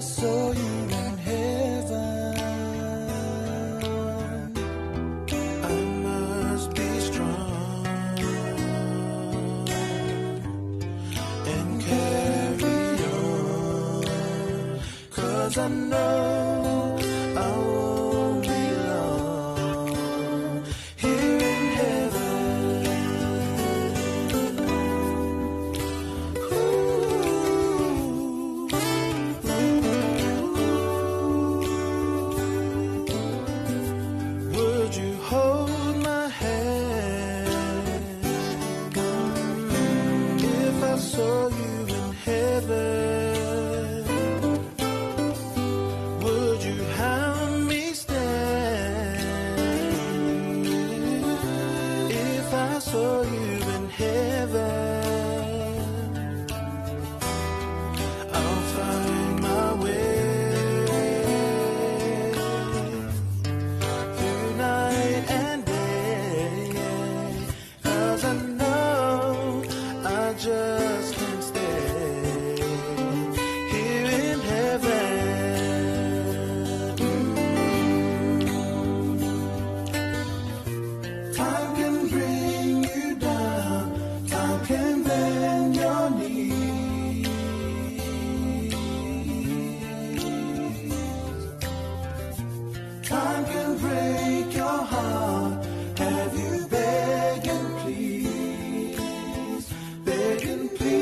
saw you in heaven, I must be strong and carry on, 'cause I know I won't be long here in heaven. Would you hold my hand if I saw you in heaven? Would you have me stand if I saw you in heaven? I'll find my way through night and day, 'cause I know I just can't stay here in heaven. Time can bring you down, time can bend your knees. Time can break your heart, have you begging please, begging please.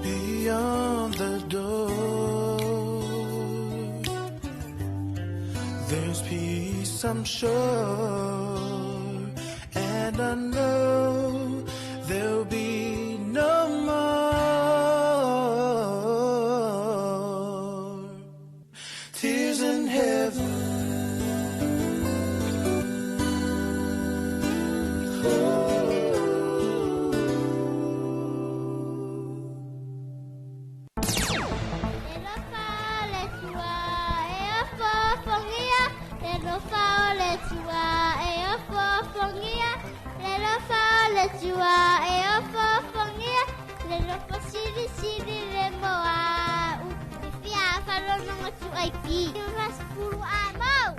Beyond the door, there's peace, I'm sure, and I know there'll be no more tears in heaven.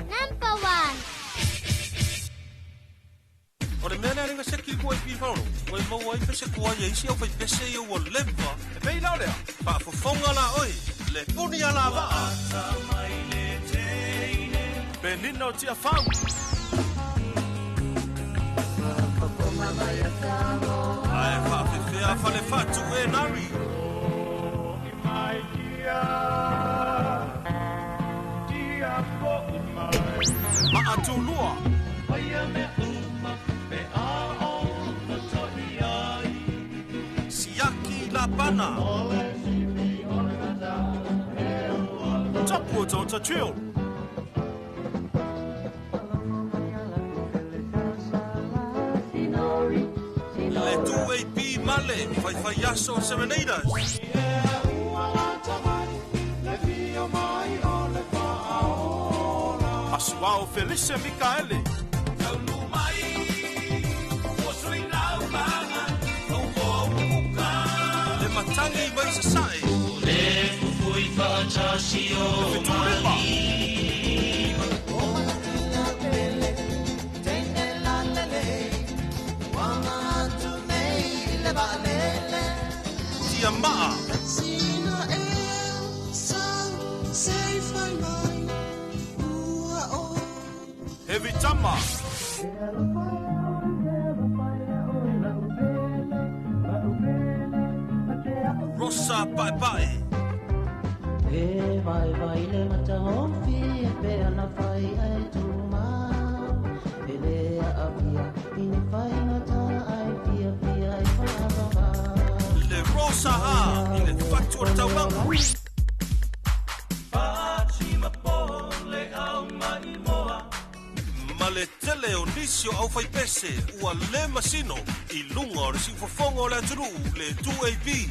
Number 1. O le mea lea lenga seki ko e pifauro. O e maua ai pese kua ia isi au fai pese ia ua leva. E pei lau lea. Faafofoga la oe. Le puni a la vaa. Penina o tia fau. Ae faafefea fale fatu e nari. Maatulua. Siaki Lapana. Tapu o tōta trail. Le 2AP Male. Fai aso o Serenaders. Asuao Felice Mikaele. Le matangi mai sasae. Le Fetulima. Tia Maa. Heavy Tama. Rosa Pae Pae. E vai vai le mata hofi e pe ana fai ai tuma. E le a via i fai ngata ai via via i fa va. Le Rosa Ha i le Fatua Taulanga. tele o nisi o aufaipese ua lē masino i luga o le siufofoga o le atunuu le 2AP.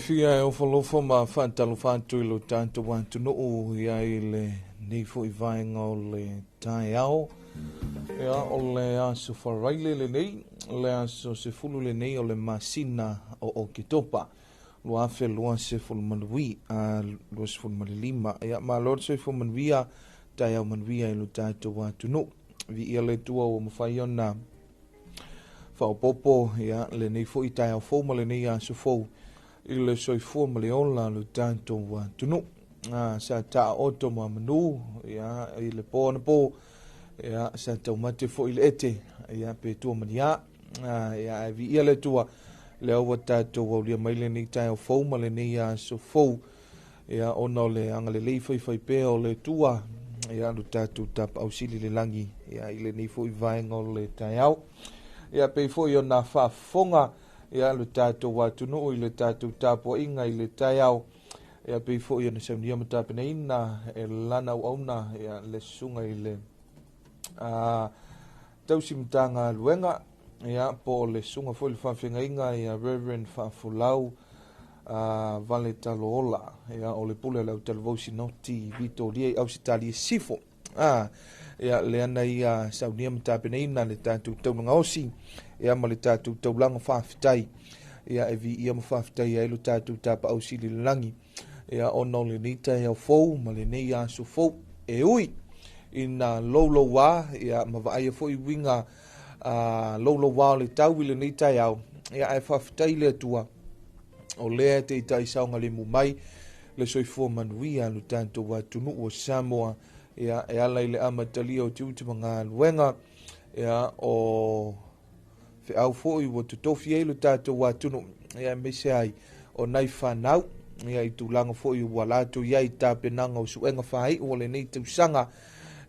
Fia e ofo ma whaatalofa atu i lo tātou atunuu ia i le nei foi vaenga o le taeao. Ia o le aso faraile lenei, le aso 10 lenei o le masina o Oketopa. 2025 25. Ia malo le soifua manuia, taeao manuia i lo tātou atunuu. Viia le Atua ua mafai ona faaopoopo ia lenei foi taeao fou ma lenei aso fou i le soifua ma le ola lo tātou atunuu. Sa taoto ma manu ia i le po na po ia sa taumate foi i le ete ia pe tua mania ia e viia le Atua le ua tātou aulia mai lenei taeao fou ma lenei aso fou ia ona o le agalelei faifai pea o le Atua ia lo tātou tapaau sili le lagi ia i lenei foi vaenga o le taeao. Ia pei foi ona faafofoga ia lo tātou atunuu i le tātou tapuaiga i le taeao. Ia pei foi ona saunia ma tapenaina e lana auauna ia le susuga i le tausi Matagaluega ia po o le susuga foi le faafeagaiga ia Reverend Faafolau Vale Taloola ia o le pule o le autalavou sinoti Vitoria i Ausetalia Sifo. Ia lea na ia saunia ma tapenaina le tātou taulaga osi ia ma le tātou taulaga faafetai ia e viia ma faafetai ai lo tātou tapaau sili le lagi ia ona o lenei taeao fou ma lenei aso fou e ui ina loulouā ia ma vaaia foi uiga loulouā o le tau i lenei taeao ia ae faafetai le Atua o lea e taitai saogalemu mai le soifua manuia lo tātou atunuu o Samoa ia e ala i le amatalia o tiute ma galuega ia o feau foi ua totofi ai lo tātou atunuu ia aemaise ai o nai fanau ia i tulaga foi ua latou iai tapenaga o suega faaiu o lenei tausaga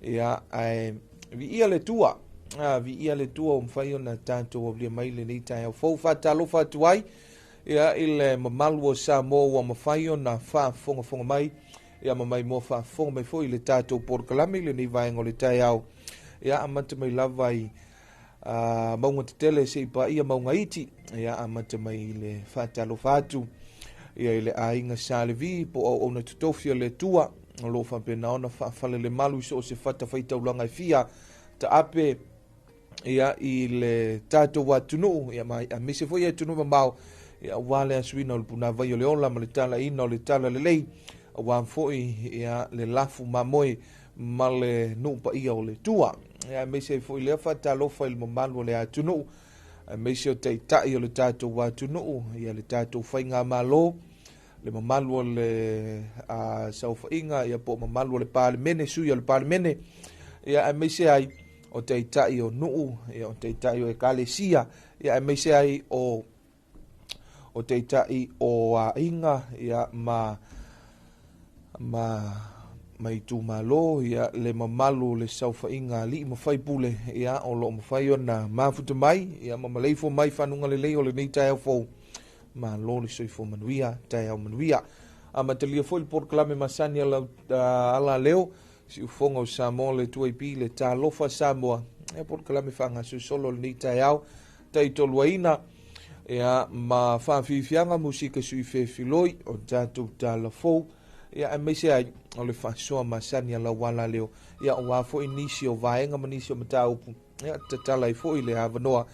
ia ae viia le Atua viia le Atua ua mafai ona tātou aulia mai lenei taeao fou. Faatalofa atu ai ia i le mamalu o Samoa ua mafai ona faafogafoga mai ia ma maimoa faafofoga mai foi i le tātou polokalame i lenei vaega o le taeao. Ia amata mai lava i mauga tetele seia paia mauga iti ia amata mai i le faatalofa atu ia i le aiga Salevi po o auauna totofi o le Atua o loo faapena ona faafalelemalu i so o se fata faitaulaga e fia taape ia i le tātou atunuu ia ma aemaise foi atunuu mamao ia aua le asuina o le punavai o le ola ma le talaina o le tala lelei aua foi ia le lafu mamoe ma le nuu paia o le Atua. Ia aemaise foi lea faatalofa i le mamalu o le atunuu aemaise o taitai o le tātou atunuu ia le tātou faigamalo le mamalu o le saofaiga ia po o mamalu o le Palemene, sui o le Palemene ia aemaise ai o taitai o nuu ia o taitai o ekalesia ia aemaise ai o taitai o aiga ia ma itumalo ia le mamalu o le saofaiga alii ma faipule ia o loo mafai ona mafuta mai ia ma maleifua mai fanuga lelei o lenei taeao fou. Malo le soifua manuia, taeao manuia. Amatalia foi le polokalame masani ala leo siufofoga o Samoa le 2AP le Talofa Samoa ia polokalame faagasolosolo o lenei taeao taitoluaina ia ma faafiafiaga musika sui fefiloi o tatou tala fou ia aemaise ai o le faasoa masani ala ala leo ia aua foi nisi o vaega ma nisi o mataupu ia tatala ai foi le avanoa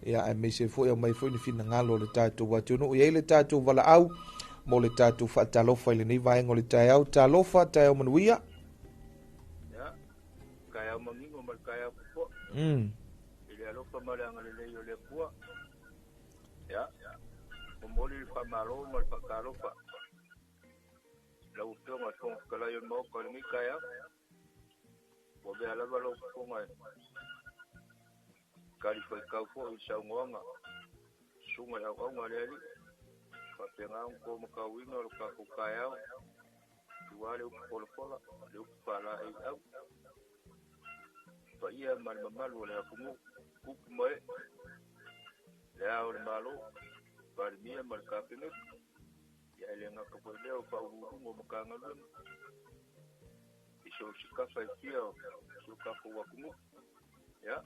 ia aemaise foi aumai foi ni finagalo o le tātou atunuu ia i le tātou valaau mo le tātou faatalofa i lenei vaega o le taeao. Talofa, taeao manuia. Ia, taeao manino ma le taeao popoa. I le alofa ma le agalelei o le Atua. Ia, momoli le faamalo ma le faatalofa. Lau Afioga i le Fofoga Fetalai o le Maota i lenei taeao. Ua avea lava lou fofoga e talifuaitau foi i le saunoaga susuga i le auauna a le Alii. Faapena ona to matauina o le tatou taeao, ua le upu folafola, le upu faalaeiau. Paia ma le mamalu o le atunuu, tupu ma ee, le Ao o le Malo, Palemia ma le Kapeneta, ia e le gata foi lea o Faauluuluga o Matagaluega, i so o se tafa e fia o si o tatou atunuu. Ia,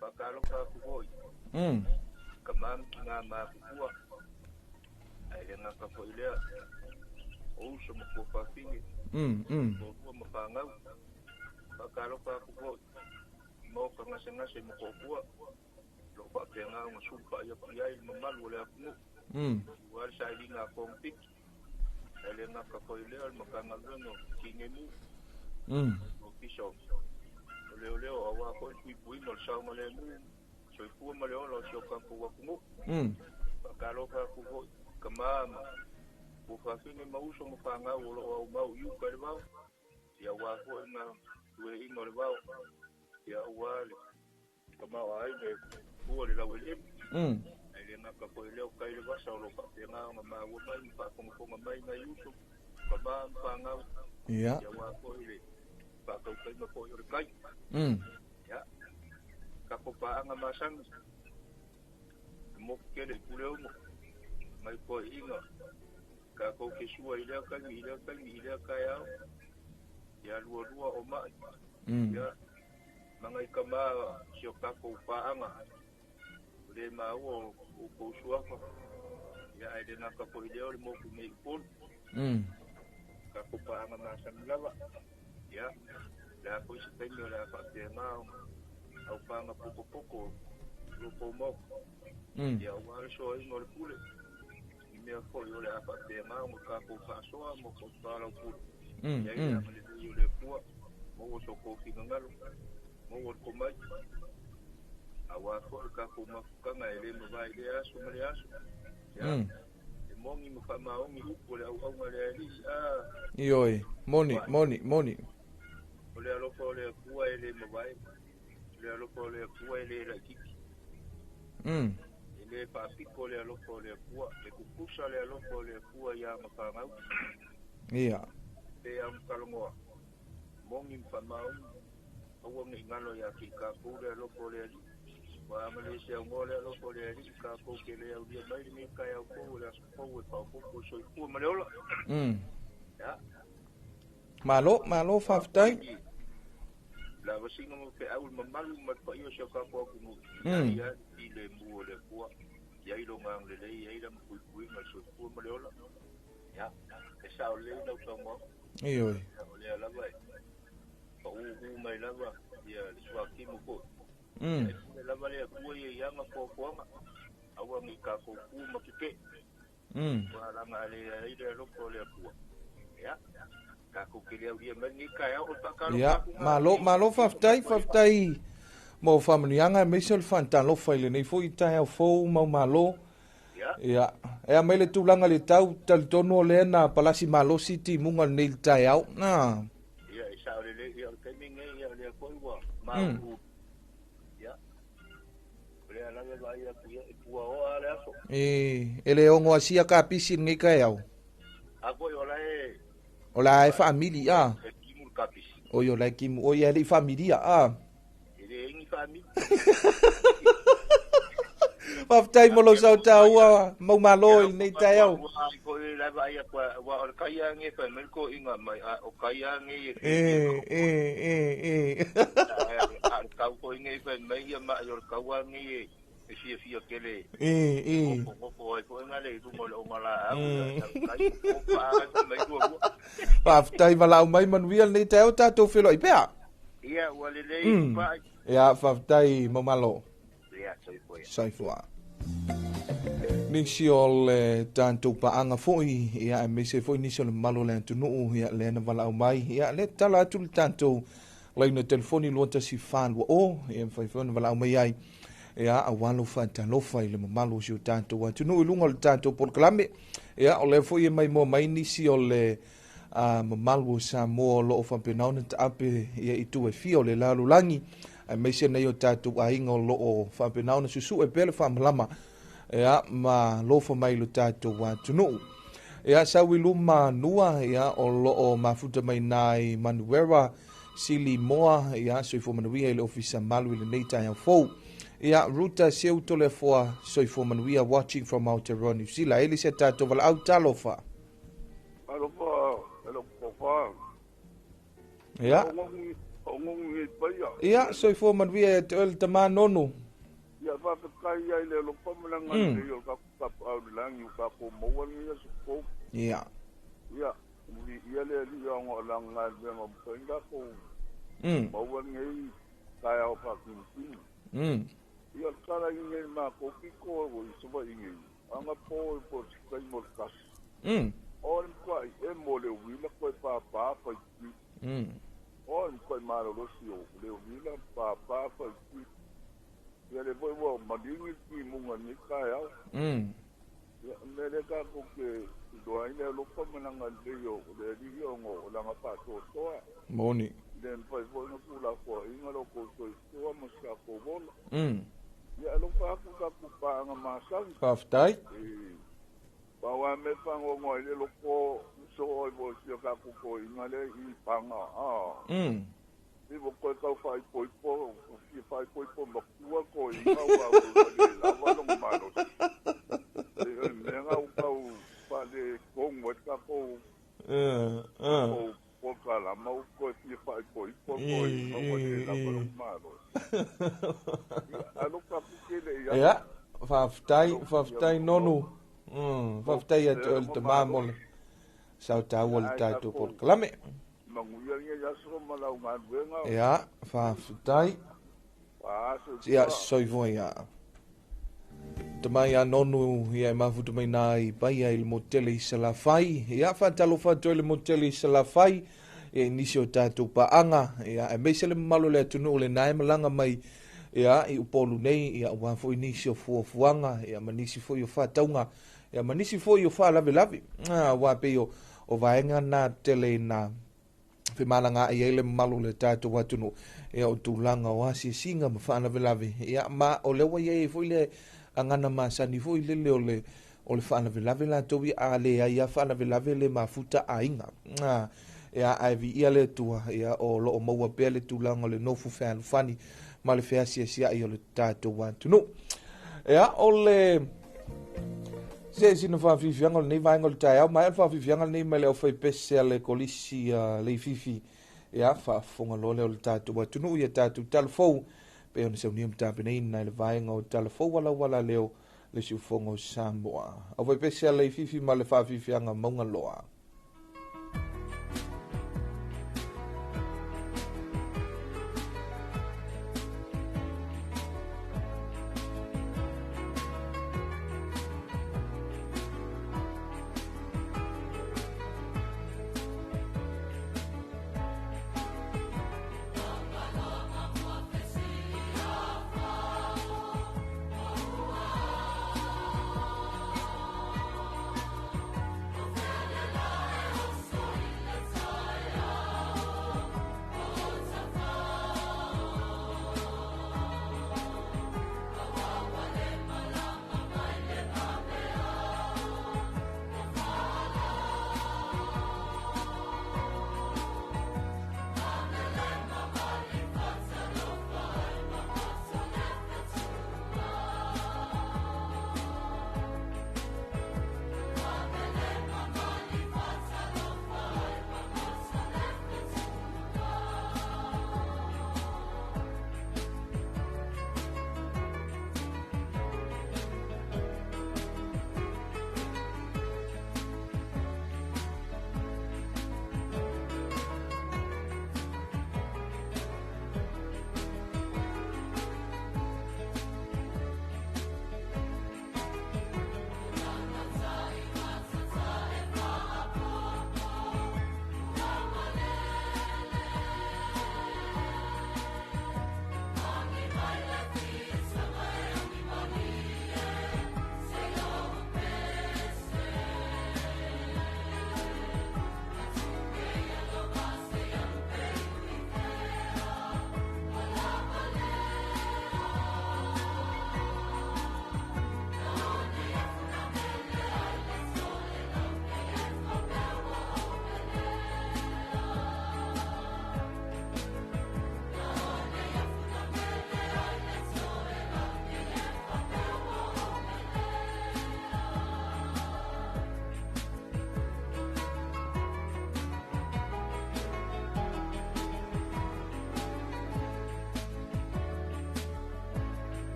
faatalofa atu foi tama ma tina matutua, ae le gata foi lea o uso ma tuafafine, toalua ma fanau. Faatalofa atu foi i maota gasegase ma toatua, o lo o faapena ona sulufai atu i ai le mamalu o le atunuu, aua le sailiga a togafiti. Ae le gata foi lea o le Matagaluega o Tineimu, Ofisa o Leoleo, aua foi le puipuiga o le saogalemu, soifua ma le ola o si o tatou atunuu. Faatalofa atu foi i tama ma tuafafine ma uso ma fanau o lo o aumau i uta i le vao, ia aua foi le galueaiina o le vao, ia aua le tamaoaiga e fua le laueleele. Ae le gata foi lea o tai le vasa o lo o faapena ona maua mai ma faafogafoga mai nai uso, tama ma fanau, ia aua foi le faatautaiga foi o le tai. Ia, tatou paaga masani, le motu tele i Puleono, mai toeaiina, tatou te sua i lea taimi, i lea taimi, i lea taeao, ia lualua o mai, ia, ma nai tama si o tatou paaga, o le maua o outou suafa, ia ae le gata foi lea o le motu nei i Upolu, tatou paaga masani lava, ia, le a foi se taimi o le a faapena ona aupaga potopoto lo tou maota, ia aua le soaina o le pule, i mea foi o le a faapena ona tatou faasoa ma soalaupule, ia i le agalelei o le Atua, maua so outou finagalo, maua le tomai, aua foi le tatou mafutaga e le mavae i lea aso ma lea aso. Ia, e moni ma faamaoni upu o le auauna a le Alii, a. Ioe, moni, moni, moni. O le alofa o le Atua e le mavae, o le alofa o le Atua e le laitiiti. E le faapito le alofa o le Atua, e tutusa le alofa o le Atua ia ma fanau. Ia. Pe au talanoa, moni ma faamaoni, aua ne i galo ia te i tatou le alofa o le Alii. Ua agalelei aunoa le alofa o le Alii, tatou te le aulia mai lenei taeao fou o le aso fou e faaopoopo i soifua ma le ola. Ia. Malo, malo, faafetai. La vasina mo feau le mamalu ma le paia o si o tatou atunuu. Ia i le mu o le Atua, ia i lona agalelei, ia i lana puipuiga i le soifua ma le ola. Ia, e sao lelei lau saunoaga. Ioe. O lea lava e pauu mai lava ia le suakimu foi. E pule lava le Atua ia i ana foafoaga, aua ne i tatou tu ma tetee. Ua laga ale ai le alofa o le Atua. Ia, tatou te le aulia mai lenei taeao o le faatalofa Ia, atu na. malo, malo, faafetai, faafetai mo faamanuiaga aemaise o le faatalofa i lenei foi taeao fou mau malo. Ia. Ia, e a mai le tulaga le tau, talitonu o lea na palasi malosi timuga lenei i le taeao. Ah. Ia, e sao lelei, ia o le taimi lenei, ia o lea foi ua maulu. Ia, o lea lava e vaai atu, ia, e puaoa le aso. E le ono asia kapisi lenei taeao. A foi o la e O la e faamili, a. E kimu le kapisi. Oi o la e kimu, oi e le i faamilia, a. E le ingi faamili. Faafetai mo lou sautaua mau malo i lenei taeao. Ai foi la vaai atu, ua o le kai a nge fai mai le toeaiina mai, a o kai a nge e E, e, e, e. A le kau foi nge fai mai ia mai o le kau a nge e fiafia tele. E, e. Nofo ai foi nga le i luga o le ogalaau, ia kai o pa ai mai lua lua. Faafetai valaau mai manuia lenei taeao tatou feiloai pea. Ia, ua lelei pai. Ia, faafetai mau malo. Ia, soifua ia. Soifua. Nisi o le tatou paaga foi, ia aemaise foi nisi o le mamalu o le atunuu, ia lea na valaau mai, ia lea tatala atu le tatou laina telefoni 2142, ia mafai foi ona valaau mai ai, ia aua lou faatalofa i le mamalu o si o tatou atunuu i luga o le tatou polokalame. Ia o lea foi e maimoa mai nisi o le mamalu o Samoa o loo faapena ona taape ia i tu e fia o le lalolagi aemaise nei o tatou aiga o loo faapena ona susu'e pea le faamalama ia ma lofa mai lo tatou atunuu. Ia sau i luma nua ia o loo mafuta mai nai Manuera Sili Moa ia soifua manuia i le ofisa malu i lenei taeao fou. Ia Ruta Seu Toleafoa soifua manuia watching from Aotearoa New Zealand. Eli se tatou valaau talofa. Alofa, alofa. Ia. O ngongi i paia. Ia soifua manuia ia te oe le tamā nonu. Ia faafetai ai le alofa ma le agalelei o le tatou tapaau i le lagi ua tatou maua lenei aso fou. Ia. Ia, viia le Alii ona o lana galuega ua mafai ona tatou maua lenei taeao faatimutimu. Ia, o le tala i nei matou pito i Savaii nei, anapo po o se taimi o le 1. O le matuai emo o le uila toe pāpā faitui. O le matuai malolosi o le uila pāpā faitui. Ia lea foi ua maligi le timuga i lenei taeao. Ia, o le mea lea tatou te iloa ai le alofa ma le agalelei o le Alii ona o lana faatoatoa. Moni. Le mafai foi ona tuulafoaiina lo outou soifua ma se tatou ola. Ia alofa atu tatou paaga masani. Faafetai. E pau lava mea e faanoanoa ai le loko soo ai foi o si o tatou toeaina lea i Paga a. I ua toe tau faaipoipo, fia faaipoipo matua toeaina aua ua le lava lona malosi. E o le mea lena ua tau faaletonu ai le tatou tatou polokalama ua toe fia faaipoipo toeaina ua le lava lona malosi. Ia, alofa atu tele i ai. Ia, faafetai, faafetai Nonu. Faafetai ia te oe le tamā mo le sao taua o le tatou polokalame. Manuia lenei aso ma lau galuega. Ia, faafetai. Ia, soifua ia. Tama ia Nonu ia e mafuta mai nā i Paia i le motele i Salafai. Ia, faatalofa atu ai le motele i Salafai. Ia, i nisi o tatou paaga. Ia, aemaise le mamalu o le atunuu lena e malaga mai ia i Upolu nei, ia aua foi nisi o fuafuaga, ia ma nisi foi o faatauga, ia ma nisi foi o faalavelave. Aua pei o vaega na tele ina femalagaai ai le mamalu o le tatou atunuu, ia o tulaga o asiasiga ma faalavelave, ia ma o lea ua i ai foi le agana masani foi lele o le faalavelave latou ia, a leai lava faalavelave le mafuta aiga. Ia, ae viia le Atua, ia o loo maua pea le tulaga o le nofu fealofani ma le feasiasiai o le tatou atunuu. Ia, o le se sina faafiafiaga o lenei vaega o le taeao, maea le faafiafiaga lenei mai le aufaipese a le kolisi Leififi. Ia, faafofoga loa lea o le tatou atunuu ia tatou talafou, pei ona saunia ma tapenaina i le vaega o talafou alauala leo le siufogo o Samoa. Aufaipese a Leififi ma le faafiafiaga mauga loa.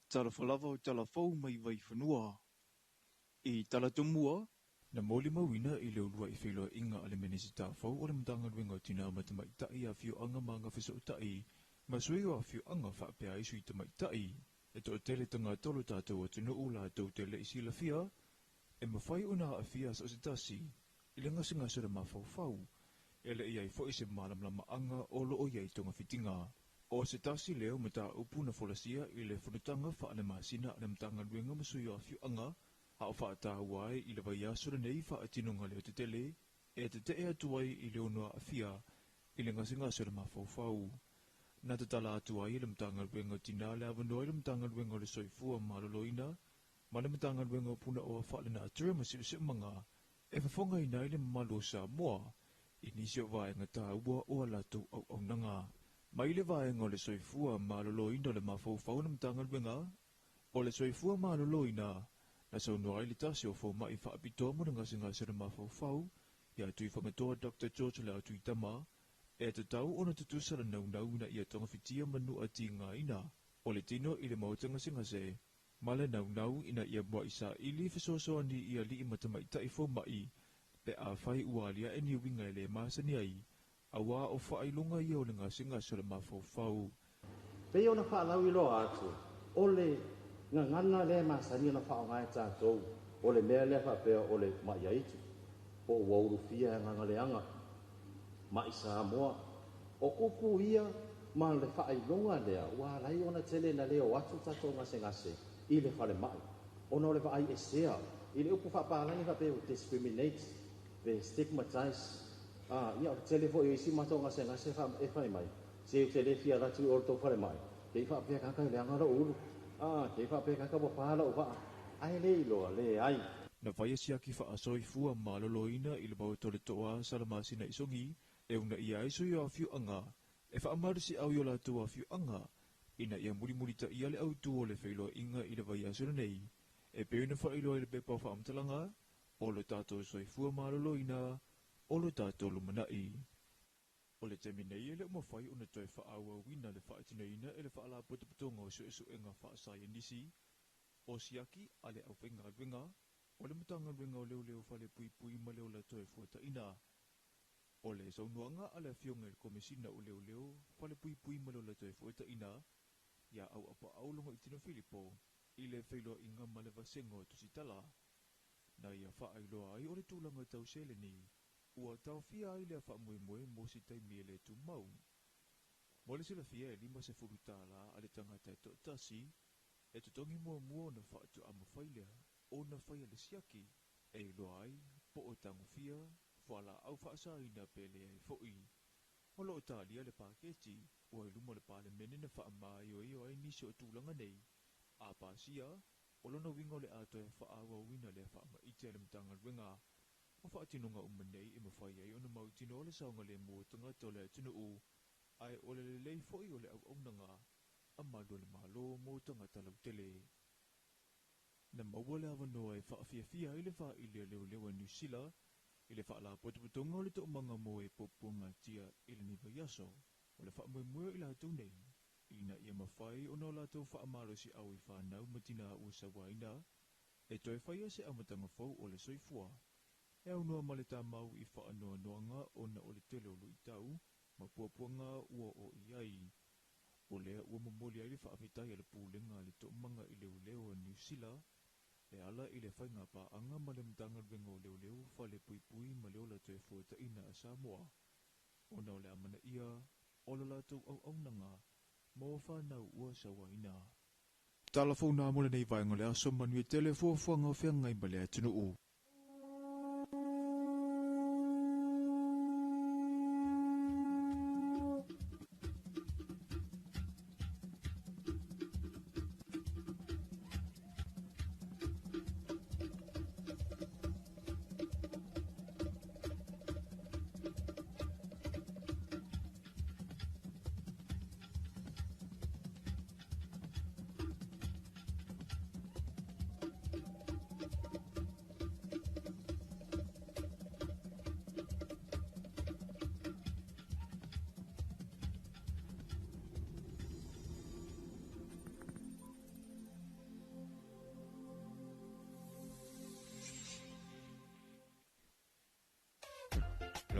Talofa lava o talafou mai Vaifanua. I talatumua, na molimauina i le uluai feiloaiga a le Minisita fou o le Matagaluega o Tina ma Tamaitai, Afioaga ma Agafesootai ma Sui o Afioaga faapea ai Sui Tamaitai. E toatele tagata o lo tatou atunuu latou te le i silafia e mafai ona aafia so o se tasi i le gasegase o le mafaufau, e le i ai foi se malamalamaaga o lo o i ai togafitiga. O se tasi lea o mataupu na folasia i le fonotaga faale-masina a le Matagaluega ma Sui o Afioaga, a o faataua ai i le vaiaso lenei faatinoga leotetele e tetee atu ai i le ono aafia i le gasegase o le mafaufau. Na tatala atu ai e le Matagaluega o Tina le avanoa i le Matagaluega o le Soifua Maloloina ma le Matagaluega o Punaoa Faalenatura ma Siosiomaga e fofogaina ai le mamalu o Samoa i nisi o vaega taua o a latou auaunaga. Mai le vaega o le Soifua Maloloina o le mafaufau na Matagaluega o le Soifua Maloloina na saunoa ai le tasi o foma'i faapitoa mo le gasegase o le mafaufau ia Tuifagatoa Dr. George Leautuitama e tatau ona tutusa le naunau ina ia togafitia manu atigaina o le tino i le maota gasegase ma le naunau ina ia mua'i saili fesoasoani i ali'i ma tamaitai foma'i pe afai ua alia'e ni uiga e lē masani ai auā o faailoga ia o le gasegase o le mafaufau. Pei ona faalauiloa atu, o le gagana lea e masani ona faaaoga e tatou, o le mea lea faapea o le ma'i aitu, po o ua ulufia e agaga leaga, ma'i Samoa. O upu ia ma le faailoga lea ua ala ai ona tele ina le o atu tatou gasegase i le falemai, ona o le vaai esea i le upu faapalagi faapea ua discriminate pe stigmatize. Ia, o le tele foi o isi matou gasegase e fai mai, se ou te le fia alu atu i o i le tou falemai, te i faapea kaka e leaga lou ulu, te i faapea kaka ua pa lau vaa, ae le iloa, leai. Na faia siaki faasoifua maloloina i le maota o le Toa Salamasina i Sogi e uunaia ai sui o afioaga e faamalosiau i o latou afioaga ina ia mulimulitaia le autu o le feiloaiga i le vaiaso lenei e pei ona faailoa i le pepa o faamatalaga o lo tatou soifua maloloina o lo tatou lumanai. O le taimi nei e le o mafai ona toe faaauauina le faatinoina e le Faalapotopotoga o Suesuega Faasaienisi o Siaki a le Aufaigaluega o le Matagaluega o Leoleo Falepuipui ma le Ola Toefuataiga. O le saunoaga a le Afioga i le Komesina o Leoleo Falepuipui ma le Ola Toefuataiga ia Auapaau Logoitino Filipo i le feiloaiga ma le vasega o Tusitala na ia faailoa ai o le tulaga tau seleni ua taofia ai lea faamoemoe mo se taimi e le tumau. Mo le silafia e $50 a le tagata e toatasi e totogi muamua ona faatoa mafai lea ona faia le siaki e iloa ai po o tagofia fualaau faasaina pe leai foi. O lo o talia le paketi ua i luma o le Palemene na faamaioio ai nisi o tulaga nei a pasia o lona uiga o le a toe faaauauina lea faamaite a le Matagaluega. O faatinoga uma nei e mafai ai ona mautinoa le saogalemu o tagata o le atunuu ae o le lelei foi o le auaunaga a malu o le Malo mo tagata lautele. Na maua le avanoa e faafiafia ai le faili a leoleo a Niu Sila i le faalapotopotoga o le toomaga mo e puapuagatia i lenei vaiaso o le faamoemoe o i latou nei ina ia mafai ona o latou faamalosiau i fanau ma tinā ua sauaina e toe faia se amataga fou o le soifua e aunoa ma le tamau i faanoanoaga ona o le tele o luitau ma puapuaga ua oo i ai. O lea ua momoli ai le faafetai a le Pulega a le Toomaga i Leoleo a Niu Sila e ala i le faiga paaga ma le Matagaluega o Leoleo Falepuipui ma le Ola Toefuataiga a Samoa ona o le amanaia o le latou auaunaga mo fanau ua sauaina. Tala fou nā mo lenei vaega o le aso, manuia tele fuafuaga o feagai ma le atunuu.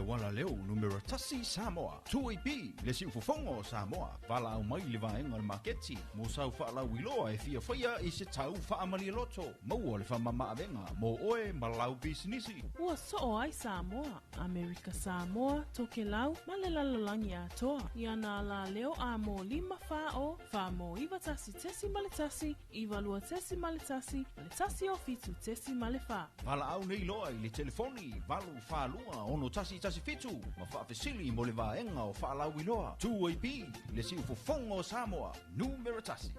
auala leo numera tasi Samoa. 2AP, le siufofoga o Samoa. Valaau mai le vaega o le maketi mo sau faalauiloa e fiafaia i se tau faamalialoto. Maua le faamamaavega mo oe ma lau pisinisi. Ua soo ai Samoa, Amerika Samoa, Tokelau, ma le lalolagi atoa. Ia nā la leo a mō 5 4 o, 4 mō 91.1, 92.1, ma le 107.4. Valaau nei loa i le telefoni 842 6117 ma faafesili mo le vaega o faalauiloa. 2AP, le siufofoga o Samoa, numera tasi.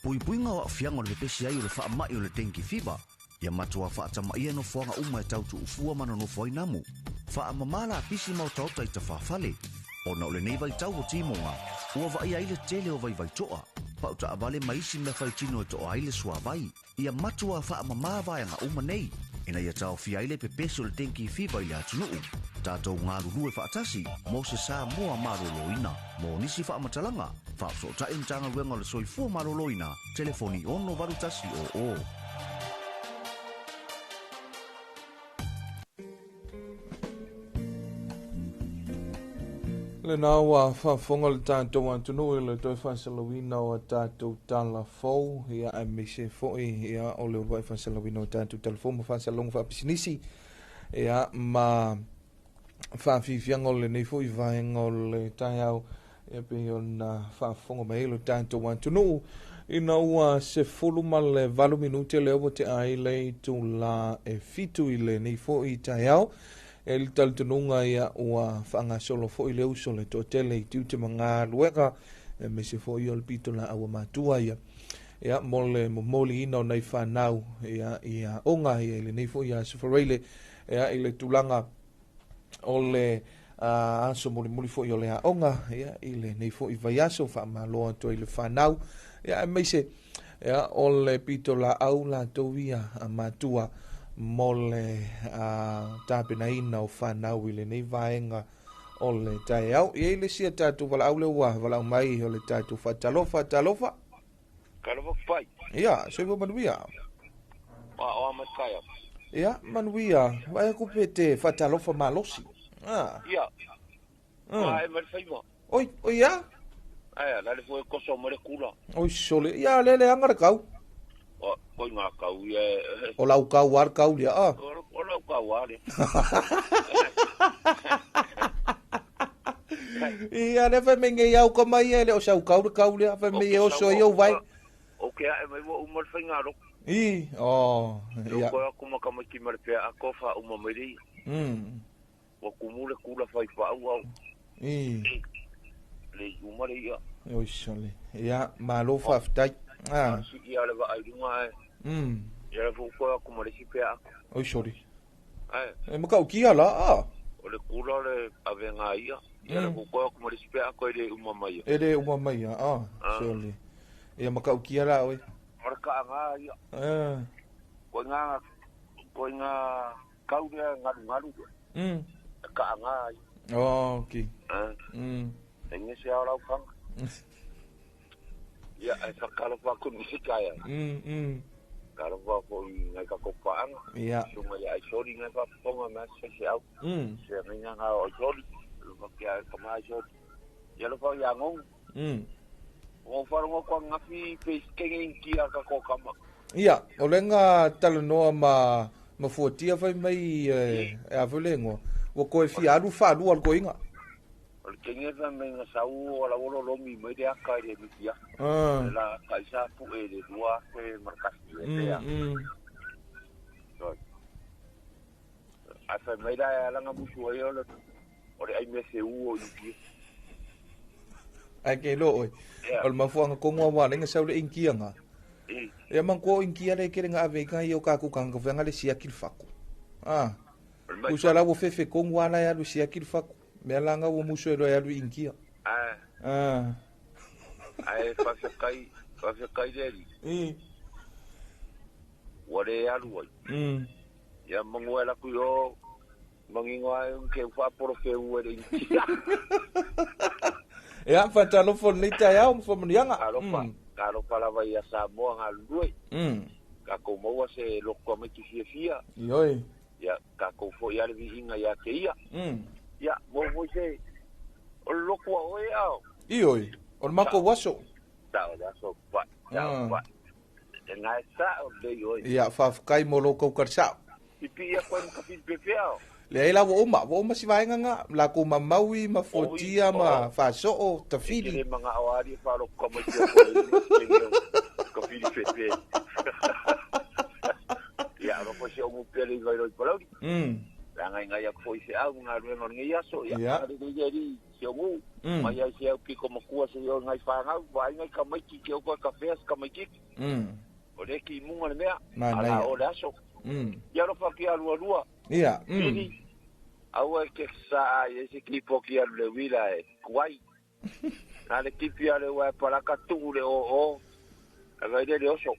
Puipuiga o aafiaga o le pepesi ai o le faama'i o le dengue fever. Ia matuā faatamaia nofoaga uma e tautuufua ma nonofo ai namu. Faamamā lapisi ma otaota i tafafale. Ona o lenei vaitau o timoga, ua vaaia ai le tele o vaivaito'a, pa'utaavale ma isi mea faitino e to'a ai le suāvai. Ia matuā faamamā vaega uma nei, ina ia taofia ai le pepesi o le dengue fever i le atunuu. Tatou galulue faatasi mo se Samoa malōlōina. Mo nisi faamatalaga, faafesootai Matagaluega o le Soifua Maloloina, telefoni 68100. Lena ua faafofoga le tatou atunuu i le toe faasalauina o a tatou tala fou, ia aemaise foi ia o le uluai faasalauina o tatou tala fou ma faasalauga faapisinisi, ia ma faafiafiaga o lenei foi vaega o le taeao, ia pei ona faafofoga mai ai lo tatou atunuu ina ua 18 minute lea ua tea ai le itulā e 7 i lenei foi taeao. E le talitonuga ia ua faagasolo foi le uso le toatele i tiute ma galuega, aemaise foi o le pitolaau a matua ia, ia mo le momoliina o nai fanau ia i aoga ia i lenei foi aso Faraile, ia i le tulaga o le aso mulimuli foi o le aoga ia i lenei foi vaiaso. Faamalo atu ai le fanau ia aemaise ia o le pitolaau latou ia a matua mo le tapenaina o fanau i lenei vaega o le taeao. E i ai le isi a tatou valaau lea ua valaau mai o le tatou faatalofa. Talofa. Talofa pai. Ia, soifua manuia. O a mai kai au. Ia, manuia. Vai aku pe te faatalofa malosi. Ah. Ia. Ai mai faiva. Oi, oi ia. Ai, la le foi koso mo le kula. Oi sole. Ia le le anga le kau. O koi ngā kau ia. O lau kau ar kau lia. Ah. O lau kau ar. Ia le fai me ngai au ka mai e le o sau kau le kau lia. Fai me o so i o vai. O ke ae mai ua uma le whainga roko. I, o, ia. Koe aku maka mai ki mare pea ako wha uma mai rei. Ua kumu le kula whai whaau au. I. Le uma le ia. Oi sole. Ia, malo whaaftai. Ah. Si ia le waa i runga e. Ia le fuu koe aku mare si pea ako. Oi sole. Ai. E makau kia la, ah. O le kula le awenga ia. Ia le fuu koe aku mare si pea ako e le uma mai. E le uma mai, ah. Sole. Ia makau kia la, oi. Ora ka anga ia. Koe ngā kau rea ngaru ngaru. Ka anga ia. Oh, ok. E ngese au rau kanga. Ia, e whakalofa aku ni sika ia. Kalofa ko i ngai ka kopaanga. Ia. Sunga ia aisori ngai whaponga mea se se au. Se ngai ngā o aisori. Lupa kia kama aisori. Ia lupa ia ngong. O wharongo kua ngafi pe kenge inkia ka kōkama. Ia, o lenga talanoa ma fuatia whai mai e awhalengo. Wa koe fi alu whalua al koinga. O le kenge whai mai ngā sau o la wolo lomi mai te aka i le mitia. La kaisa pu e le rua te markasi e tea. A whai mai la e alanga musu ai o le ai me se uo i mitia. Ai ke lo oi. O le mafuanga kongua wa lenga sau le inkia ngā. Ia mangkua o inkia le kere ngā ave i o kāku kanga venga le siaki le faku. Ah. Usa la wo fefe kongua la ya lu siaki le faku. Mea langa wo muso e lo ya lu inkia. Ah. Ah. Ai whawhekai reri. Ware aru ai. Ia mangua la kui o mangingo ai unke whaporo ke ue le inkia. Ia, whatalofo nei tai au, mwhamanianga. Kalofa lava ia Samoa ngā lue. Ka kou maua se loko a mai ki fia fia. Ioi. Ia, ka kou fo ia le vihinga ia te ia. Ia, mo foi se, o loko a oe au. Ioi, o le mako waso. Sa o le aso, pa, pa. E ngai sa o le ioi. Ia, whawhakai mo loko karsao. Pipi ia koe mkapili pepe au. Le ai la ua uma si vaenga ngā, la ko mamaui, ma fotia, ma whasoo, tawhiri. E kere mga awari e wharo kama kia koe, ka whiri pepe. Ia, aro koe se ongu pere i vairoi palauri. Le agaigai aku foi i feau ma galuega o lenei aso, ia, agalelei le Alii i si ou nuu, mai ai se au piko matua seia oo i nai fanau, vaai nai tamaiti ke o toe tafea se tamaitiiti. O lea e timuga le mea, a o le a oo le aso. Ia alofa atu ia lualua. Pili, aua e te saa i ai se keyboard alu le uila e tuai. Na le tipi a le ua e palaka tuu le oo, ave ai lea le oso.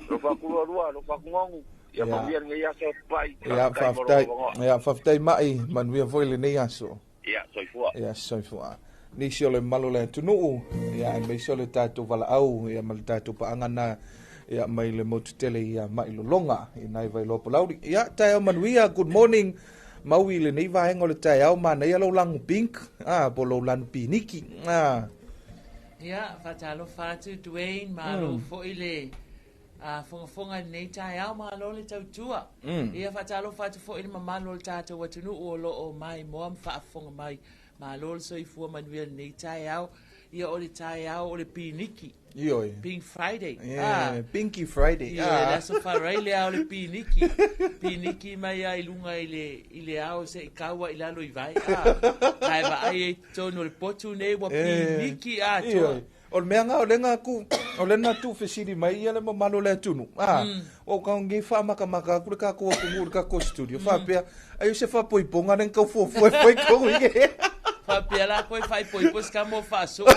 Alofa atu lualua, alofa atu Nonu. Ia manuia lenei aso Pai. Ia, faafetai. Ia, faafetai Mai, manuia foi lenei aso. Ia, soifua. Ia, soifua. Nisi o le mamalu o le atunuu, ia, aemaise o le tatou valaau, ia, ma le tatou paaga na, ia, mai le motu tele ia Mai Lologa, i nai Vailoa Palauli. Ia, taeao manuia, good morning. Maui i lenei vaega o le taeao, manaia lou lagu pink, ah, po lou lanu piniki. Ah. Ia, faatalofa atu Dwayne, malo foi le fogafoga i lenei taeao, malo le tautua. Ia, faatalofa atu foi i le mamalu o le tatou atunuu o lo o maimoa ma faafofoga mai. Malo le soifua manuia i lenei taeao. Ia, o le taeao o le piniki. Ioe. Pink Friday. Yeah, ah. Pinky Friday. Ioe, ah. le aso faarai le ao le piniki. Piniki mai a i luga i le, i le ao se i kaua i lalo i vai. Ah. Ae vaai e tonu o le potu nei ua eh, piniki atoa. Ioe. O le mea ngā, o le ngā ku, o le ngā tū fesili mai ia le mamalu o le atunu. Ah, o ka ngi wha maka maka aku le ka ko aku ngu le ka ko studio. Wha pea, ai o se wha poiponga nen kau fuafua e whai kau i ke. Wha pea la koe whai poipo se ka mo whaso.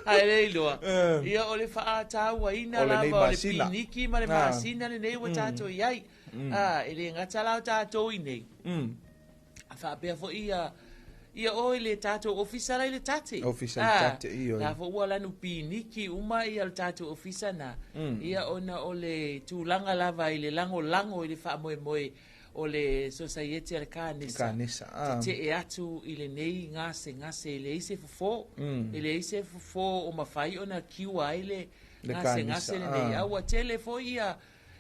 Ai le iloa. Ia o le whaatauaina lava o le piniki ma le masina lenei ua tatou i ai. Ah, e le gata la o tatou i nei. Faapea foi ia ia oi le tatou ofisa la i le tate. Ofisa i le tate, ioe. La foi ua lanu piniki uma ia le tatou ofisa na. Ia ona o le tulaga lava i le lagolago i le faamoemoe o le Sosaiete a le Kanesa. Kanesa, ah. Tetee atu i lenei gasegase e leai se fofo. E leai se fofo o mafai ona cure ai le gasegase lenei. A ua tele foi ia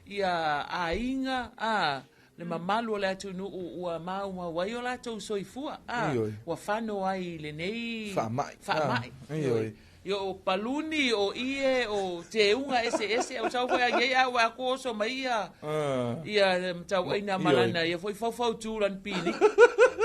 ia aiga, a le mamalu o le atunuu ua maumau ai o latou soifua, a ua fano ai i lenei faamai. Faamai. Ioe. Ia o paluni, o ie, o teuga eseese, o sau foi a iai a ua aku oso mai ia ia tauaina malana ia foi faufautu lan pini.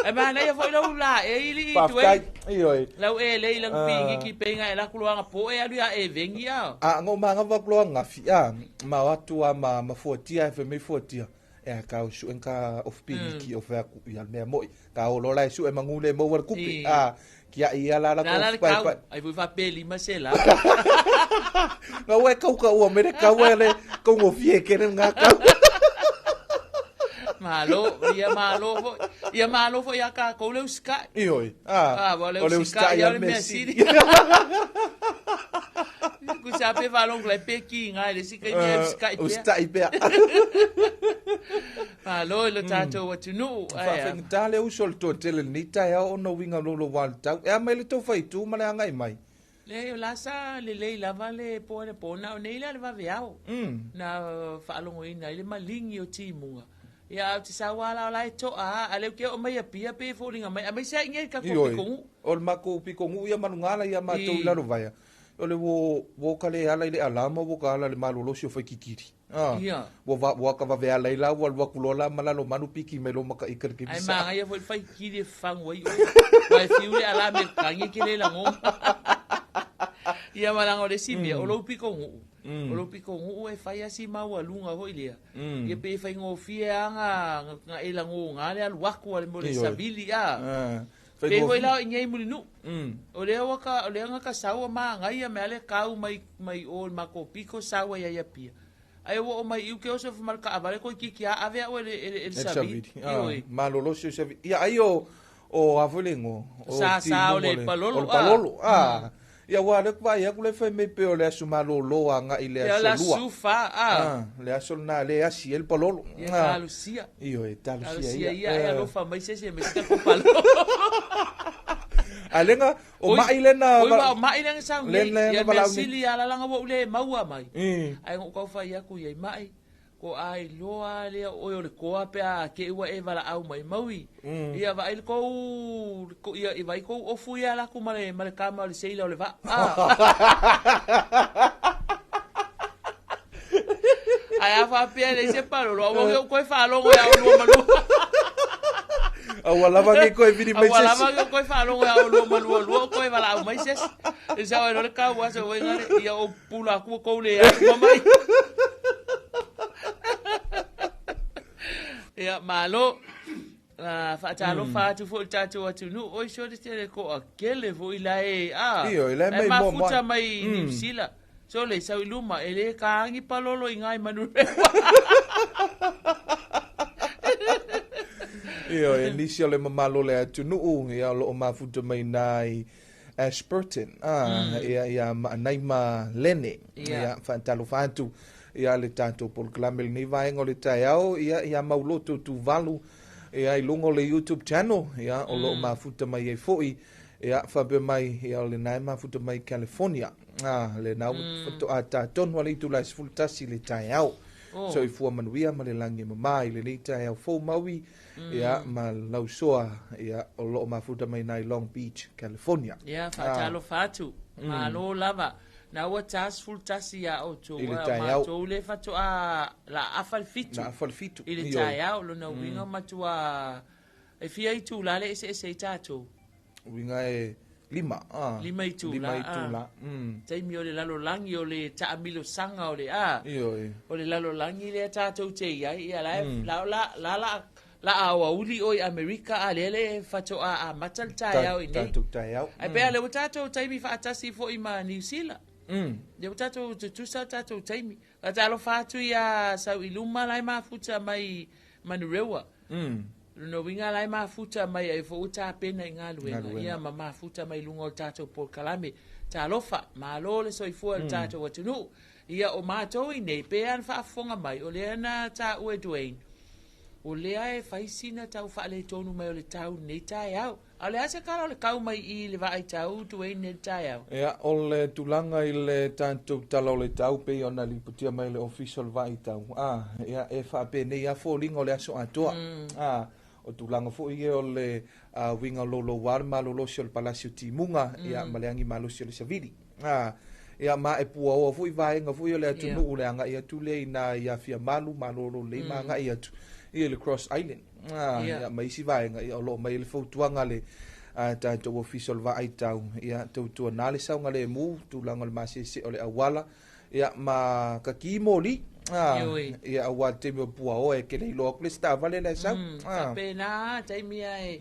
Ai manaia foi lau la e ili i tuei. Ioe. Lau e lei lang pini ki penga e la kuloanga po e alu ia e vengi a. A ngo manga va kuloanga fi a ma watu a ma ma fuatia e fe me fuatia. E ka o su enka of piniki o fe aku ia mea moi. Ka o lola e su e mangule mo war kupi. A kia ia la la ko pai pai. Ai voi fa peli ma se la. Nga ue kau ka ua mere kau ele kau ngo fie kere nga kau. Malo, ia malo foi. Ia malo foi a ka kou le uskai. Ioi. Ah, o le uskai ia le mea sili. Ku sa pe valong le pe ki ngai le sika ia uskai pea. Uskai pea. Malo i lo tātou atunuu. Whaawhengata le uso le toa tele ni tae ao ono winga lolo wā le tau. E a mai le tau whaitu ma le angai mai. Le o la sa le lei lava le po le pona o nei la le vave ao. Na whaalongoina i le malingi o timunga. Ia au te sawa la o la e toa a leu ke o mai a pia pe fōlinga mai. A mai sa inge ka ko pikongu. O le mako pikongu ia manungala ia mātou i lalo vaia. O le wo ka le ala i le alama wo ka ala le malolosi o whai kikiri. Ia. Wo va wo ka vave ala i la wo alua kulola malalo manu piki me lo maka ikare ke Ai bisa. manga ia foi whai kiri e whangu ai. Wai fiu le ala me kangi ke le lango. Ia malanga o le si mea, o lou pikongu. O lou pikongu e whai asi maua lunga hoi lea. Ia pe whai ngōfie a ngā e lango ngā le alu aku ale mo le savili a. Pe hoi lao i ngei muli nu. O lea waka, o lea ngaka saua maa ngai me ale kau mai, mai o mako piko saua ia ia pia. Ai o mai iu ke oso fumal ka avale koi kiki a ave au ele savili. Ioi. Malolosi o savili. Ia ai o o avolengo. Sa sa o le palolo. O le palolo. Ah. Ia wa le kwa ia kule fe me pe o le aso malolo a nga i le aso lua. Ia la sufa a. Le aso na le asi el palolo. Ia talusia. Ioi talusia ia. Ia ia alofa mai se se me sika ko palolo. Alenga o mai lena o mai lena sa nei ia mea sili ala langa wo le maua mai. Ai ngo kau fai aku ia mai ko ai loa le o le koa pe a ke ua e vala au mai maui. Ia vai ko ia i vai ko ofu ia la ku male male kama le seila o le va. Ae a faapea e leai se palolo, aua ke ou toe faalogo iā olua ma lua. Aua lava ne i toe vili mai Aua se isi. lava ne i toe faalogo iā olua ma lua lua o toe valaau mai se isi. E sao ai loa le kau aso oi ngale, ia ou pula atu ua tou le ai uma mai. Ia, malo. Ah, faatalofa atu foi i le tatou atunuu. Oi, sole tele toatele foi la e, ah, Ioe, la e la e mai moa mafuta moa. mai Niu Sila. Sole, sau i luma, e le taagi palolo i ina i Manurewa. Ioe, nisi o le mamalu o le atunuu, ia o lo o mafuta mai ina i Ashburton, ah, ia, ia Maanaima Lene. Ia, faatalofa atu ia le tatou polokalame i lenei vaega o le taeao, ia, ia Mauloto Tuvalu, ia i luga o le YouTube channel, ia o lo o mafuta mai ai foi, ia faapea mai, ia o lena e mafuta mai i California. Ah, lena ua faatoa tatonu a le itula e 11 i le taeao. Oh. Soifua manuia ma le lagi e mama i lenei taeao fou Maui, ia ma lausoa, ia o lo o mafuta mai ina i Long Beach, California. Ia, faatalofa atu. Malo lava. Na ua ta 11 iā outou. I le A o taeao. matou le faatoa la afa le 7. Na afa le 7. I le Ioe. taeao, lona uiga matua e fia itula le eseese ai tatou. Uiga e 5. Ah. 5 itula, 5 ah. itula. Taimi o le lalolagi o le taamilosaga o le a. Ioe. O le lalolagi lea tatou te iai, ia la e- la la la la la aoauli o i Amerika a lea le faatoa amata le taeao i nei. Tatou taeao. Ai pea le ua tatou taimi faatasi foi ma Niu Sila. Le ua tatou tutusa o tatou taimi. Faatalofa atu ia sau i luma la e mafuta mai Manurewa. Lona uiga la e mafuta mai ai foi ua tapena i galuega. Galuega. Ia ma mafuta mai luga o le tatou polokalame. Talofa, malo le soifua i le tatou atunuu. Ia o matou i nei, pe ana faafofoga mai, o lea na taua e Dwayne. O lea e fai sina tau faaletonu mai o le tau nei taeao. A o le a se kala o le kau mai i le vaai tau Dwayne nei le taeao? Ia, o le tulaga i le tatou tala o le tau pei ona lipotia mai le ofisa o le vaai tau. Ah, ia, e faapenei lava foliga o le aso atoa. Ah, o tulaga foi ia o le uiga o louloua le malolosi o le palasi o timuga, ia, ma le agi malosi o le savili. Ah, ia, ma e puaoa foi vaega foi o le atunuu le agai atu lea ina ia Fiamalu, malolo lelei ma agai atu ia le Cross Island. Ah, ia, ma isi vaega, ia, o lo o mai le fautuaga le tatou ofisa o le vaai tau, ia, tautuana le saogalemu, tulaga o le masese o le auala, ia, ma kaki moli. Ah, Ioe. ia, aua le taimi o puaoa e kele iloa atu le isi taavale la e sau. Ah. Faapena taimi ae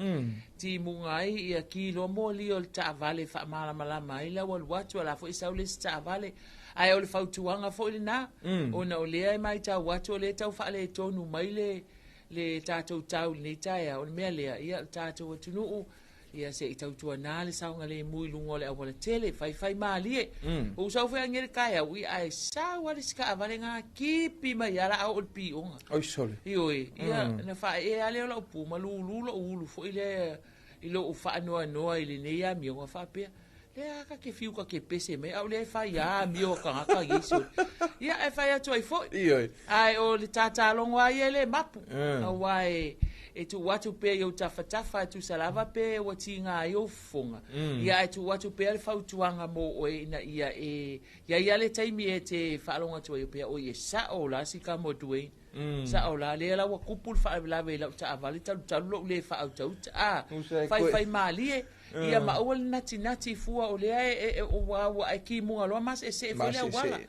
timuga ai ia ki loa moli o le taavale faamalamalama ai lau alu atu a la foi sau le isi taavale. Ae o le fautuaga foi lena, ona o lea e matau atu o lea e tau faaletonu mai le tatou tau i lenei taeao. O le mea lea, ia, le tatou atunuu, ia se i tautuana le saogalemu i luga o le auala tele, faifai malie. Ou sau foi age le taeao, ia ae sau lava le isi taavale ga kipi mai lava la a oo i le pioga. Oi sole. Ioe, ia, na faaee lava lea o lau pu ma lulu lou ulu foi lea i lou faanoanoa i lenei amioga faapea. Lea ka ke fiu ka ke pese mai, au lea e fai a amio a kagaka i sole. Ia, e fai atu ai foi. Ioe. Ai o le tatalogo ai e le mapu. Aua e tuu atu pea i ou tafatafa, e tusa lava pe ua tiga ai ou fofoga. Ia, e tuu atu pea le fautuaga mo oe ina ia e ia ia le taimi e te faalogo atu ai pea, oi e sao la si ka mo Dwayne. Sao la, lea la ua kupu le faalavelave i lau taavale, talutalu lou le faautauta. Ah, Usa e fai koe. fai malie. Ia ma aua le natinati fua o lea e ua ua e kimuga loa ma seesee foi le Masese. auala.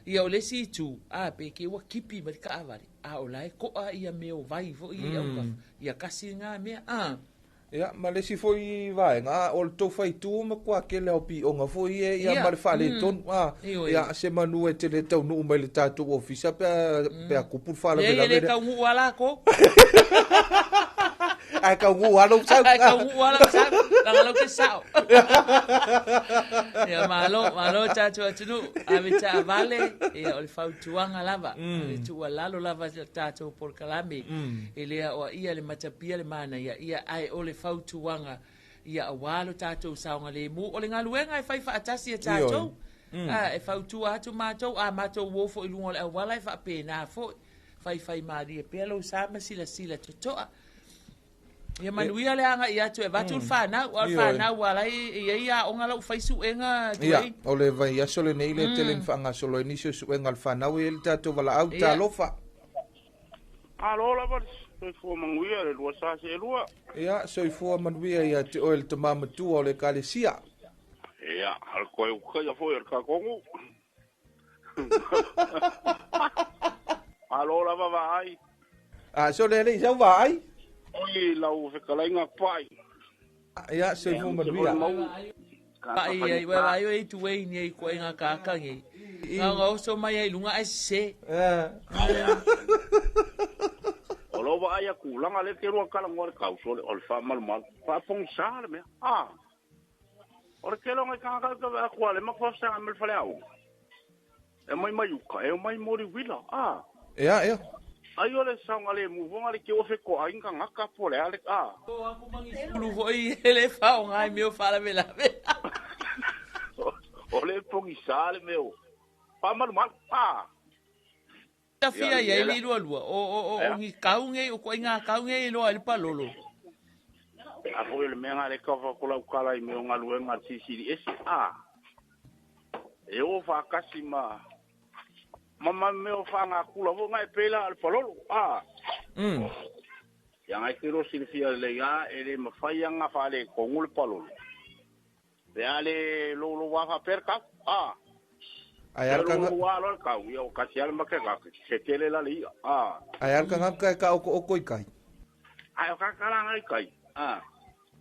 Ia o le isi itu, a pe ke ua kipi mai le taavale. A o la e koa ia mea o vai foi i au kafa. Ia kasi ngā mea. Ah. Ia, ma le isi foi vaega, ah, o le tou faitu ma kua kele au pioga foi e, ia, Ia. ma le faaletonu. Ah, Ioe. ia, se manu e tele taunuu mai le tatou ofisa pe a kupu le Lea ia faalavelave le lea. taunuu a lako. Ae taunuu lava lou sau. Ai taunuu a lau sau. Laga lau te sao. Ia, malo, malo tatou atunuu. Ave taavale, ia o le fautuaga lava. O le tuualalo lava i le tatou polokalame. E lea o ia le matapia le manaia, ia ae o le fautuaga ia auā lo tatou saogalemu. O le galuega e fai faatasi e tatou. Ah, e fautua atu matou, a matou uo foi i luga o le auala e faapena foi. Faifai malie pea lou sa ma silasila totoa. Ia manuia le aga i atu e vatu le whanau, o le whanau ala i ia o ngala u whai suenga Ia, o le vai aso le nei le tele ni whaangasolo e nisi o suenga le whanau e le tātou wala au talofa. Alo lava, soifua manuia le lua sa se lua. Ia, soifua manuia ia te oe le tamamatua o le kalesia. Ia, al koe ukai a foi o le kakongu. Alo lava vaai. A, so le le isau vaai? Oi, lau whekalainga pai. Ia, soifua manuia. Pai ai, wai vai oi tu ei ni ai koe ngā kākangi. Ngā ngā oso mai ai lunga ai se. O lo vaai a kulanga le te rua kala ngoa le kauso le o le whaamalumalu. Whaapong sa le mea. Ah. O le kelo ngai kanga kau ka kua le makwafsanga me le whale au. E mai mai uka, e mai mori wila. Ah. Ia, ia. Ai o le saunga le muvonga le ke o wheko ai nga ngaka po le ale. Ah. O aku mangi sulu foi ele whao ngai meo whala me lawe. O le pongi sa le meo. Whaamalumalu. Ah. Ta fia ia i lua lua. O ngi kaunge, o koe ngā kaunge i loa i le palolo. A foi le mea ngā le kawa ko lau kala i meo ngā luenga CCDS. Ah. E o whakasi ma mama meo wha ngā kula fo ngai pela al palolo. Ah. Ia ngai te rosi le fia le ia e le mawhai anga wha le kongu le palolo. Le a le lolo wa wha per kau. Ah. Ai al kanga wa lo kau ia o kasi al make ka se tele la li. Ah. Ai al kanga ka ka oko oko i kai. Ai o ka kala ngai kai. Ah.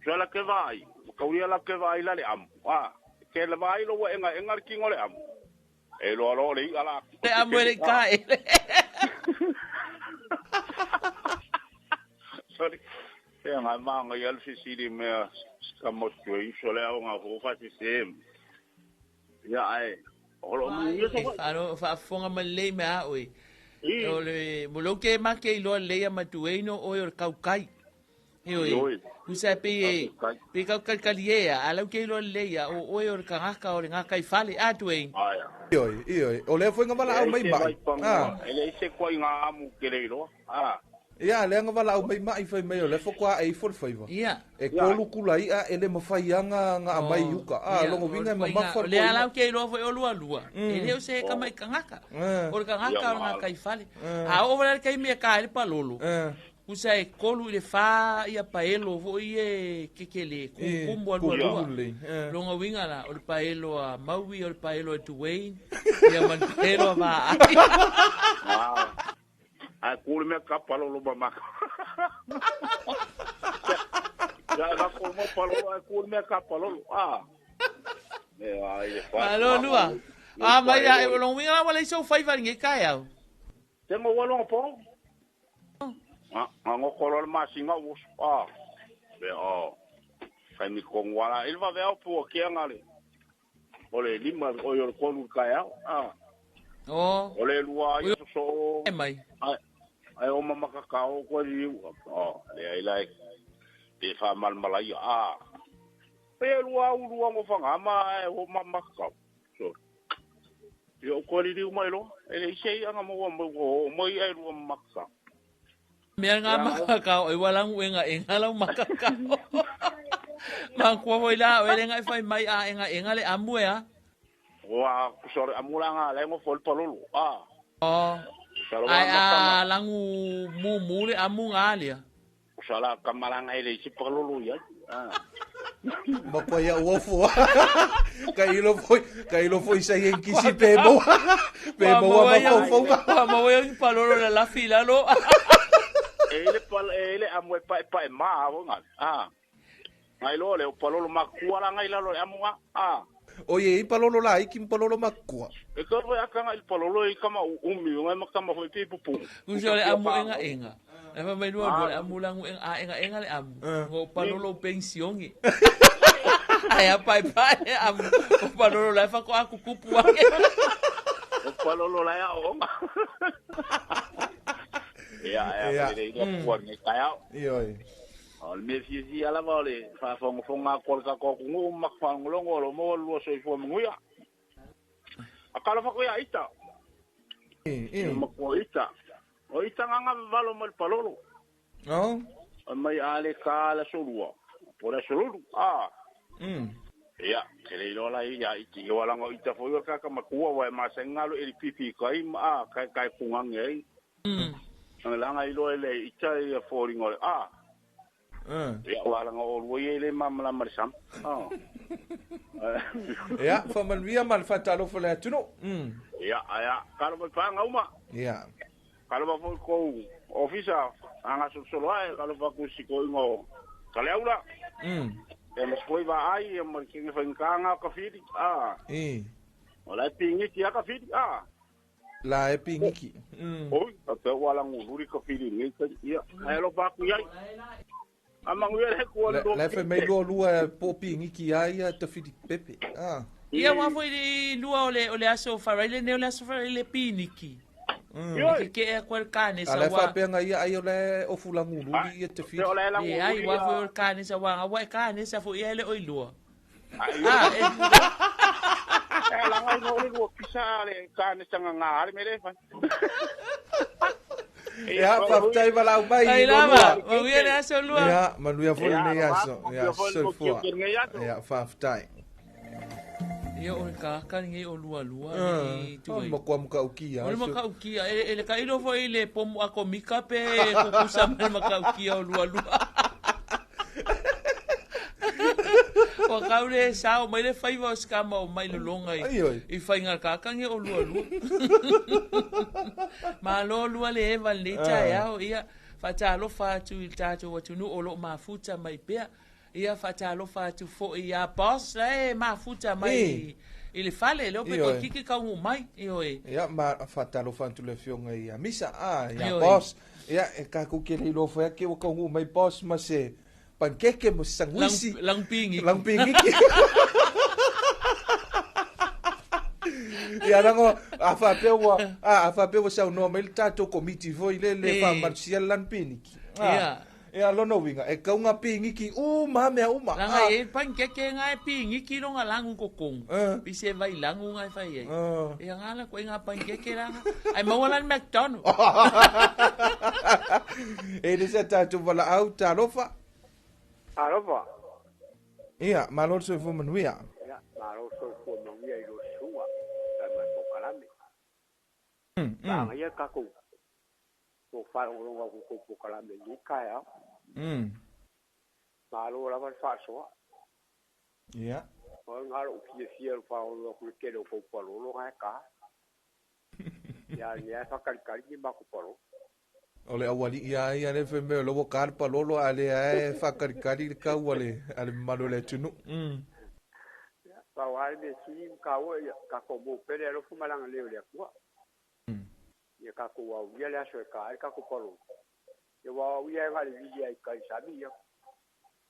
So la ke vai, ka uia la ke vai la le am. Ah. Ke le vai lo wa enga enga ki ngole am. E lo lo le ala. Le amu le ka e. Sorry. Te ngai ma ngai al fi siri me ka mo tu so le au nga fo fa si sem. Ia ai. Olo mu ia so. Aro fa fonga ma le me a oi. O le mo lo ke ma ke lo le ya matueino o o kaukai. Oi. Usa pe pe kau kalkalie ala ke lo le ya o o o kangaka o ngā kai fale a tuei. Oi, oi, o le foi ngawala au mai mai. Ah. Ele se ko ngā amu ke le lo. Ah. Ia, le ngawala au mai mai fai mai o le fo kwa e fo fai va. Ia. E kolu kula ia ele mawhai anga nga amai uka. Ah, longo winga ma mafa. Le ala ke lo foi o lua lua. Ele o se ka mai kangaka. O kangaka o ngā kai fale. A o wala kai me ka ele palolo. Usa e kolu i le wha ia paelo fo i e kekele kumbu a lua lua. Longa winga la, o le paelo a Maui, o le paelo a Dwayne, ia ma le paelo a Vaai. Ai kuli mea ka palolo ma maka. Ia na ko mo palolo, ai kuli mea ka palolo. Ah. Me ai le wha. Malo lua. Ah, mai ia, longa winga la wala iso whai wharinge kai au. Tengo walonga po. Nga ngokolo le masinga uso. Ah. Be o. Kai mi kongwala. Ilva veo pu kia ngale. Ole lima o yo kolu kai au. Ah. Oh. Ole lua i so. E mai. Ai ai o mama kakao ko li. Oh, le ai lai. Te fa mal malai. Ah. Pe lua u lua mo fanga ma e o mama kakao. So. Yo ko li mai lo. Ele sei anga mo mo mo ai lua mama. Mea ngā makakao, e walangu enga enga lau makakao. Mangkua hoi la, o ele ngai whai mai a enga enga le amu e a. Oa, kusore amu la ngā lengo fol palolo. Ah. Oh. Ai a langu mumu le amu ngā lea. Kusala kamalanga ele isi palolo ia. Ah. Ma koe ia uofu. Ka ilo foi, ka ilo foi sa ien kisi pe moa. Pe moa ma faufonga. Wa maua ia palolo la la fila lo. Ele pal ele amu e pae pae ma o ngā. Ah. Ngai lo le o palolo makua la ngai lalo le amu ngā. Ah. O ye i palolo la i kim palolo makua. E ka roe aka ngai palolo i kama umi ngai makama hoi pe pupu. Uso le amu enga enga. E fa mai lua le amu langu enga a enga enga le amu. Ngo palolo pensiongi. Ai a pai pai amu. O palolo la fa ko aku kupu ake. O palolo la ya o nga. Ia ia le i kua ngai kai au. Ioi. O le mea fiafia lava o le faafogafoga atu a le tatou atunuu ma mafaalogologo o lo maua le lua soifua manuia. A kalofako ia ita. Matua ita. O ita nganga vavalo mai le palolo. Oh. Mai a le ka le aso lua, po o le aso lolu, a. Ia, ke le iloa la ia iti, ia wala ngo ita foi o kaka matua wa ma senga lo eli pipi kai ma a kai kai kungange ai. Ang langa iloa ele ita ia fōringa o le a. Ia wala ngo o lua ia le mamala ma le sam. Ah. Ia, faamanuia ma le faatalofa le atunuu. Ia, aia, kalo mai panga uma. Ia. Kalo ma foi kou ofisa anga solosolo ae kalo fa ku siko ingo kaleaula. E mas foi va ai e ma kinga fainganga ka fili. Ah. E. O la pingiki a ka fili. Ah. La e pingiki. Oi, a te wala nguluri ka fili ngi ka ia. Ai lo pa ku iai. A mangu ia le ku Le le fe mai lua lua e po pingiki ai ia te fili pepe. Ah. Ia wa foi le lua o le aso faraile ne o le aso faraile piniki. Ke ke e kwa kane A sa le wa. faapeaga ia ai o le ofu lagululi ia te fili. E ai wa foi o le kane sa wa wa e kane sa foi ia le oi lua. Ah, e langa ino le lua pisa le kane sanga ngā le mere fa. Ia, faafetai valaau mai Ai i lua lava, lua. manuia le aso lua. Ia, manuia foi Ia, lenei aso. manuia Ia, foi le soifua. lenei aso. Ia, faafetai. Ia o le kaka nge o lua lua ni O le makua makaukia. O le makaukia, e le kailo foi le pomu a komika pe kukusa ma le makaukia o lua lua. O kau le sao mai le faiva o skama o mai lolonga i, Ai, oi. i whainga kakange o lua lua. Malo lua le eva le tae ao, ia whatalofa atu i tātou atunu o lo mafuta mai pea. Ia whatalofa atu fo i a boss, e mafuta mai E. i le fale, leo pe Ioe. koe kiki kaungu mai, ioe. Ia, ma faatalofa atu le afioga ia Misa, a, ia Ioe. boss. Ia, e kākou ke le iloa foi ake ua kauguu mai boss ma se pankeke mo se sanguisi. Langpingiki. Langpingiki. Ia lago, a faapea ua, a faapea ua saunoa mai le tatou komiti foi le le E. faamalosia le lanupiniki. Ia. Ia, lona uiga, e kauga pingiki uma mea uma. Langa e pankeke nga e pingiki longa langu kokongu. Pise vai langu nga e fai ai. Ia ngala koe nga pankeke langa. Ai maua lan McDonald. E le se tatou valaau talofa. Alofa. Ia, malo le soifua manuia. Ia, malo soifua manuia i lo susuga, tai ma pokalame. Langa ia kakou. Po whaalogologo aku kou pokalame ni kaeao. Malo lava le faasoa. Ia. O ngā lou fiafia le whaalogologo aku le tele o kou palolo ngai ka. Ia, ni ai whakalikali ni mako palolo. O le auali'i a ia le fe mea o ua ka le palolo a le ae faakalikali le kau a le a le mamalu o le atunuu. Pau hale me sini mkaua ia kako mou pele alofa malanga leo le akua. Ia kako wau ia le aso e ka ai kako palolo. Ia wau ia e ngā le vili ai kai sami ia.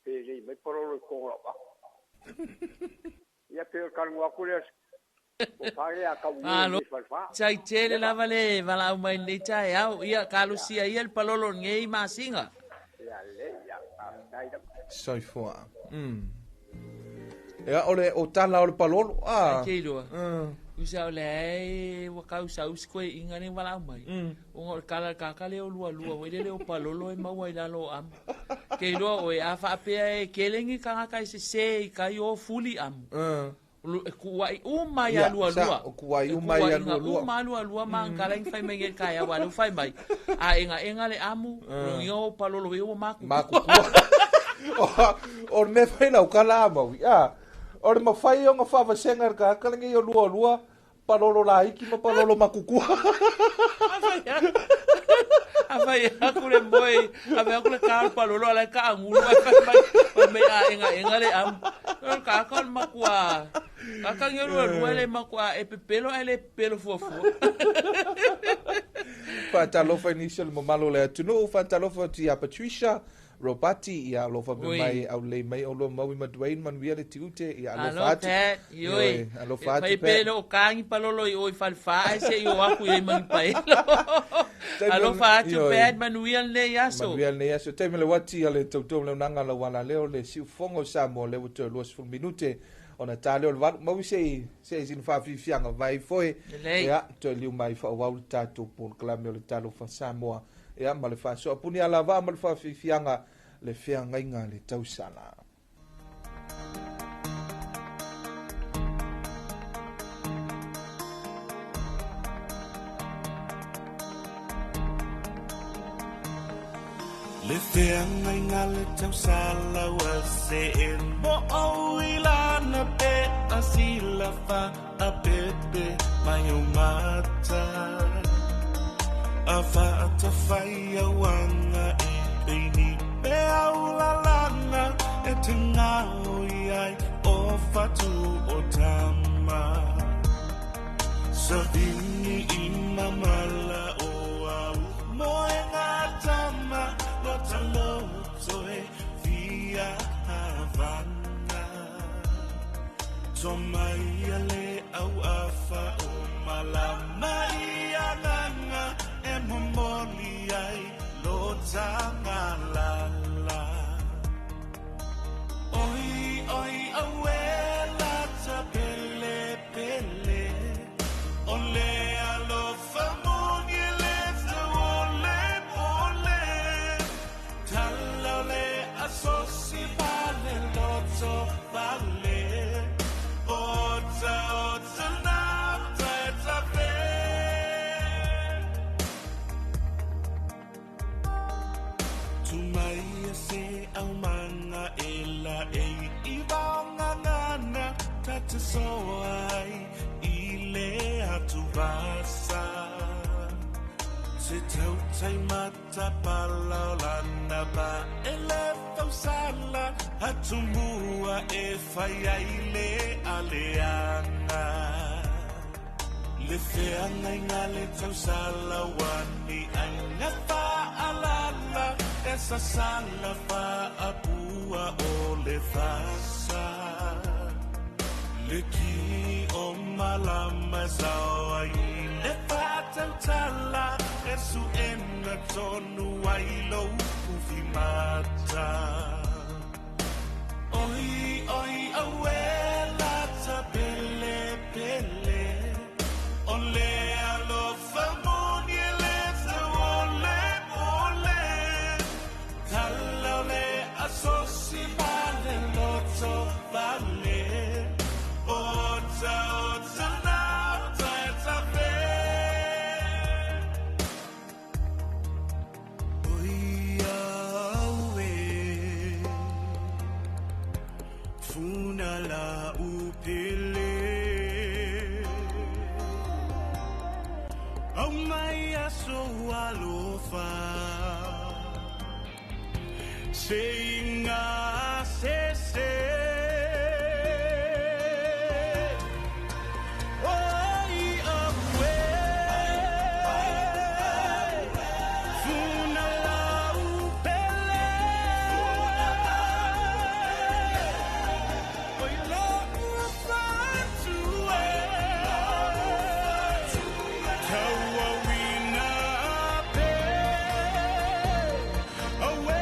Pe lei mai palolo i kongo lau ako. Ia pe o kalungu aku le aso. O pare a kau ia Malo. le falfa. Sai tele lava le valaau mai nei tae ao. Ia kalusia ia le palolo ngei masinga. Ia le ia. Nai da. Soifua. Ia, o le o tala o le palolo. A. Ke iloa. Usa o le ai wa kau sa usi koe inga ne valaau mai. O ngā kala kaka le o lua lua. Wele le o palolo e maua i lalo o amu. Ke iloa o e a whaapea e kelengi kangaka i se se i kai o fuli amu. E kuai uma ia Ia, lua sa, lua. o kuai E uma ia kuai lua lua. Uma lua lua ma ngala ingi fai mai nge kaya wa le fai mai. A enga enga le amu, rongi o palolo e o maku. Maku kua. O le mea fai lau kala a maui. A. O le mawhai o ngā whavasenga le kakala nge o lua lua, palolo laiki ma palolo makukua. A fai aku le moe, a fai aku le ka palolo ala ka angulu a fai mai, fai mai a enga enga le amu. O ka ka o makua. Ka ka nge lua lua le makua e pepelo e le pepelo fua fua. Whātalofa nisi o le mamalo le atunuu, whātalofa atu ia Patricia, Robati, ia alofa me Oi. mai au lei mai o lua maui ma Dwayne manuia le tiute, ia alofa Alo atu. Pat, ioi. Alofa atu Fai Pat. pelo o kangi palolo i oi falfa ai se i o aku i mangi paelo. Alofa atu Ioi. Pat manuia nei aso. Manuia nei aso. Taimi le wati a le tautau le unanga la wala leo le siufongo sa mo le ua lua sefulu minute ona tā leo le valu. Maui se i se i sina whaafifianga vai foe. Lelei. Ia, toe liu mai whaawau le tātou polokalame o le talofa Samoa. Ia, ma le whaasoa puni ala vaa ma le whaafifianga Le feagaiga le tausala. Le feagaiga le tausala ua seʻe mo ou i lana pe a silafa a pepe mai o mata a faatafai auaga e peini pe aulalana e te gaoi ai o fatu o tama savini i mamala o au moega tama lo taloto e fia havana tomai ale au afa o malama i agaga e momoli ai lo tagalala. Oi oi awe la tapele pele ole alofa moni le ole ole talole asosi vale loto vale ota ota na ta fe tumai se au manga ela e i vaogagana tate soa ai i le atuvasa se tautai matapalaolana ba e le fausala atumua e fai ai le aleaga le feagaiga le tausala uani aiga faalala e sasala faapua o le fasa le ki o malama e sao ai le faatautala e suʻena tonu ai lou ufimata. Oi oi awe la tapele pele ole alofa moni le ole ole talole asosi vale loto vale ota ota na ta fe oi awe funa la upele au mai aso alofa seinga se se oi awe funa la upele oi la ufatu e tauauina pe awe.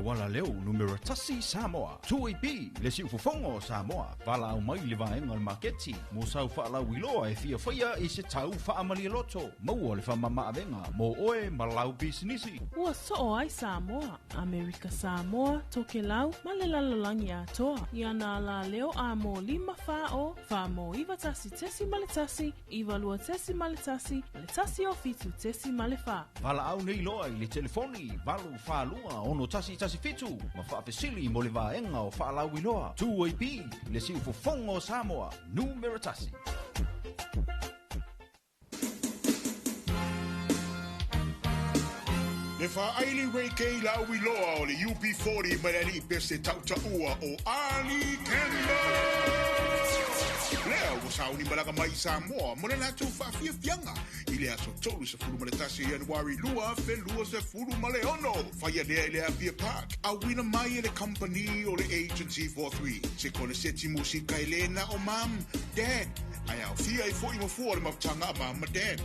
lau alaleo numera tasi Samoa. 2AP, le siufofoga o Samoa, valaau mai i le vaega o le maketi mo sau faalauiloa e fia faia i se tau faamalialoto. Maua le faamamaavega mo oe ma lau pisinisi. Ua soo ai Samoa, Amerika Samoa, Tokelau ma le lalolagi atoa i ana alaleo a mo 5 4 4 mo 91.1, 92.1 ma le 107.4. Valaau nei loa i le telefoni 842 6117 ma faafesili mo le vaega o faalauiloa. 2AP, le siufofoga o Samoa, numera tasi. Le faaili Ray lau iloa o le UB40 mai le alii pese tautaua o Ali Campbell. Lea ua sauni malaga mai i Samoa mo le latou faafiafiaga i le aso 31 Ianuari 2026. Faia lea i le Apia Park, auina mai e le company o le Agency 43. Se koneseti musika e le na o mam, dad, ae aofia ai foi mafua o le mafutaga a mam ma dad.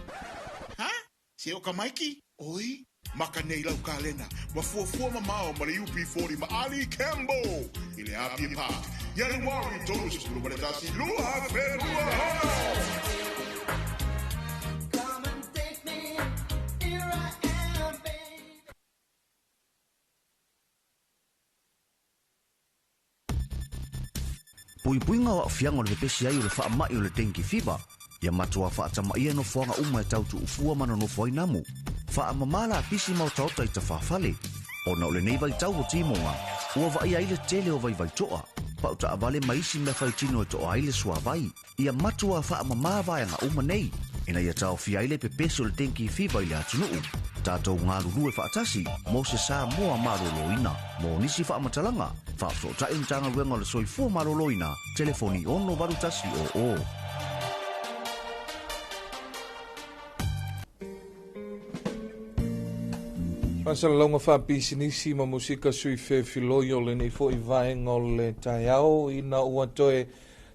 Ha? Se o ka maiki? Oi? Maka nei lau kalena, ma fuafua mamao ma le UB40 ma Ali Campbell i le Apia Park. Ianuari 31 2026. Come and take me, here I am, baby. Puipuiga o aafiaga o le pepesi ai o le faamai o le dengue fever. Ia matua faatamaia nofoaga uma e tautuufua ma nonofo ai namu. Faamamā lapisi ma otaota i tafafale. Ona o lenei vaitau o timoga, ua vaaia ai le tele o vaivaitoa. Pau taavale ma isi mea faitino e toa ai le suavai. Ia matua faamamā vaega uma nei. Ina ia taofia ai le pepesi o le dengue fever i le atunuu. Tatou galulue faatasi mo se Samoa maloloina. Mo nisi faamatalaga, faafesootai Matagaluega o le Soifua Maloloina, telefoni 68100. Faasalalauga faapisinisi ma musika sui fefiloi o lenei fo'i vaega o le taeao ina ua toe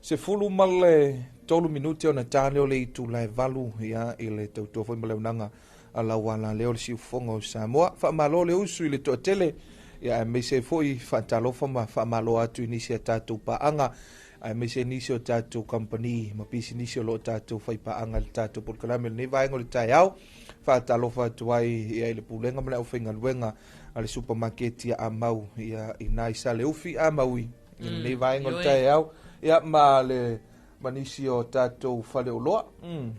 13 minute ona tale o le itula e 8 ia i le tautua foi ma le auaunaga a lau alaleo le siufofoga o Samoa. Faamalo le usu i le toatele ia aemaise foi faatalofa ma faamalo atu i nisi a tatou paaga aemaise nisi o tatou kamupani ma pisinisi o loo tatou faipaaga i le tatou polokalame lenei vaega o le taeao. Faatalofa atu ai ia i le pulega ma le aufaigaluega a le supamaketi a Amau ia i nai Saleufi a Maui i lenei vaega o le taeao ia ma le ma nisi o tatou faleoloa.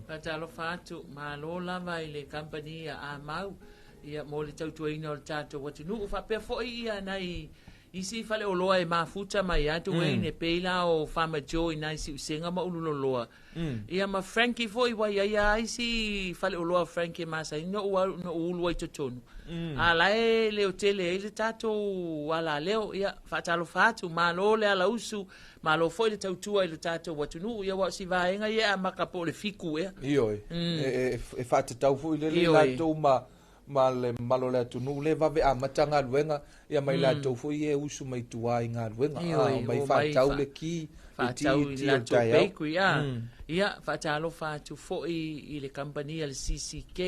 Faatalofa atu, malo lava i le kamupani a Amau ia mo le tautuaina o le tatou atunuu. Faapea foi ia nai isi faleoloa e mafuta mai atu mm. e pei la o Farmer Joe i nai siusega ma ululoloa. Ia ma Frankie foi ua iai a isi faleoloa Frankie e masani no ua no ulu ai totonu. A la e le o tele ai le tatou alaleo ia faatalofa atu malo le alausu malo foi le tautua i le tatou atunuu ia ua o si vaega ia e amaka po o le 7 ea. Ioe. E faatatau foi lele latou ma le mamalu o le atunuu le vave amata galuega ia mai latou foi e usu mai tua i galuega Ioe, mai o mai faatau le ki le ti faatau i ti o le latou taeao. bakery a. Ia faatalofa atu foi i le kamupani a le CCK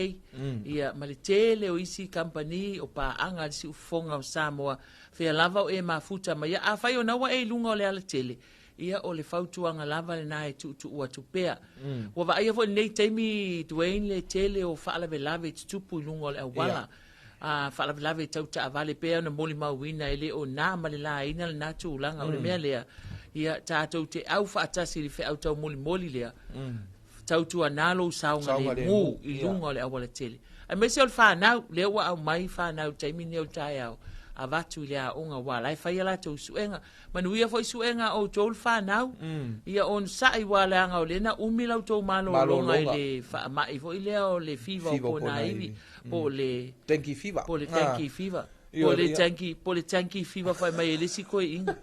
ia ma le tele o isi kamupani o paaga a le siufofoga o Samoa fea lava o e mafuta mai ia afai ona ua e i luga o le alatele ia o le fautuaga lava lena e tuutuu atu pea. Ua vaaia foi lenei taimi Dwayne le tele o faalavelave i tutupu i luga o le auala. A faalavelave tau taavale pea ona molimauina e le o na ma le laina lena tulaga o le mea lea. Ia tatou te au faatasi i le feau taumolimoli lea. Tautuana lou saogalemu i luga o le aualatele. Aemaise o le fanau, lea ua aumai fanau i le taimi lenei o le taeao, avatu i le aoga aua la e fai a latou suega. Manuia foi suega a outou le fanau, ia onosai aua leaga o lea na umi la outou malologa i le faamai foi lea o le fiva o ponaivi, po o le Dengue fever. Po o le dengue fever. Po o le dengue, po o le dengue fever fai mai e le isi toeaiina.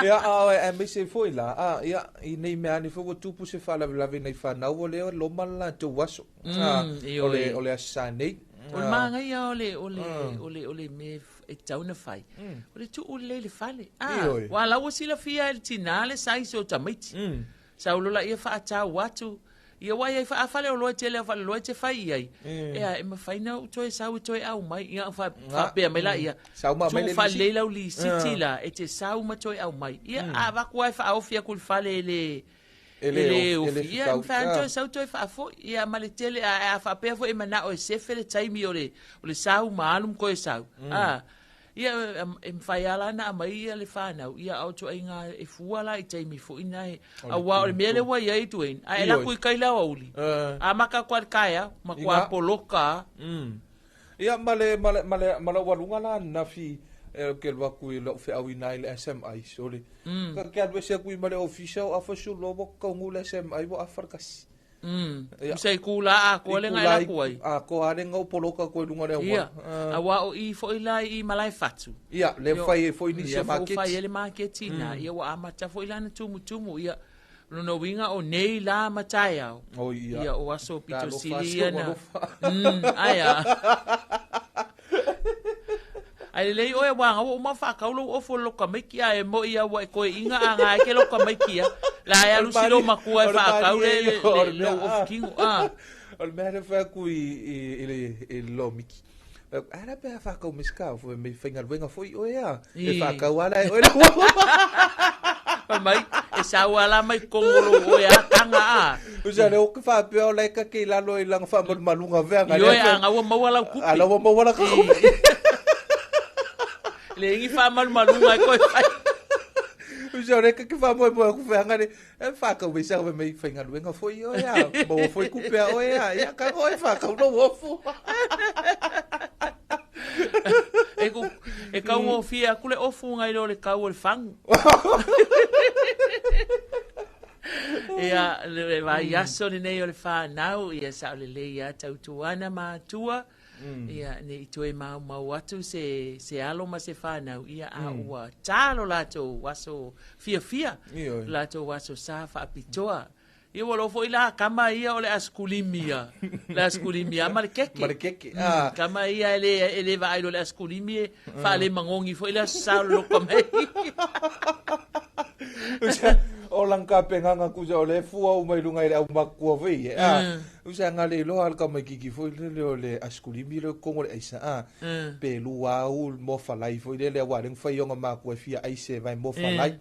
Ia, a aemaise foi la, a, ia, i nei mea ane foi ua tupu se faalavelave i nai fanau o lea loma le latou aso. O le aso Sa nei. O le manaia o le o le o le o le mea e tatau ona fai. O le tuu lelei i le fale. A, aua la ua silafia e le tinā le size o tamaiti. Sau loa laia faatau atu. Ia ua iai faafale o loa tele fale loa te fai iai. Ea e mafai na ou toe sau e toe au mai. Ia faapea mai la ia. Sau ma mai le faalelei lau lisiti la e te sau ma toe au mai. Ia a avatu ai faaofi atu i le fale e le E le ofi. Ia mafai ona toe sau toe faafoi. Ia ma le tele a faapea foi e manao e sefe le taimi o le sau ma alu ma toe sau. A Ia, e mafai lava la ona aumai ia le fanau, ia a o ituaiga e fua la i taimi foi na e, aua o le mea lea ua i ai Dwayne, a e alu atu i tai i le aoauli, amata atu lava i le taeao, matua poloka lava. Ia, ma le, ma le, ma le, ma lau aluga la ananafi, ou te alu atu i lau feauina i le SMI, sole. Ka ke alu ese atu i ma le ofisa o afa sulo, ua taunuu le SMI ua afa le kasi. Ia. Usa i kula atoa le na e alu atu ai. Atoa le na o poloka atu ai luga o le auala. Ia, aua o i foi la i Malaefatu. Ia, lea ua fai ai foi nisi o maketi. Lea foi ua fai ai le maketi i ina. Ia ua amata foi la ona tumutumu. Ia, o lona uiga o nei la ma taeao. Oh, ia. Ia, o aso pito sili ia na. Ae a? Ae lelei oe aua ua uma faatau lou ofu o le lotomaiki ae moi a ua e toeaina a na e ke lotomaiki ia. La e alu si lou matua e faatau le lou ofu kino. Ah. O le mea lea fai atu i le lomiki. A la pe a faatau mai se ka ofu me faigaluega foi oe a. E faatau ala e oe le Fai mai, e sau ala mai kongo lou oe a tanga a. Usa le o ke faapea o la e kake i lalo i langa faamalumaluga vea. Ioe a nga ua maua lau kupe. A la ua maua la ka kupe. Le ingi faamalumaluga e koe fai. Usa o le kake faamoemoe aku feaga le e whakau mai sa mai whaingaluenga foi oe a maua foi kupe a oe a ia ka oe whakau no ofu. E ku e kau o fia aku le ofu ngai lo le kau o le fangu. Ia, le vai aso lenei o le whanau, ia sa o le lei a tautuana matua, ia, ne i toe maumau atu se, se alo ma se whanau, ia, a ua tā lo latou aso fiafia, lo latou aso sa faapitoa. Ia ua loa foi la kama ia o le askulimi ia, le askulimi a ma le keke. Ma le keke, Kama ia e le vaai loa le askulimi e faale magogi foi le aso sa o le loko mai. O lang ka penganga kusa o le fua o mai lunga i le au makua foi e. A, usa nga le iloa al ka mai kiki foi le le o le askulimi le kongo le aisa. A, pe lua au mo falai foi le le wa le fai onga makua fia aise vai mo falai.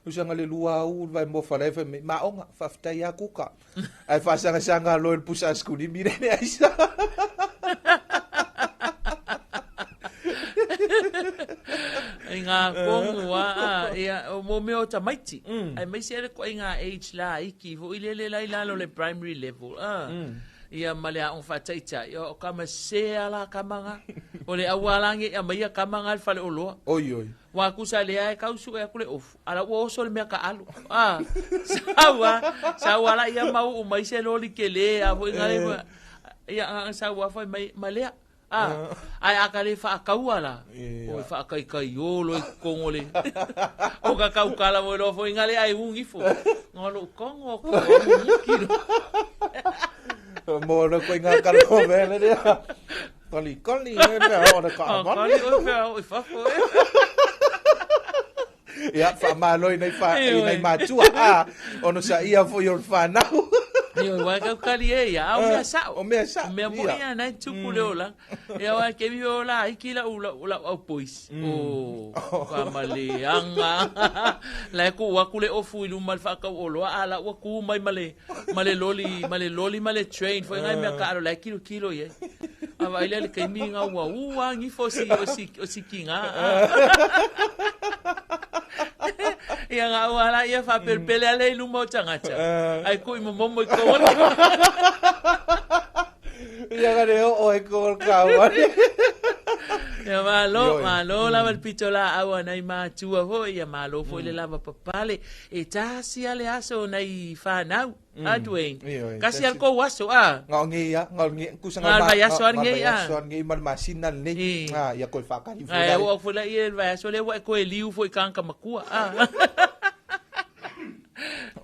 Usa nga le lua au vai mo falai foi me ma onga faftai a kuka. Ai fa sanga sanga lo el pusa askulimi le le aisa. I ngā kongu a, ia, o mō mea o tamaiti. Ai mai se ko i ngā age la iki, fo i lele lai lalo le primary level. Ia ma le a on whataita. Ia o kama se ala kamanga. O le awalange ia mai ia kamanga le fale o loa. Oi oi. Wa kusa le ai kausu e aku le ofu. Ala ua oso le mea ka alu. Ah, saua, saua la ia mau o mai se loli ke le a foi ngai ia nga saua foi mai malea. Ah, ai a ka le whaakaua la. O e whaakaikai olo i kongo le. O ka kaukala mo lo foi ngale ai ungi fo. Ngalo kongo ko ungi lo. Mo na koe ngā kala o mea le rea. Kali kali e mea o le ka amani. Kali o mea o i fafo e. Ia, whaamalo i nei, wha, i nei mātua. A, ono sa ia foi o le whanau. Io, wai kau kali e ia, au mea sao. O mea sao. O mea mo ia, nai tupu le ola. Ia, wai ke mi ola, iki la ula, ula au pois. O, ka maleanga. La e ku aku le ofu i luma le whaakau o loa, a la ua ku mai male, male loli, male loli, male train. Foi ngai mea ka alo, la e kilo kilo ia. A vai le kaimi ngā ua ua ngifo si, o si, o si kinga. Ia ngā ua la ia whapelpele ale i luma o tangata. Ai kui momomo i kola. Ia ka reo o e ko ka wale. Ia malo, malo lava le pito la aua nai mātua foi, ia malo foi le lava papale. E tasi ale aso nai whanau. A Dwayne. Kasi al ko aso a. Ngā ngi ia, ngā ngi kusa ngā vai aso ar ngi a. Aso ar ngi ma masina nei. A ia koe whakari foi. Ai o foi la ia vai aso le wa koe liu foi kanka makua. A.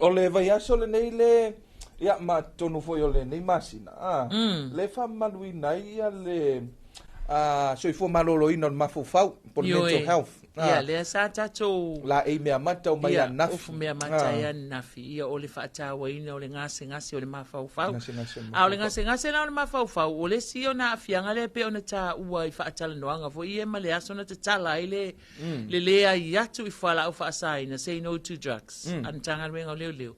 O le vai aso le nei le ia ma tonu foi o le nei masina. A. Le wha malui nei ia le Soifua malōlōina o le mafaufau po o le mental health. Ia, lea sa tatou laei meamata o mai ananafi. Ofu meamata ai ananafi, ia o le faatauaina o le gasegase o le mafaufau. A o le gasegase la o le mafaufau, o le isi ona aafiaga lea e pei ona taua i faatalanoaga foi ia ma le aso na tatala ai le le leai atu i fualaau faasaina, say no to drugs, a le Matagaluega o Leoleo.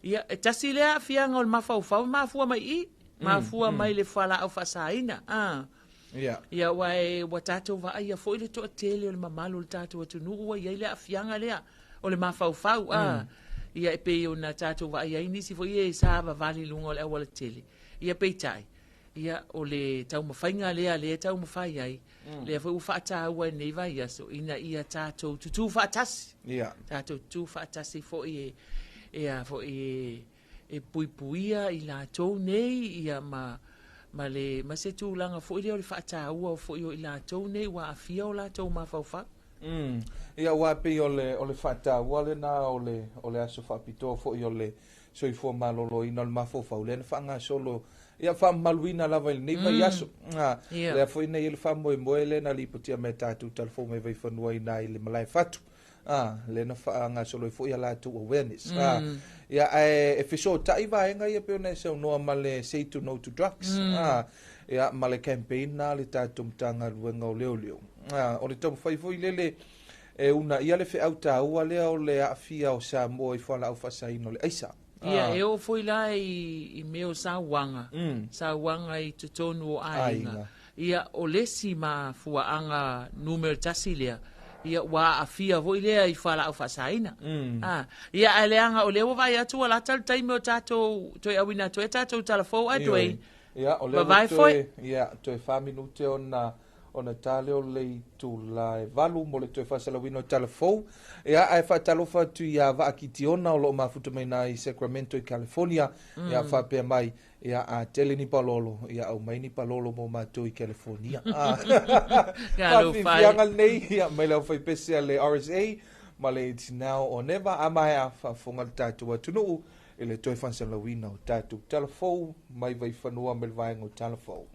Ia, e tasi lea aafiaga o le mafaufau e mafua mai i, mafua mai le fualaau faasaina. Ia, aua ua tatou vaaia foi le toatele o le mamalu o le tatou atunuu ua i ai le aafiaga lea o le mafaufau. Ia, e pei ona tatou vaaia ai nisi foi e savavali i luga o le aualatele. Ia, peitai, ia, o le taumafaiga lea lea e taumafai ai, lea foi ua faataua i lenei vaiaso, ina ia tatou tutū faatasi. Tatou tutū faatasi foi e a foi e puipuia i latou nei, ia ma le ma se tulaga foi lea o le faataua foi o i latou nei ua aafia o latou mafaufau. Ia, aua pei o le faataua lena o le aso faapitoa foi o le soifua malōlōina o le mafaufau lea na faagasolo, ia faamamaluina lava i lenei vaiaso. Lea foi na i ai le faamoemoe lea na lipotia mai e tatou talafou mai Vaifanua i ina i le malae fatu. Lea na faagasolo ai foi a latou awareness. Ia, ae e fesootai vaega ia pei ona e saunoa ma le say to no to drugs. Ia, ma le campaign na a le tatou Matagaluega o Leoleo. O le taumafai foi lele e uunaia le feau taua lea o le aafia o Samoa i fualaau faasaina o le aisa. Ia, e oo foi la i mea o sauaga, sauaga i totonu o aiga. Ia, o le isi mafuaaga numera tasi lea, ia ua aafia foi lea i fualaau faasaina. Ia, ae leaga o lea ua vaai atu ua lata le taimi o tatou toe auina atu ai tatou talafou ae toe Ia, o lea ua toe, ia, toe 4 minute ona ta lea o le itula e 8 mo le toe faasalauina o talafou. Ia, ae faatalofa atu ia Vaa Kitiona o loo mafuta mai na i Sacramento i California. Ia, faapea mai, ia, a tele ni palolo, ia, aumai ni palolo mo matou i California. Faafiafiaga lenei, ia, mai le aufaipese a le RSA ma le It's Now or Never. A maea faafofoga le tatou atunuu i le toe faasalauina o tatou talafou mai Vaifanua ma le vaega o talafou.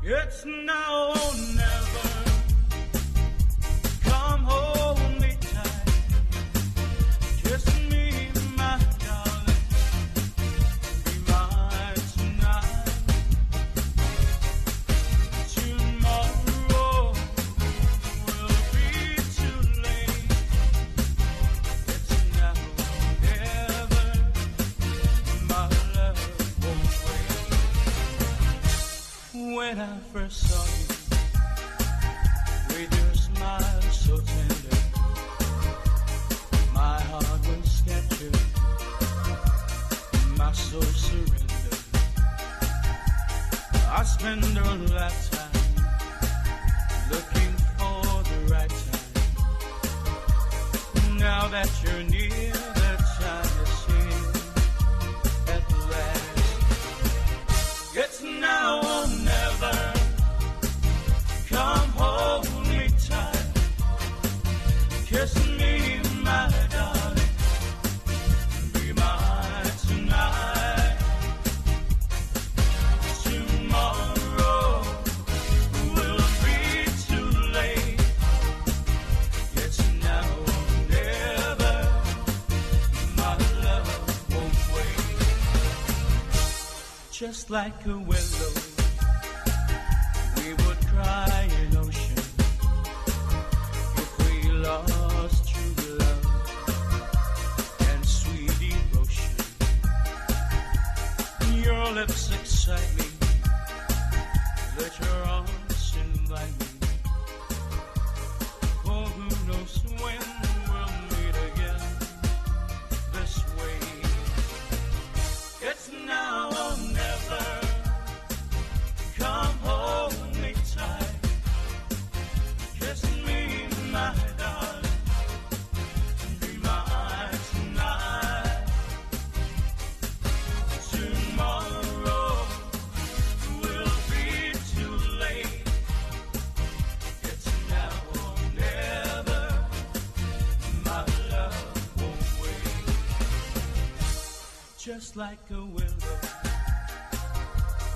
It's now or never. Come hold me tight. Kiss me, my darling. Be mine tonight. Tomorrow will be too late. It's now or never. My love won't wait. When I first saw you, with your smile so tender, my heart was captured, my soul surrendered. I spend a lifetime looking for the right time. Now that you're near, the time is here at last. It's now or never. Come hold me tight. Kiss me, my darling. Be mine tonight. Tomorrow will be too late. It's now or never. My love won't wait. Just like a willow, we would cry an ocean if we lost true love and sweet devotion. Your lips excite me, let your arms invite me. For who knows when we'll meet again this way. It's now or never. Like a willow,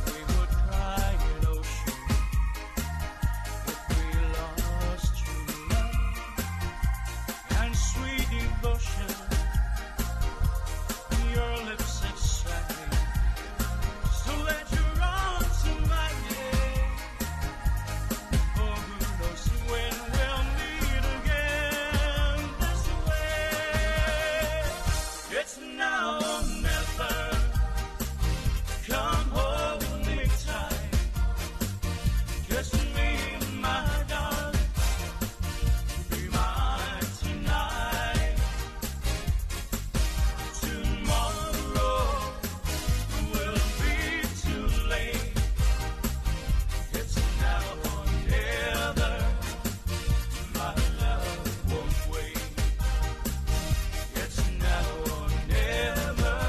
we would cry an ocean if we lost true love and sweet devotion. Your lips excite me, so let your arms invite me. For who knows when we'll meet again this way? It's now or never. Come hold me tight. Kiss me, my darling. Be mine tonight. Tomorrow will be too late. It's now or never. My love won't wait. It's now or never.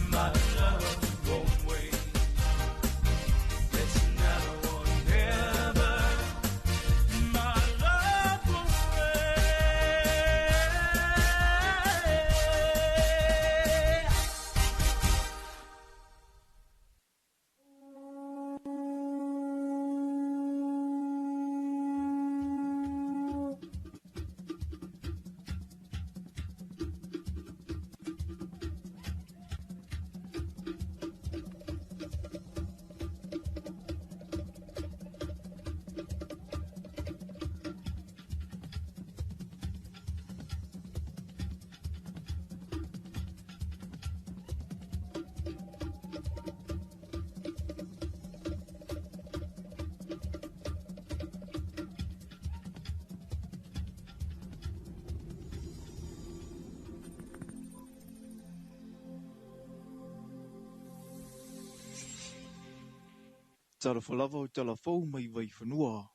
My love won't wait. It's now or never. My love won't wait. Talofa lava o talafou mai vaifanua.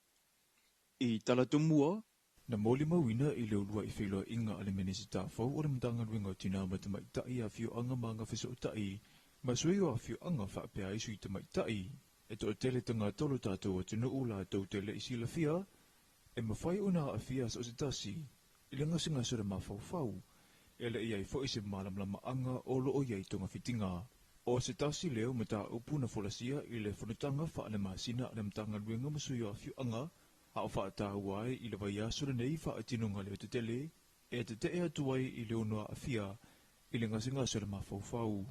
I talatumua, na moli mauina i le ulua i whailoa inga a le Minisita fau o le Matagaluega o Tina ma Tamaitai Afioaga ma Agafesootai, ma sui o afioaga faapea ai sui tamaitai. E toatele tagata o lo tatou atunuu latou te le i silafia, e mafai ona aafia so o se tasi i le gasegase o le mafaufau, e le i ai foi se malamalamaaga o loo i ai togafitiga. O se tasi leo mataupu na folasia i le fonotaga faalemasina a le Matagaluega ma sui o afioaga, a o faataua ai i le vaiaso lenei faatinoga leotetele e tetee atu ai i le ono aafia i le gasegase o le mafaufau.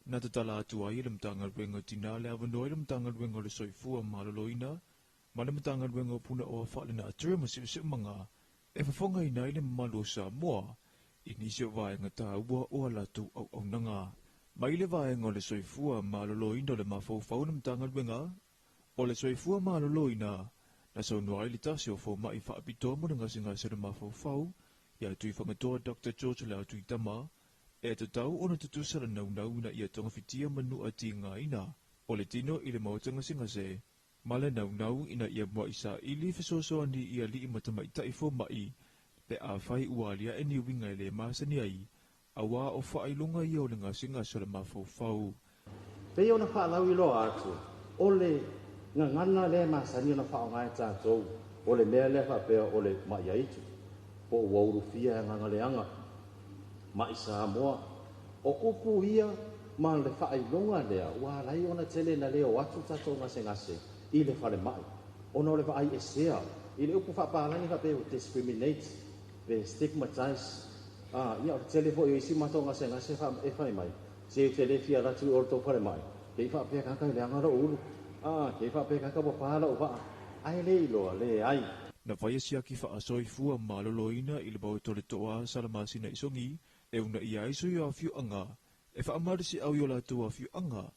Na tatala atu ai le Matagaluega Tina le avanoa i le Matagaluega o le Soifua Maloloina ma le Matagaluega o Punaoa Faalenatura ma Siosiomaga e fofogaina ai le mamalu o Samoa i nisi o vaega taua o a latou auaunaga. Mai le vaega o le soifua maloloina o le mafaufau na Matagaluega o le Soifua Maloloina, na saunoa ai le tasi o fomaʻi faapitoa mo le gasegase o le mafaufau ia Tuifagatoa Dr. George Leautuitama, e tatau ona tutusa le naunau ina ia togafitia manu tigaina o le tino i le maota gasegase ma le naunau ina ia muaʻi saili fesoasoani i alii ma tamaitai fomaʻi pe afai ua aliaʻe ni uiga e lē masani ai auā o faailoga ia o le gasegase o le mafaufau. Pei ona faalauiloa atu, o le gagana lea masani ona faaaoga e tatou, o le mea lea faapea o le maʻi po o ua ulufia e agaga leaga, maʻi Samoa. O upu ia ma le faailoga lea, ua alai ona tele na leo atu tatou gasegase i le falemai, ona o le vaai esea i le upu faapalagi faapea ua discriminate pe stigmatize. Ia o le tele foi o isi matou gasegase e fai mai, se te le fia alu atu i o le tou falemai, ke i faapea kaka i leaga lou ulu, ke i faapea kaka ua pā lau vaa, ae le iloa leai. Na faia siaki faasoifua maloloina i le maota o le toa sa le masina i sogi, e unaia ai sui o afioaga, e faamalosiau i o latou afioaga,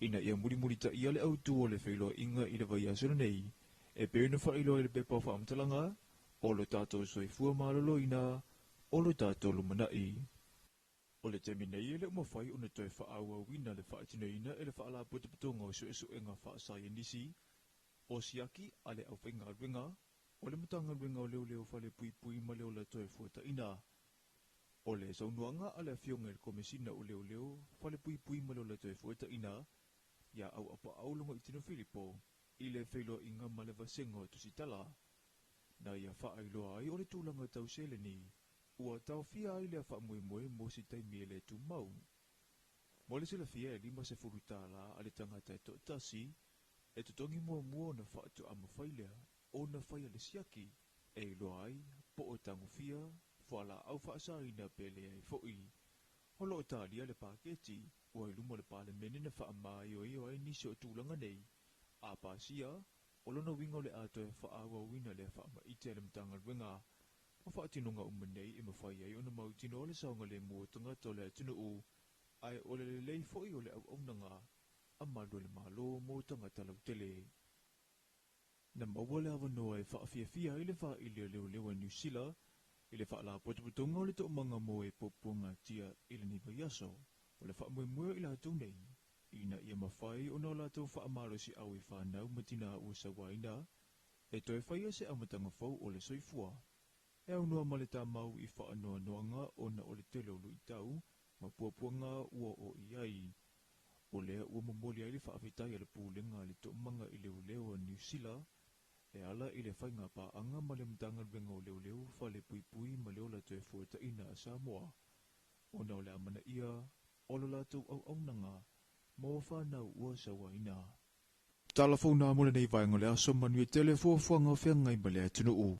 ina ia mulimulitaia le autū o le feiloaiga i le vaiaso lenei, e pei ona faailoa i le pepa o faamatalaga, o lo tatou soifua maloloina, o lo tatou lumanai. O le taimi nei e le o mafai ona toe faaauauina le faatinoina e le faalapotopotoga o suesuega faasaienisi, o siaki a le aufaigaluega, o le Matagaluega o Leoleo Falepuipui ma le Ola Toe Fuataina. O le saunoaga a le afioga i le Komesina o Leoleo Falepuipui ma le Ola Toe Fuataina, ia Auapaau Logoitino Filipo, i le feiloaiga ma le vasega o Tusitala. Na ia faailoa ai o le tulaga tau seleni, ua taofia ai lea faamoemoe mo se taimi e le tumau. Mo le silafia e $50 a le tagata e to'atasi e totogi muamua ona fa'ato'a mafai lea ona faia le siaki e iloa ai po o tagofia fuala'au fa'asaina pe leai fo'i. O lo'o talia le paketi ua i luma o le Palemene na fa'amaioio ai nisi o tulaga nei a pasia o lona uiga o le a toe fa'aauauina lea fa'ama'ite a le Matagaluega o fa'atinoga uma nei e mafai ai ona mautinoa le saogalemu o tagata o le atunu'u ae o le lelei fo'i o le auaunaga a malu e le Malo mo tagata lautele. Na maua le avanoa e fa'afiafia ai le fa'aili a leoleo a Niu Sila i le fa'alapotopotoga o le to'omaga mo e puapuagatia i lenei vaiaso o le fa'amoemoe o i latou nei ina ia mafai ona o latou fa'amalosi'au i fanau ma tinā ua sauaina e toe faia se amataga fou o le soifua e aunoa ma le tamau i fa'anoanoaga ona o le tele o lu'itau ma puapuaga ua o i ai. O lea ua momoli ai le fa'afetai a le pulega a le to'omaga i leoleo a Niu Sila e ala i le faiga pa'aga ma le Matagaluega o Leoleo Fale Puipui ma le Ola Toe Fuata'ina a Samoa ona o le amana'ia o lo latou auaunaga mo fanau ua sauaina. Tala fou mo lenei vaega o le aso manuia tele fuafuaga o feagai ma le atunu'u.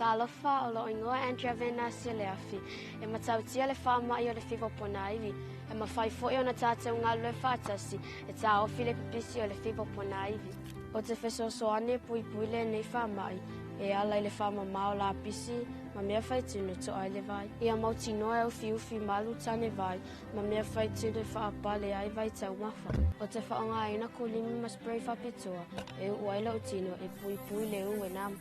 Talofa o lo'o igoa Andrea Venasi le afi e matautia le fa'ama'i o le fiva ponaivi e mafai fo'i ona tatou galulue fa'atasi e tāofi le pipisi o le fiva ponaivi. O te fesoasoani e puipui lenei fa'ama'i e ala i le fa'amamā o lapisi ma mea faitino to'a ai le vai. Ia mautinoa e ufiufi malu tane vai ma mea faitino e fa'apale ai vai taumafa. O te fa'aogāina kulimi ma spray fa'apitoa e u'u ai la'u tino e puipui le u e namu.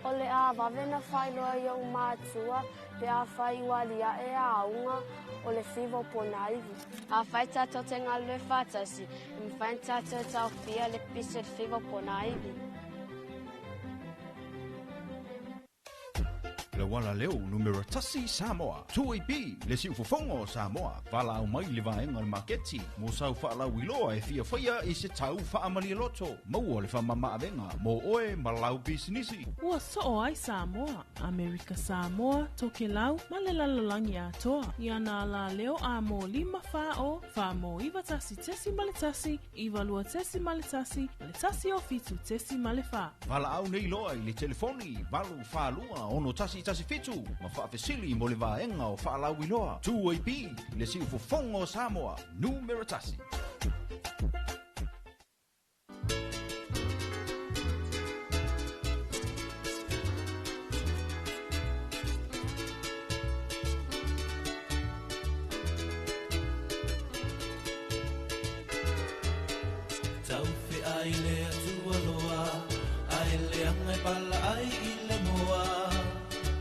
O le a vave na failoa i o'u matua pe afai ua alia'e aauga o le fiva o ponaivi. Afai tatou te galulue fa'atasi e mafai ona tatou taofia le pisi o le fiva o ponaivi. Le wala leo numero tasi Samoa. 2AB le siufofoga o Samoa. Valaau mai le vaega o le maketi mo sau fa'alauiloa e fiafaia i se tau fa'amalialoto. Maua le fa'amama'avega mo oe ma lau pisinisi. Ua so'o ai Samoa, Amerika Samoa, Tokelau ma le lalolagi atoa. Ia nā la leo a mō 5 4 o 4 mō 9 1.1 9 2.1 1 o 7.4. Valaau nei loa i le telefoni 8 4 2 6 1 7 ma fa'afesili mo le vaega o fa'alauiloa. 2AB le siufofoga o Samoa numero tasi. Taufe ai le atua loa, ai le anga e pala ai i le moa.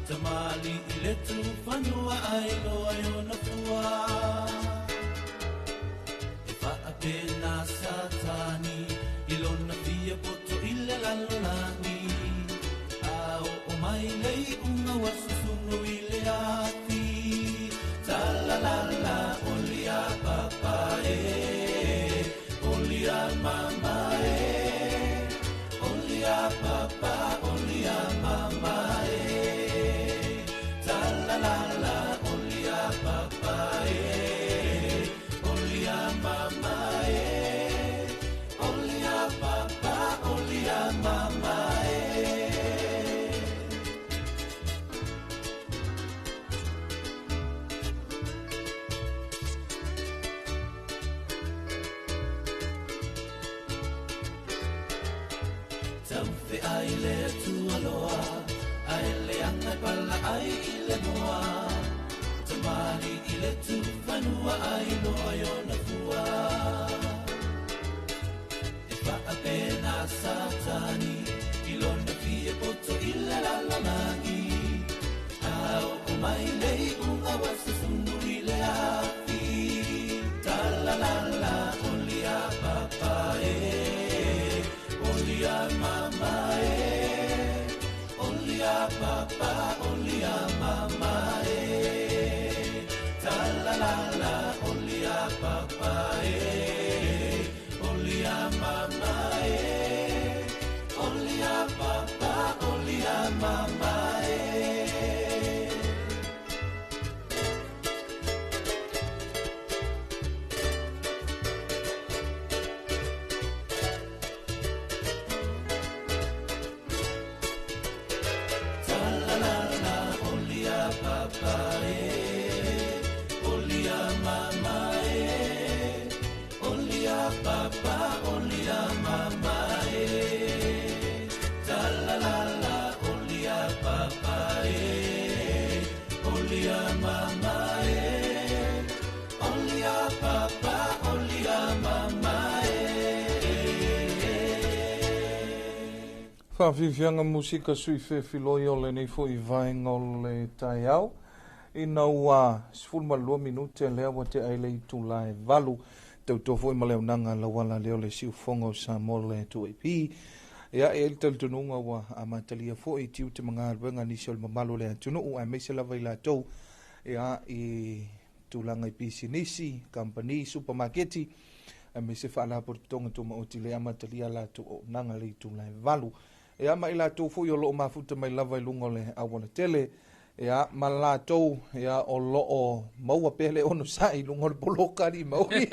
Tamali i le tufanua ai loa i ona fua. E fa'apena Satani i lona fia poto i le lalolagi. A o mai le i'uga ua susunu i le ati. Talalala o lia papa e, o lia ma ai le Atua loa, ae leaga e pala ai i le moa. Tamali i le tufanua ai loa i ona fua. E faapena Satani i lona fia poto i le lalolagi. A oo mai le iuga ua susunu i le afi. Talalala oli a papa e, oli a mama e, oli a papa, oli a mama e. Talalala oli a papa e, oli a mama e, oli a papa, oli a mama e. Talalala oli a papa e, oli a mama e, oli a papa, oli a mama e. Talalala oli a papa e, oli a mama e, oli a papa, oli a mama e. Faafiafiaga musika sui fefiloi o lenei fo'i vaega o le taeao ina ua 12 minute lea ua tea ai le itula e 8 tautua foi ma le aunaga lauala lea o le siufofoga o Samoa le 2AP. Ia, e i ai le talitonuga ua amatalia foi tiute ma galuega nisi o le mamalu o le atunuu aemaise lava i latou ia i tulaga i pisinisi, kamupani, supamaketi aemaise faalapotopotoga tumaoti le amatalia latou auaunaga le itula e 8. Ia, ma i latou foi o loo mafuta mai lava i luga o le auala tele, ia, ma latou, ia, o loo maua pea le onosai i luga o le poloka alii maui.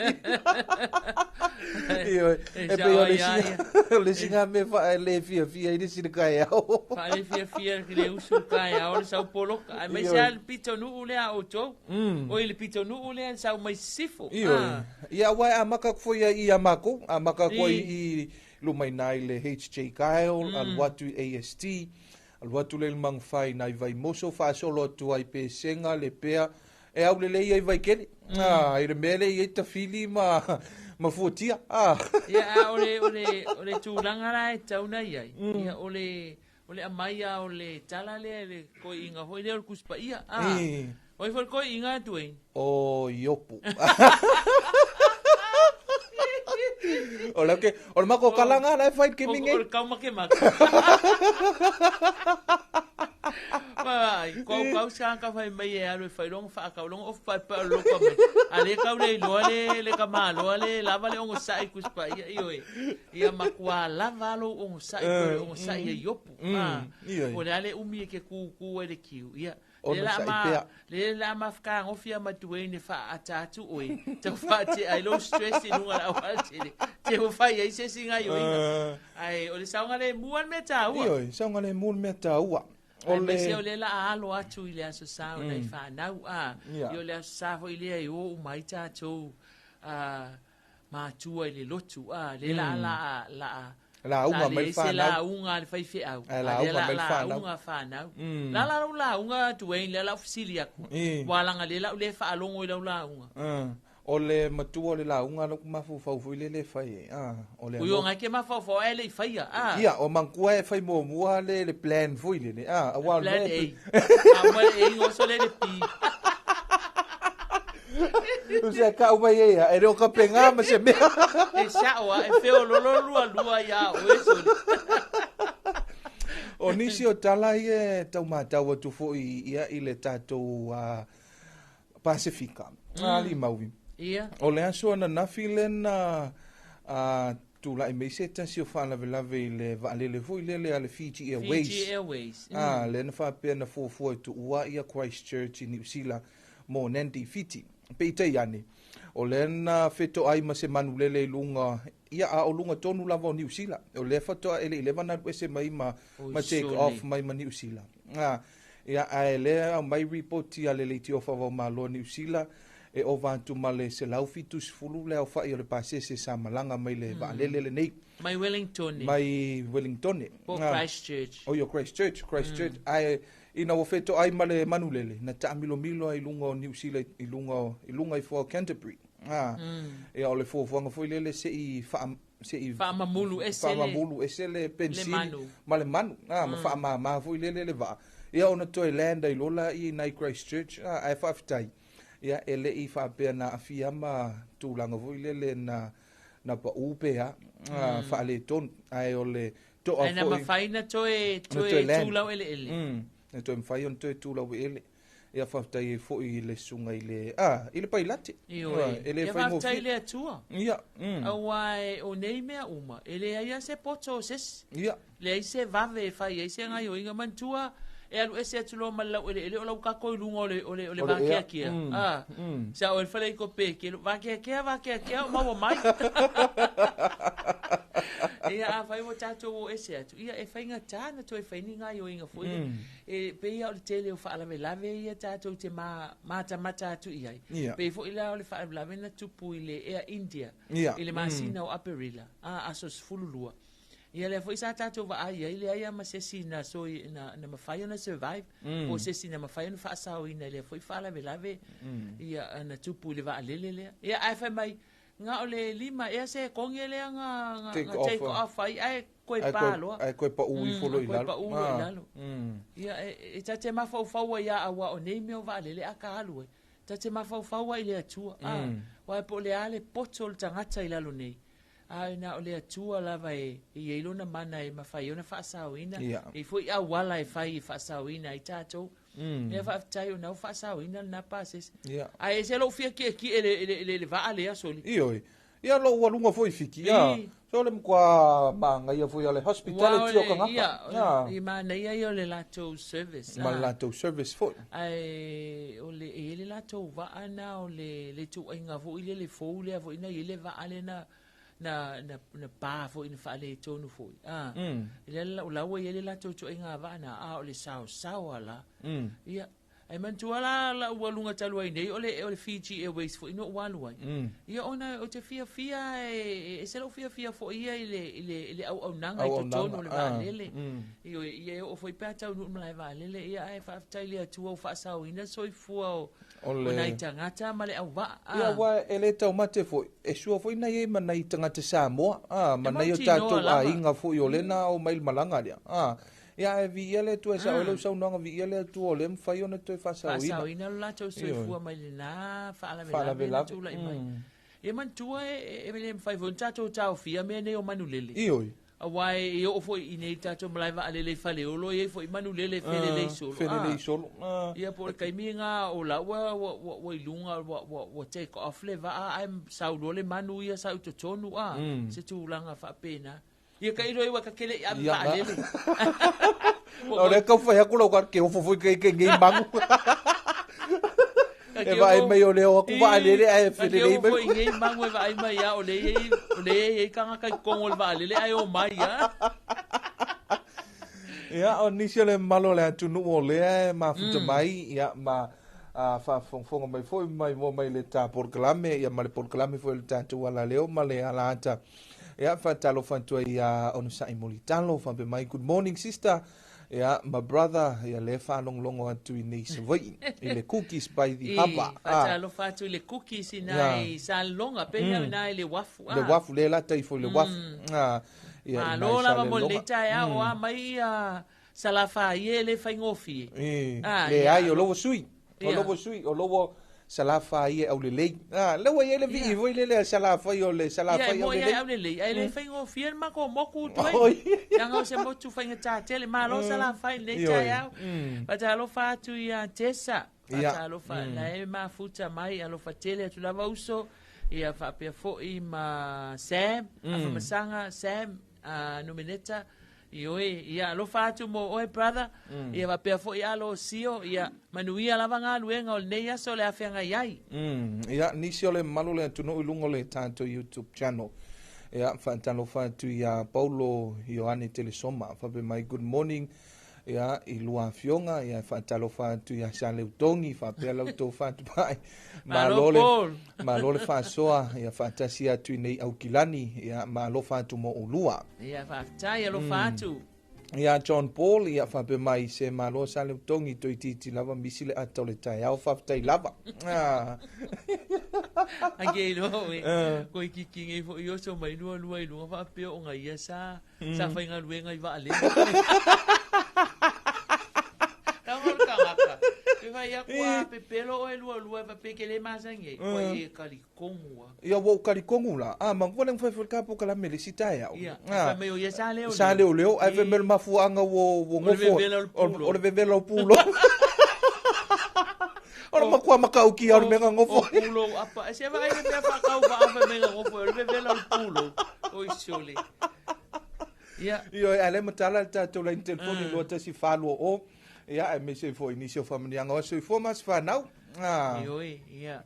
Ioe, e pei o le isi, o le isi lena mea faale fiafia ai le isi i le taeao. Faale fiafia le usu i le taeao le sau poloka. Aemaise lava le pitonuu lea a outou. Oi le pitonuu lea le sau mai sisifo. Ioe. Ia, aua e amata atu foi ia i a matou, amata atu ai i luma i ina i le HJ Kyle, alu atu i AST, alu atu lea i le Magufai i nai Vaimoso, faasolo atu ai i Pesega, Lepea, e aulelei ai Vaitele, i le mea lea e i ai Tafili ma Fuatia. Ia, a o le, o le, o le tulaga la e tatau ona i ai, ia, o le, o le aumai lava o le tala lea i le toeaina foi lea o le Tusi Paia. O ai foi le toeaina Duane? O Iopu. O le, okay. O le matou kalaga la e fai i le kemi nei. O le taumakemake. Ai, kau kau sa ka fai mai e alu e fai longa wha kau longa ofu pai pai o loka mai. A le kau le iloa le, le ka maloa le lava le ongo sai kuspa ia i oe. Ia makua lava alo ongo sai ko le ongo sai e iopu. O le ale umi e ke kūkū ai le kiu. Ia. Ono Le la sa'i ma, pea. le la ma whakaangofia ma Duane e whaata atu oe. Tau whaatea ai lo stress i lunga la auala tele. Te ho whai ai se singa i oinga. Ai, o le saonga le mua le mea tāua. Ioe, saonga le mua le mea tāua. O Ai, le me se o le la alo atu i le aso sa o nei whanau, a. Ia. I o le aso sa fo i lea i o umai tātou, a, mātua i le lotu, a. Le la, la, la, Lauga mai le se whanau. lauga le faifeau. Ai, lauga mai le whanau. Lauga whanau. La la lau lauga Duane, le lau fesili aku. Wa langa le lau le whaalongo i lau lauga. O le matua o le lauga lau mafaufau foi le le fai e. O le Ui o ngai ke mafaufau ai le i whaia. Ia, o mangkua e fai muamua le plan foi le le. Aua Plan le A. A mo le A ngoso le le P. O se ka uma ia ia, e le o ka penga ma se mea. E sa oa, e feo lolo lua lua ia o e soli. O nisi o tala ia e tau mātau atu foi ia i le tātou Pasifika. Ali Maui. Ia. O le aso ananafi lena tula'i mai se tasi o faalavelave i le vaalele foi lele a le Fiji Airways. Fiji Airways. Lena faapea na fuafua e tuua ia Christchurch i New Zealand mo Nandi Fiti. Peitai ane, o lena fetoai ma se manulele i luga, ia a o luga tonu lava o New Zealand. O lea fatoa e le i leva na alu ese mai ma, Oi, ma take sole. off mai ma New Zealand. Ia, ae lea au mai ripoti a le leitio whawau malo New Zealand, E ova atu ma le 170 le aofa'i o le pasese sa malaga mai le vaalele lenei. Mai Wellingtone. Mai Wellingtone. Po o Christchurch. Oi, o Christchurch, Christchurch. Ae ina ua fetoai ma le manulele, na taamilomilo ai i luga o Niu Sila i luga o, i luga ifo o Canterbury. Ia o le fuafuaga foi lele se'i faa se'i Faamamulu ese le faamamulu ese le le penisini manu. ma le manu, ma faamāmā foi lele le vaa. Ia ona toe land ai loa laia i nai Christchurch, ae faafetai. Ia e le'i faapea na aafia ma tulaga foi lele na na pa'ū pe a, faaletonu. Ae o le to'a Ae na foi mafai na toe na toe toe land. tu laueleele. Na toe mafai ona toe tu laueleele. Ia faafetai ai foi i le susuga i le i le pailate. Ioe. E le Ia faafetai faigofie. le Atua. Ia. Auā e o nei mea uma, e leai lava se poto o se isi. Ia. Leai se vave e fai ai se gaioiga manatua e alu ese atu loa ma le laueleele o lau kako i luga o le o le o le O le ea. vakeakea. Sa o le fale i kope ke vakeakea vakeakea o maua mai. Ia afai ua tatou o ese atu, ia e faigata na toe fai ni gaioiga foi lea. E pei lava o le tele o faalavelave ia tatou te matamata atu i ai. Ia. Pei foi la o le faalavelave na tupu i le Air India i le masina o Aperila, aso 12. Ia lea foi sa tatou vaai ai leai lava ma se isi na soi na na mafai ona survive po o se isi na mafai ona faasaoina i lea foi faalavelave ia na tupu i le vaalele lea. Ia ae fai mai na o le 5 ea se konge lea na na Take na off, take off ai ae koe Ae pa koe loa. ae koe pa'ū ifo loa i Koe lalo. pa'ū loa i lalo. Ia e ta te mafaufau ai ia auā o nei mea o vaalele a ka alu ai. Ta te mafaufau ai i le Atua. Uae po o le a le poto o le tagata i lalo nei. A na o le Atua lava e e i ai lona mana e mafai ai ona faasaoina. Ia. E foi auala e fai e faasaoina ai tatou. Ia faafetai ona ua faasaoina lena pasese. Ia. Ae ese lou fia ki'eki'e le le le le vaa lea soli. Ioe. Ia lou aluga foi i Fiti. Ia. I. So le matua magaia foi o le hospitality o Uae o le tagata. ia, i manaia ia o le latou service. Ma le latou service foi. Ae o le e i ai le latou vaa na o le le ituaiga foi lea le fou lea foi na i ai le vaa lea na na na na pa foi na faaletonu foi. Lea la la ua i ai le latou ituaiga vaa na, a o le saosaoa la. Ia, ae manatua la lau aluga talu ai nei o le o le Fiji Airways foi na ou alu ai. Ia ona ou te fiafia e ese lou fiafia foi ia i le i le i le auaunaga i totonu o le Auaunaga, vaalele. Ioe, ia e oo foi pe a taunuu i le malae vaalele, ia ae faafetai i le Atua ua faasaoina le soifua o O o le nai tagata ma le auvaa. Ia uae e le taumate foi, e sua foi na i ai ma nai tagata Samoa, E ma nai o mautinoa tatou lava. aiga foi o lea na ao mai le malaga lea. Ia ae viia le Atua e sa'o ai lau saunoaga viia le Atua o lea e mafai ona toe faasaoina. Faasaoina lo latou Ioe. soifua mai lenā faalavelave na Faalavelave. tula'i mai. Ia manatua e e le mafai foi ona tatou taofia mea nei o manulele. Ioe. Auā e oo foi i nei tatou malae vaalele i Faleolo e i ai foi manulele e felelei solo. Felelei solo. Ia po o le taimi gā o la ua ua ua ua i luga ua ua ua take off le vaa ae sau loa le manu ia sau i totonu se tulaga faapena. Ia tailo ai ua kakele i ave Ia na. vaalele. O lea taufai atu lau ke ofo foi ke ke nei magu. E vaai mai o lea o atu vaalele ae felelei mai. Foi nei magu e vaai mai ia o le i o le i tagata i totonu o le vaalele ae o mai ia. Ia, o nisi o le mamalu o le atunuu o lea e mafuta mai, ia, ma faafogafoga mai foi mai mua mai le ta polokalame, ia, ma le polokalame foi o le tatou alaleo ma le alaata. Ia, faatalofa atu ai ia onosa'i molitalo, faapea mai, good morning sister, ia, ma brother, ia, lea faalogologo atu i nei Savaii, i le Cookies by the I Harbour. faatalofa atu i le cookies i nai Saloga pe ia i le uafu. Le uafu, lea e lata ifo i le uafu. Ia, i nai Malo lava mo lenei Salelologa. taeao o a mai ia salafāie e le faigofie. Leai, o lou ua sui. O Ia. lou ua sui, o lou ua salafai e aulelei. Lea ua i ai le vii foi lele a salafai o le Ia, e salafai moi ai aulelei. aulelei, ae le faigofie le matou moku tu ai. Oi. Leaga o se motu faigata tele, malo salafai i lenei Ioe. taeao. Faatalofa atu ia Tesa. Ia. Faatalofa la e mafuta mai, alofa tele atu lava uso. Ia faapea foi ma Sam, Afamasaga, Sam, Nomeneta. Ioe, ia alofa atu mo oe brother. Ia faapea foi alo o sio, ia manuia lava galuega o lenei aso o le afeagai ai. Ia, nisi o le mamalu o le atunuu i luga o le tatou YouTube channel. Ia, faatalofa atu ia Paulo Ioane Telesoma. Faapea mai, good morning. Ia, i lua afioga, ia, e faatalofa atu ia Saleutogi, faapea la outou fatupai. Malo le, Paul. malo le faasoa, ia faatasi atu i nei Aukilani, ia, ma alofa atu mo oulua. Ia, faafetai, alofa atu. Ia John Paul, ia faapea mai se malo Saleutogi, toeitiiti lava misi le ata o le taeao, faafetai lava. Ah. Ake iloa oe, Eh. koe kiki nei foi oso mai lua lua i luga faapea o gaia sa sa faigaluega i vaalele. Tago le tagata. Pe fai aku a pepelo oe lua lua e faapea ke le masani ai. Ua e talikogu a. Ia ua ou talikogu la. A ma ua le mafai foi le polokalame le isi taeao. Ia, fai mai o ia sa leoleo. Sa leoleo, ae fai mai o le mafuaaga ua O le gofo. vevela o le pulo. O le vevela o pulo. O le matua matautia o le mea na gofo. O pulo apa. E se vaai le mea faatau vaa fai mai na gofo o le vevela o le pulo. Oi sole. Ia. Ia, ae le matala le tatou laini telefoni 2142. Ia, aemaise foi nisi o faamanuiaga o soifua ma se fanau. Ah. Ioe, ia.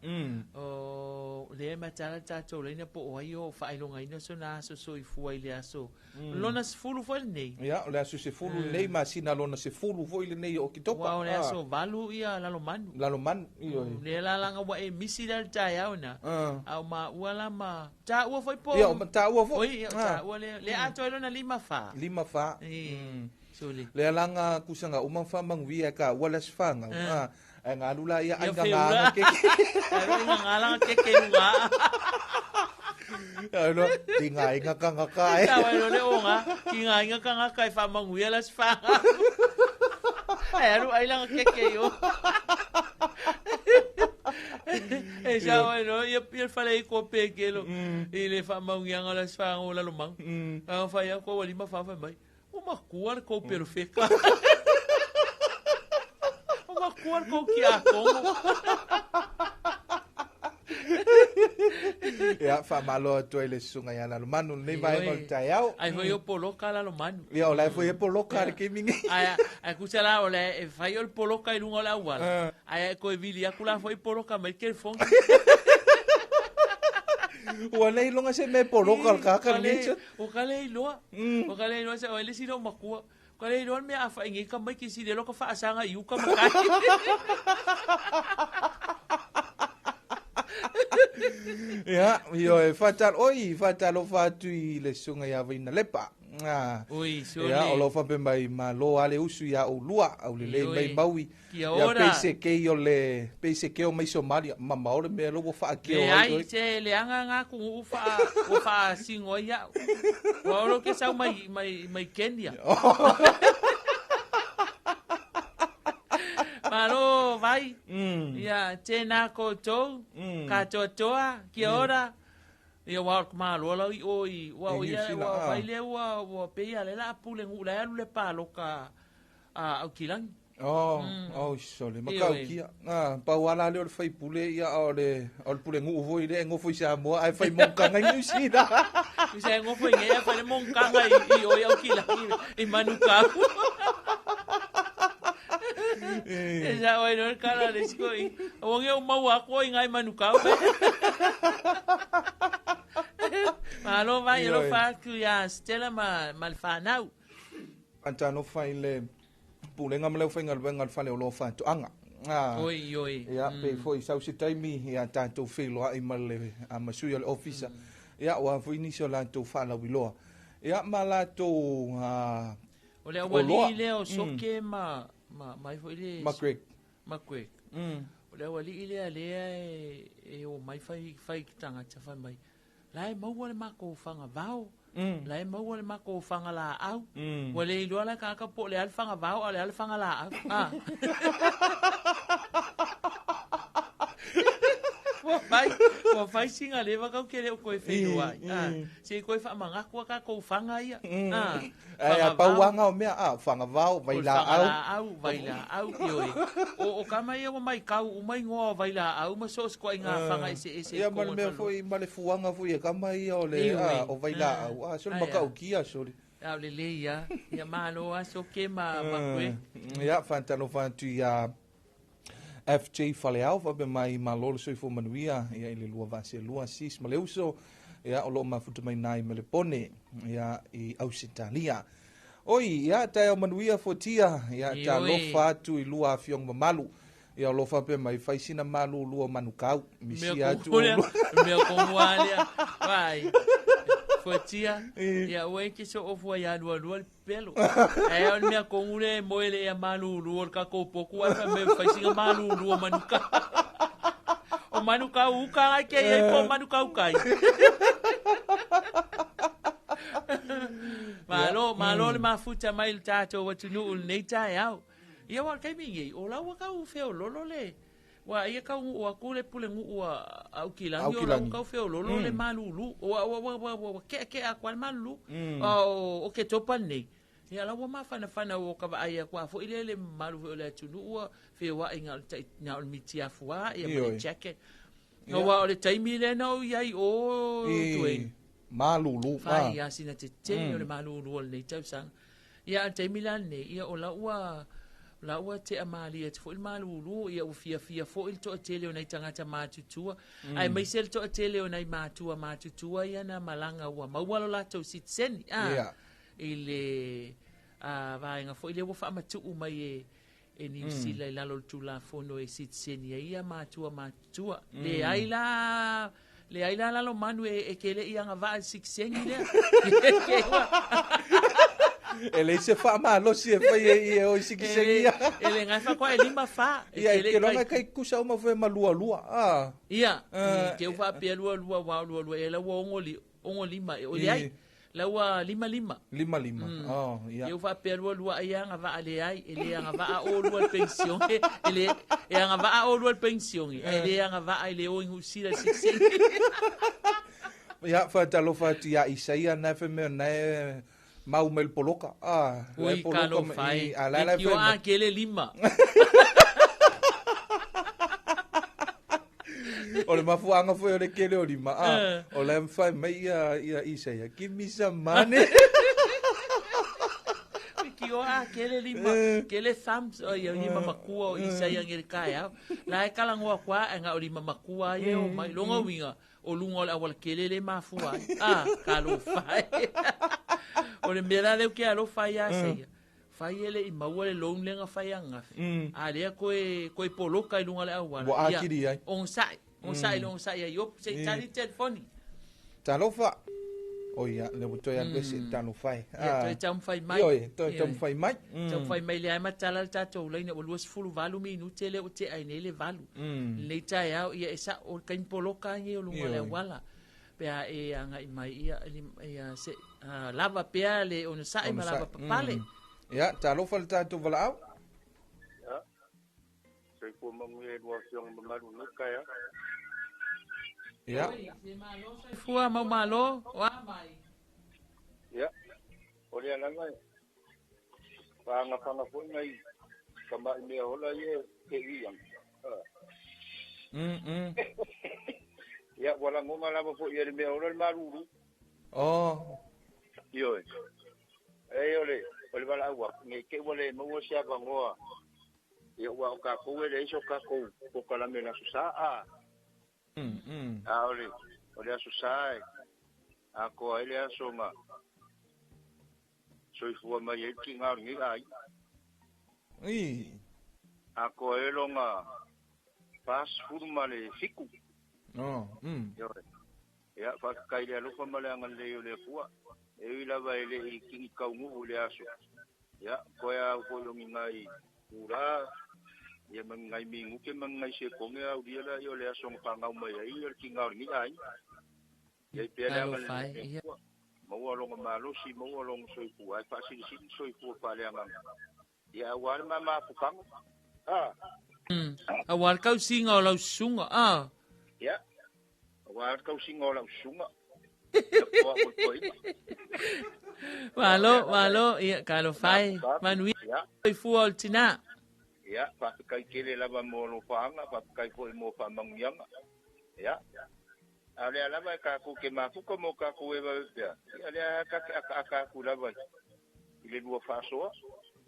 O lea e matala tatou laina po o ai o faailogaina sona aso soifua i le aso. Lona 10 foi lenei. Ia, o le aso 10 lenei, masina lona 10 foi lenei o Oketopa. Ua o le aso 8 ia Lalomanu. Lalomanu, ioe. Lea la langa ua e misi la le taeao na. A o maua la ma taua foi po. Ia, o taua foi. Oi, ia, o taua lea. Lea atoa ai lona 54. 54. Sole. Lea langa kusanga uma whamanguia ka ua le asifanga. Ai ngā lula ia Ia ai ngā whiula. ngā keke. Ai ngā ngā langa keke lunga. Ai no, ti ngā inga ka ngā ka e. Tau ai no le o ngā, ki ngā inga ka ngā kai whamanguia la asifanga. Ai aru ai langa keke yo. E sa oi no, ia ia fale i ko pekelo. I le whamanguianga la asifanga o Lalomanu. A whai a ko walima whawhai mai. O makua le kou pelo feka. O makua le kou ki a kongo. Ia, whamalo atu ai le susuga ia Lalomanu, lenei vaega o le taeao. Ai foi o poloka Lalomanu. Ia, o la e foi e poloka le kemi nei. Ai, ai kusa la o le e fai o le poloka i lunga o le auala. Ai, koe vili aku la foi poloka mai ke fonga. Ua nei longa se me poloka le kaka le nei. O ka le iloa. O ka le iloa se o le sila o makua. O ka le iloa le mea a whaingi ka mai ki sile loka whaasanga i uka makai. Ia, io e whatalo, oi, whatalo whatu i le susuga ia Vaina Lepa. Ah. Oi, sole. Ia, o lo whape mai malo ale usu ia o lua, au le lei Ioe. mai maui. Kia Ia ora. peise kei o le, peise keo mai Somalia, mama o le mea lo ua whaakeo Le ai ai oi. se le anga ngā kungu uwha, uwha singo ia. Wa olo ke sau mai, mai, mai Kenya. Malo, vai. Ia, tēnā koutou, ka toa, kia ora. Ia wa malo lau i oi, wa I o New ia, Zealand, wa ah. vai le ua, ua peia le la pule ngu la alu le pāloka a Aukilangi. Oh, oh, sole, makau Ioe. kia. Ah, pau ala le o le whai pule ia o le, o le pule ngu foi le, ngofo i Samoa, ai whai mongkanga i New Zealand. Isa e ngofo i ngea, whai le mongkanga i oi Aukilangi, i Manukau. E sa oi no kala le siko i. O nge o mau ako i ngai Manukau. Malo vai Ioe. alo fa ku ia Stella ma ma le whanau. Antano whai le pulenga ma leo whai ngaluenga le whale o lo whatoanga. Ah. Oi oi. Ia, pe foi sau se taimi, ia tātou wheloa i ma le a masui o le ofisa. Ia, ua foi nisi o latou whaalawiloa. Ia, ma latou O le oloa. awali le o soke ma ma mai foi le Ma Greg. Ma Greg. O le awali le alea e e o mai fai fai tangata fai mai. La e maua le mako whanga vao. La e maua le mako whanga la au. Ua le iloa la kaka po le ale whanga vao a le ale whanga la au. Ah. Ua fai, ua fai singa le wakau ke le o koe whenua ai. Ah. Se koe wha mangakua ka kou whanga ia. Ah. Ai, a Whanga vao. pauanga o mea, ah, whanga vao, vai O la whanga au. la au, vai la au, ioi. O, o kama ia wa mai kau, o mai ngoa vai la au, ma so skoa i ngā whanga ese ese. Ia, ma le kongo mea talo. foi, ma le fuanga foi, e kama ia o le, Ioe. ah, o vai la au. Ah, sole Ai, makau kia, sole. Au le le ia, ia malo a so ke ma, ma koe. Ia, whantalo whantu ia FJ Faleau, whape mai malo le soifua manuia, ia i le lua vase lua sis ma le uso, ia o loo mafuta mai nai me le pone, ia i Ausitalia. Oi, ia, taeao manuia Fuatia, ia, Ioe. talofa atu i lua afioga mamalu. Ia o lo faapea mai fai sina malulu o manukau. Misia Mea atu kogu lea, o lua. mea kogu a lea. Vai. Fuatia, ia ue ke so ofua ia lua lua le pelo. Ae o le mea kogu le moe le ia malulu o le kakou poku ai fa me fai singa malulu o manukau. O manukau uka ai ke ia po manukau kai. Malo, malo le mafuta mai le tātou atunuu lenei taeao. Ia wa taimi nei, o laua kau feololo le, wa ia kau nguu aku le pule nguu a Aukilagi, o laua kau feololo le malulu. O wa wa wa wa wa kea kea aku ale malulu. O ke topa nei. Ia laua mafanafana o ka vaai aku a foi le le malu foi o le atunuu ua feoai ngā o le tai, ngā o le mitiafu a, ia ma le jacket. No wa o le taimi le na o iai o tuei. Malulu. Fai a sina te tele o le malulu o lenei tausaga. Ia a taimi la nei, ia o laua laua te amalia te foi le malulu, ia ua fiafia foi le toatele o nai tagata matutua. Ai mai se le toatele o nai matua matutua ia na malaga ua maua lo latou sitiseni. I le vaega foi lea ua faamatuu mai e Niu Sila i lalo o le Tulafono e sitiseni ai ia matua matutua. Le ai la le ai la lalo manu e ke le ia ngava le sitiseni lea. E le se fa malosi e fai e i e oi sitiseni ia. E le ngai fa kwa e lima fa. E Ia, ke le ke longa kai kai kusa uma foi ma lua lua. Ia, ke ufa pia lua lua wa lua lua e la ua ongo li, ongo lima e o le ai. La ua lima lima. Lima lima. Oh, ia. E ufa pia lua lua ai anga va ale ai, e le anga va o lua le pension. E le e anga va o lua le pension. E le anga va ai le o ingu sila sitiseni. Ia, fa talofa atu ia Isaia na fe mea na e mau mai le poloka. Ui, le poloka kalo ma- fai. i, a, la, la, E kio fe ma- a kele lima. O le mafuanga foi o le kele o lima. O le mwhai mai ia Isaia. Give me some money. Kio a kele lima, kele thumbs o ia lima makua o Isaia ngere kai au. La e kala ngoa kwa e ngā o lima makua ia o mai longa winga o lunga o le awala kele le mafua. Kalo fai. O le mea la leo ke alo fai a seia. Fai ele i maua le loan lenga fai a ngafi. A lea koe poloka i lunga le awala. Wa Ia, akiri ai. On sai. On sai, on sai ai. Op, se tali telefoni. Talofa. O ia, le toi alu ese talo fai. Ia, toi tau fai mai. Ioi, toi Ia. tau fai mai. Tau fai mai le ai matala le tātou laina o 28 minute le o te ai nei le valu. Nei tae au, ia e sa o kain poloka ngi o lunga le Ioi. awala. Pea e anga i mai ia, ia se, lava pea le ona sae ma Ona lava sae. papale. Ia, talofa le tātou valaau. Ia. Soifua manuia i lua afioga mamalu nuka ia. Ia. Soifua mau malo, o a mai. Ia. O le alaga e faagafanga foi nai kamaʻi mea ola ia ke i aga. Ia, ua lagona lava foʻi e le mea ola le malulu. Oh. Ioe. E o le valaau aku, nei te ua le maua se avanoa. Ia ua o kākou e leai so kākou pokalame le aso sa a. A o le aso sa e atoa ai le aso ma soifua mai ai le tiga o lenei aiga. Atoa ai loga 47. Oh. Ioe. Ia, faafetai le alofa ma le agalelei o le Atua. E ui lava e leʻi kigi taunuu i le aso. Ia, koe au foi o ni ngai ula, ia ma ni ngai minute ma ni ngai sekone aulia la ia o le aso na fagau mai ai o le tiga o lenei aiga. Ia i pea le Alo agalelei fai, o le ia. Atua. Maua loga malosi, maua loga soifua, ai faasilisili soifua faaleagaga. Ia, auā le mamafukaga. Auā le kausiga o lau susuga. Ia, auā le kausiga o lau susuga. Ia, poa o le toaiga. Malo, malo, ia, kalo fai. Manuia, Ia. soifua o le tinā. Ia, faafetai tele lava mo alofaaga, faafetai foi mo faamanuiaga. Ia. A o lea lava e kākou ke mafuka mo kākou e vave pea. Ia lea ka te akaaka aku lava i le lua faasoa.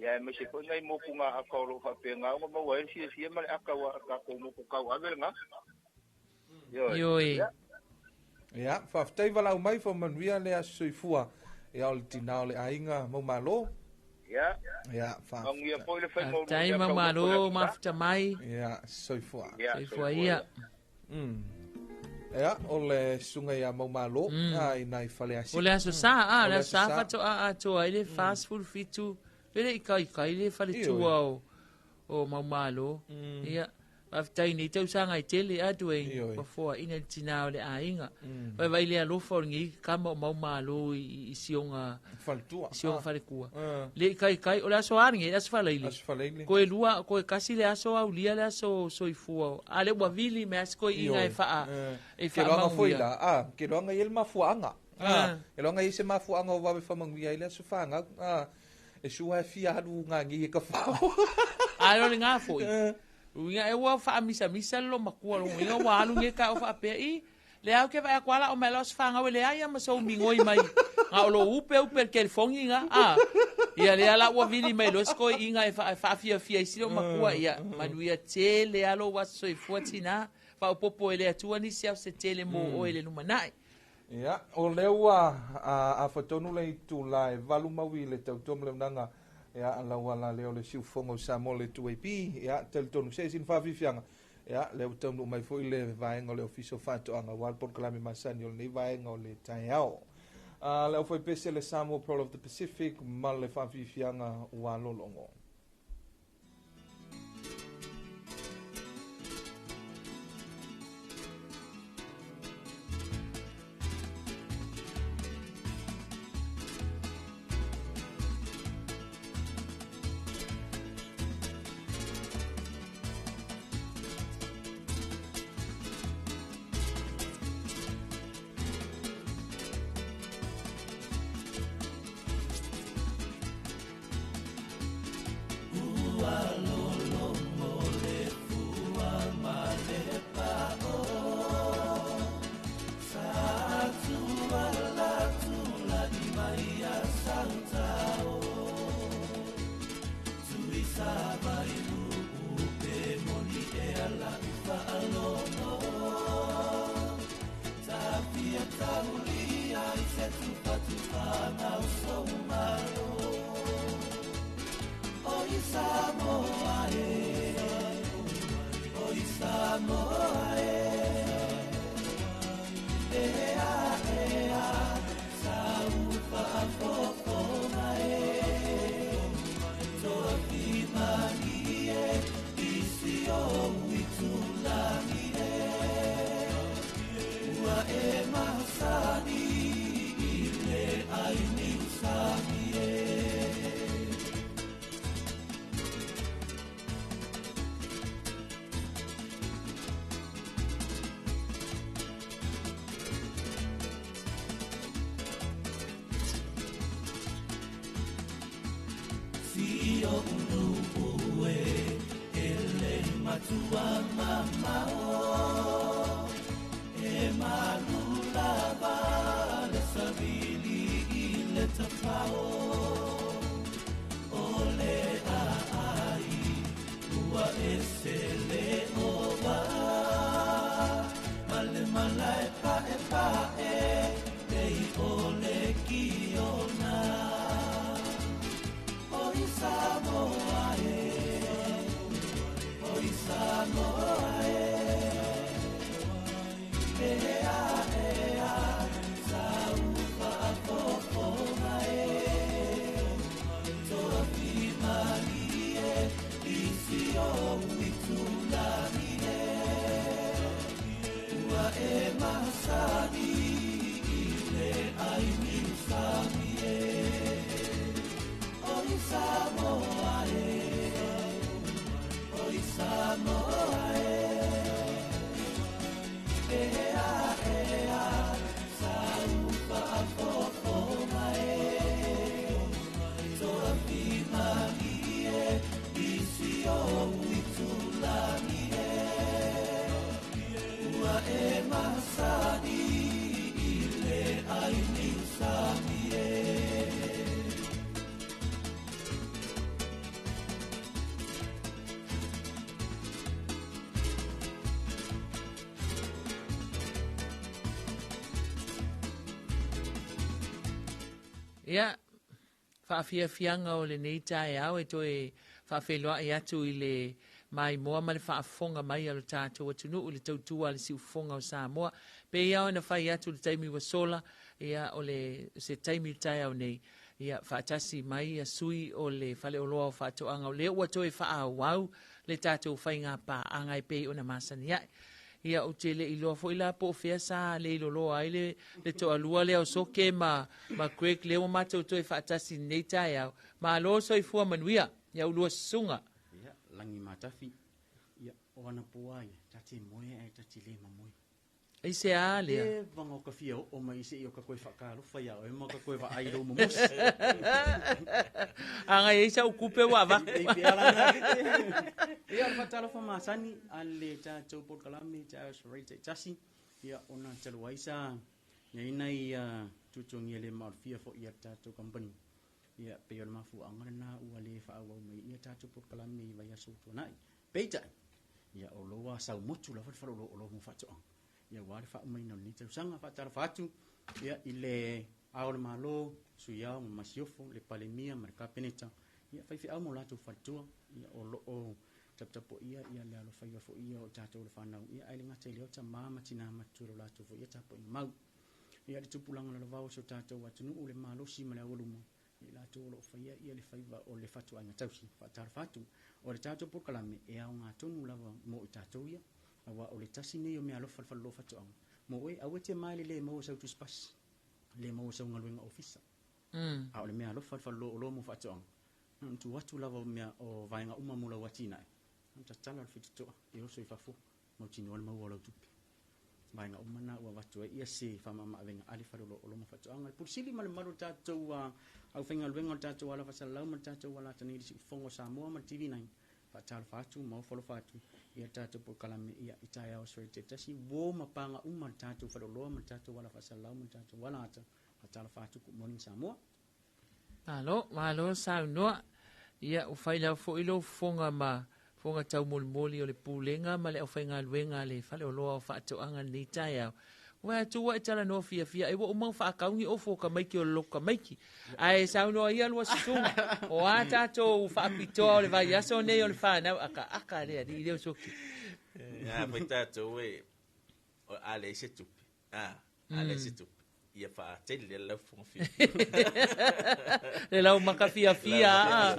Ia e maise foi nai moku ngā aka o loo faapega ona maua ai le fiafia ma le aka ua kākou moku kau ave lena. Ioe. Ioe. Ia. Ia, faafetai valaau mai fa manuia le aso soifua. Ia o le tinā o le aiga mau malo. Ia. Ia, fa. Manuia foi le fai maulu Tai mamalo mafuta mai. Ia, soifua. Ia, Soifua ia. Ia, o le suga ia maumalo, a i nai fale asi. O le aso sa, a, O le aso sa faatoa atoa ai le 47, le le i kaikai le faletua o Maumalo. Ia, faafetai nei tausaga e tele atu e Ioe. ua foaina le tinā o le aiga. Vaivai le alofa o lenei kama o Maumalo i sioga Faletua. i sioga falekua. Ah. Le i kaikai, o le aso a lenei, le aso falaile. Aso falaile. Koe lua, koe kasi le aso aulia le aso soifua. A le ua vili me asi koe iga e faa, e Ke loaga foi faamanuia. la, a, ke loaga i ele mafuaaga. Ah. A, e loaga i se mafuaaga o vave faamanuia ai le aso fagau. A, e sua e fia alu gagi e ka fao. A o le ngā foi. Uiga e ua faamisamisa le lo makua lo uiga ua alu nge ka o faapea i le au ke vaea kuala o mai lao se whangau e le ai ama sou mingoi mai. Nga o lo upe upe le kelifongi nga. A, ia le ala ua vili mai lo sko inga e whaafiafia i silo makua ia. Manuia tele alo wa soifua tina. Whaopopo e le atua nisi au se tele mo oe le lumanai. Ia, o lea ua a fatonu le itula e valu maui le tautua ma le unaga ia lau ala lea o le siufogo o Samoa le 2AP ia talitonu se sina faafiafiaga ia lea ua taunuu mai foi le vaega o le ofisa o faatoaga ua le polokalame masani o lenei vaega o le taeao. Le au faipese le Samoa Pearl of the Pacific ma le faafiafiaga ua lologo. Ia, Faafiafiaga o lenei taeao e toe faafeiloai atu i le maimoa ma le faafofoga mai a lo tatou atunuu i le tautua a le siufofoga o Samoa. Pei lava ona fai atu i le taimi ua sola, ia, o le, se taimi i le taeao nei, ia, faatasi mai ia sui o le Faleoloa o Faatoaga, o lea ua toe faaauau le tatou faiga paaga e pei ona masani ai. Ia, ou te le iloa foi la po o fea sa leiloloa ai le, le toalua lea o Soke ma, ma Greg, lea ua matou toe faatasi i lenei taeao. Malo soifua manuia, ia ulua susuga. Ia, lagi matafi. Ia, o ana pua ia, ta te moe ae ta te le mamoe. Aisea lea? E vaga o ka fia oo mai seia o ka koe faatalofa ia oe ma ka koe vaai i lou momosi. A na i ai sau kupe ua avatu. Ei pea la na. Ia, o le faatalofa masani a le tatou polokalame taeao Aso Taitasi. Ia, ona talu ai sa i ai nai tuatuagia le maalofia foi i a le tatou company. Ia, pei o le mafuaaga lena ua le faaauau mai ai tatou polokalame i vaiaso ua tuanai. Peitai, ia o lo ua sau motu lava le faleoloa o oloa mo faatoaga. Ia aua le faaumaina o lenei tausaga. Faatalofa atu ia i le Ao o le Malo, Sui Ao ma Masiofo, le Palemia ma le Kapeneta, ia faifeau ma o latou faletua, ia o lo o taputapuaia ia le alofaiva foi ia o tatou le fanau, ia ae le gata i lea o tama ma tina matutua i lo latou foi ia tapuaiga mau. Ia le tupulaga lalavao o si o tatou atunuu, le malosi ma le aualuma, i latou o lo o faia ia le faiva o le fatuaiga tausi. Faatalofa atu, o le tatou polokalame e aoga tonu lava mo i tatou ia, aua o le tasi nei o meaalofa a le Faleoloa Faatoaga mo oe, aua e te mae le le maua sau tusipasi, le maua sau galuega ofisa. A o le meaalofa a le Faleoloa Oloa mo Faatoaga, na ona tuu atu lava o mea o vaega uma mo lau atinae, na ona tatala o le fitotoa e oso i fafo, mautinoa le maua o lau tupe. Vaega uma na ua avatu ai ia se faamamaavega a le Faleoloa o Oloa ma Faatoaga. Le Pule Sili ma le mamalu o le tatou aufaigaluega o le tatou ala faasalalau ma le tatou ala atanei i le Siufofoga o Samoa ma le TV9, faatalofa atu ma ofo alofa atu i le tatou polokalame ia i taeao aso taitasi, uo ma paga uma le tatou faleoloa ma le tatou ala faasalalau ma le tatou ala ata. Faatalofa atu, good morning Samoa. Malo, malo saunoa. Ia, ua fai lava foi lou fofoga ma fofoga taumolimoli o le Pulega ma le aufaigaluega a le Faleoloa o Faatoaga i lenei taeao. Ua vaai atu ua e talanoa fiafia ai, ua uma ona faatau ni ofu o tamaiti o le lotu tamaiti. Ae saunoa ia lua susuga, o a tatou faapitoa o le vaiaso nei o le fanau, akaaka a le alii lea o Soki. A foi tatou e, a leai se tupe, a, a leai se tupe, ia faatele le lau fofoga fiafia. Le lau maka fiafia.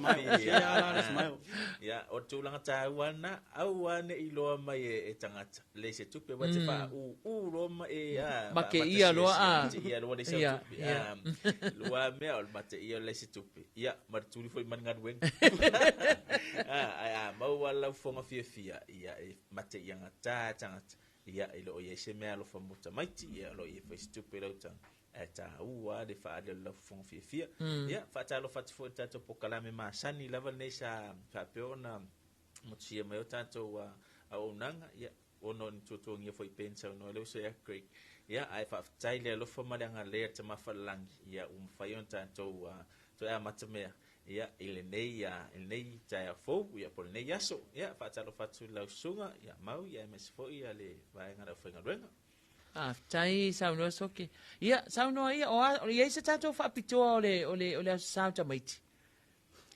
Ia, o le tulaga taua lena, aua ne i iloa mai e tagata, leai se tupe, ua te faaūū loa ma e, a, Mate ia loa, a. Mate ia loa leai sau tupe. Lua mea, o le mate ia o le leai se tupe. Ia, ma le tuli foi ma le galuega. Ae a maua lau fofoga fiafia, ia, e mate ia gata tagata. Ia, e le o i ai se mea alofa mo tamaiti, ia, o lo o i ai foi se tupe i lau taga, ae taua lava le faaali o le lau fofoga fiafia. Ia, faatalofa atu foi i le tatou polokalame masani lava lenei sa faapea ona motusia mai o tatou auaunaga, ia, ona o ni tuatuagia foi pei ona saunoa ai le uso ia Craig. Ia, ae faafetai le alofa ma le agalelei a le Tama Falelagi, ia, ua mafai ona tatou toe amata mea Ia, i lenei, i lenei taeao fou, ia, po o lenei aso, ia, faatalofa atu i lau susuga, ia, Mau, ia, aemaise foi ia le vaega a le aufaigaluega. Faafetai saunoa Soke. Ia, saunoa ia, o a, o i ai se tatou faapitoa o le, o le, o le Aso Sa o tamaiti?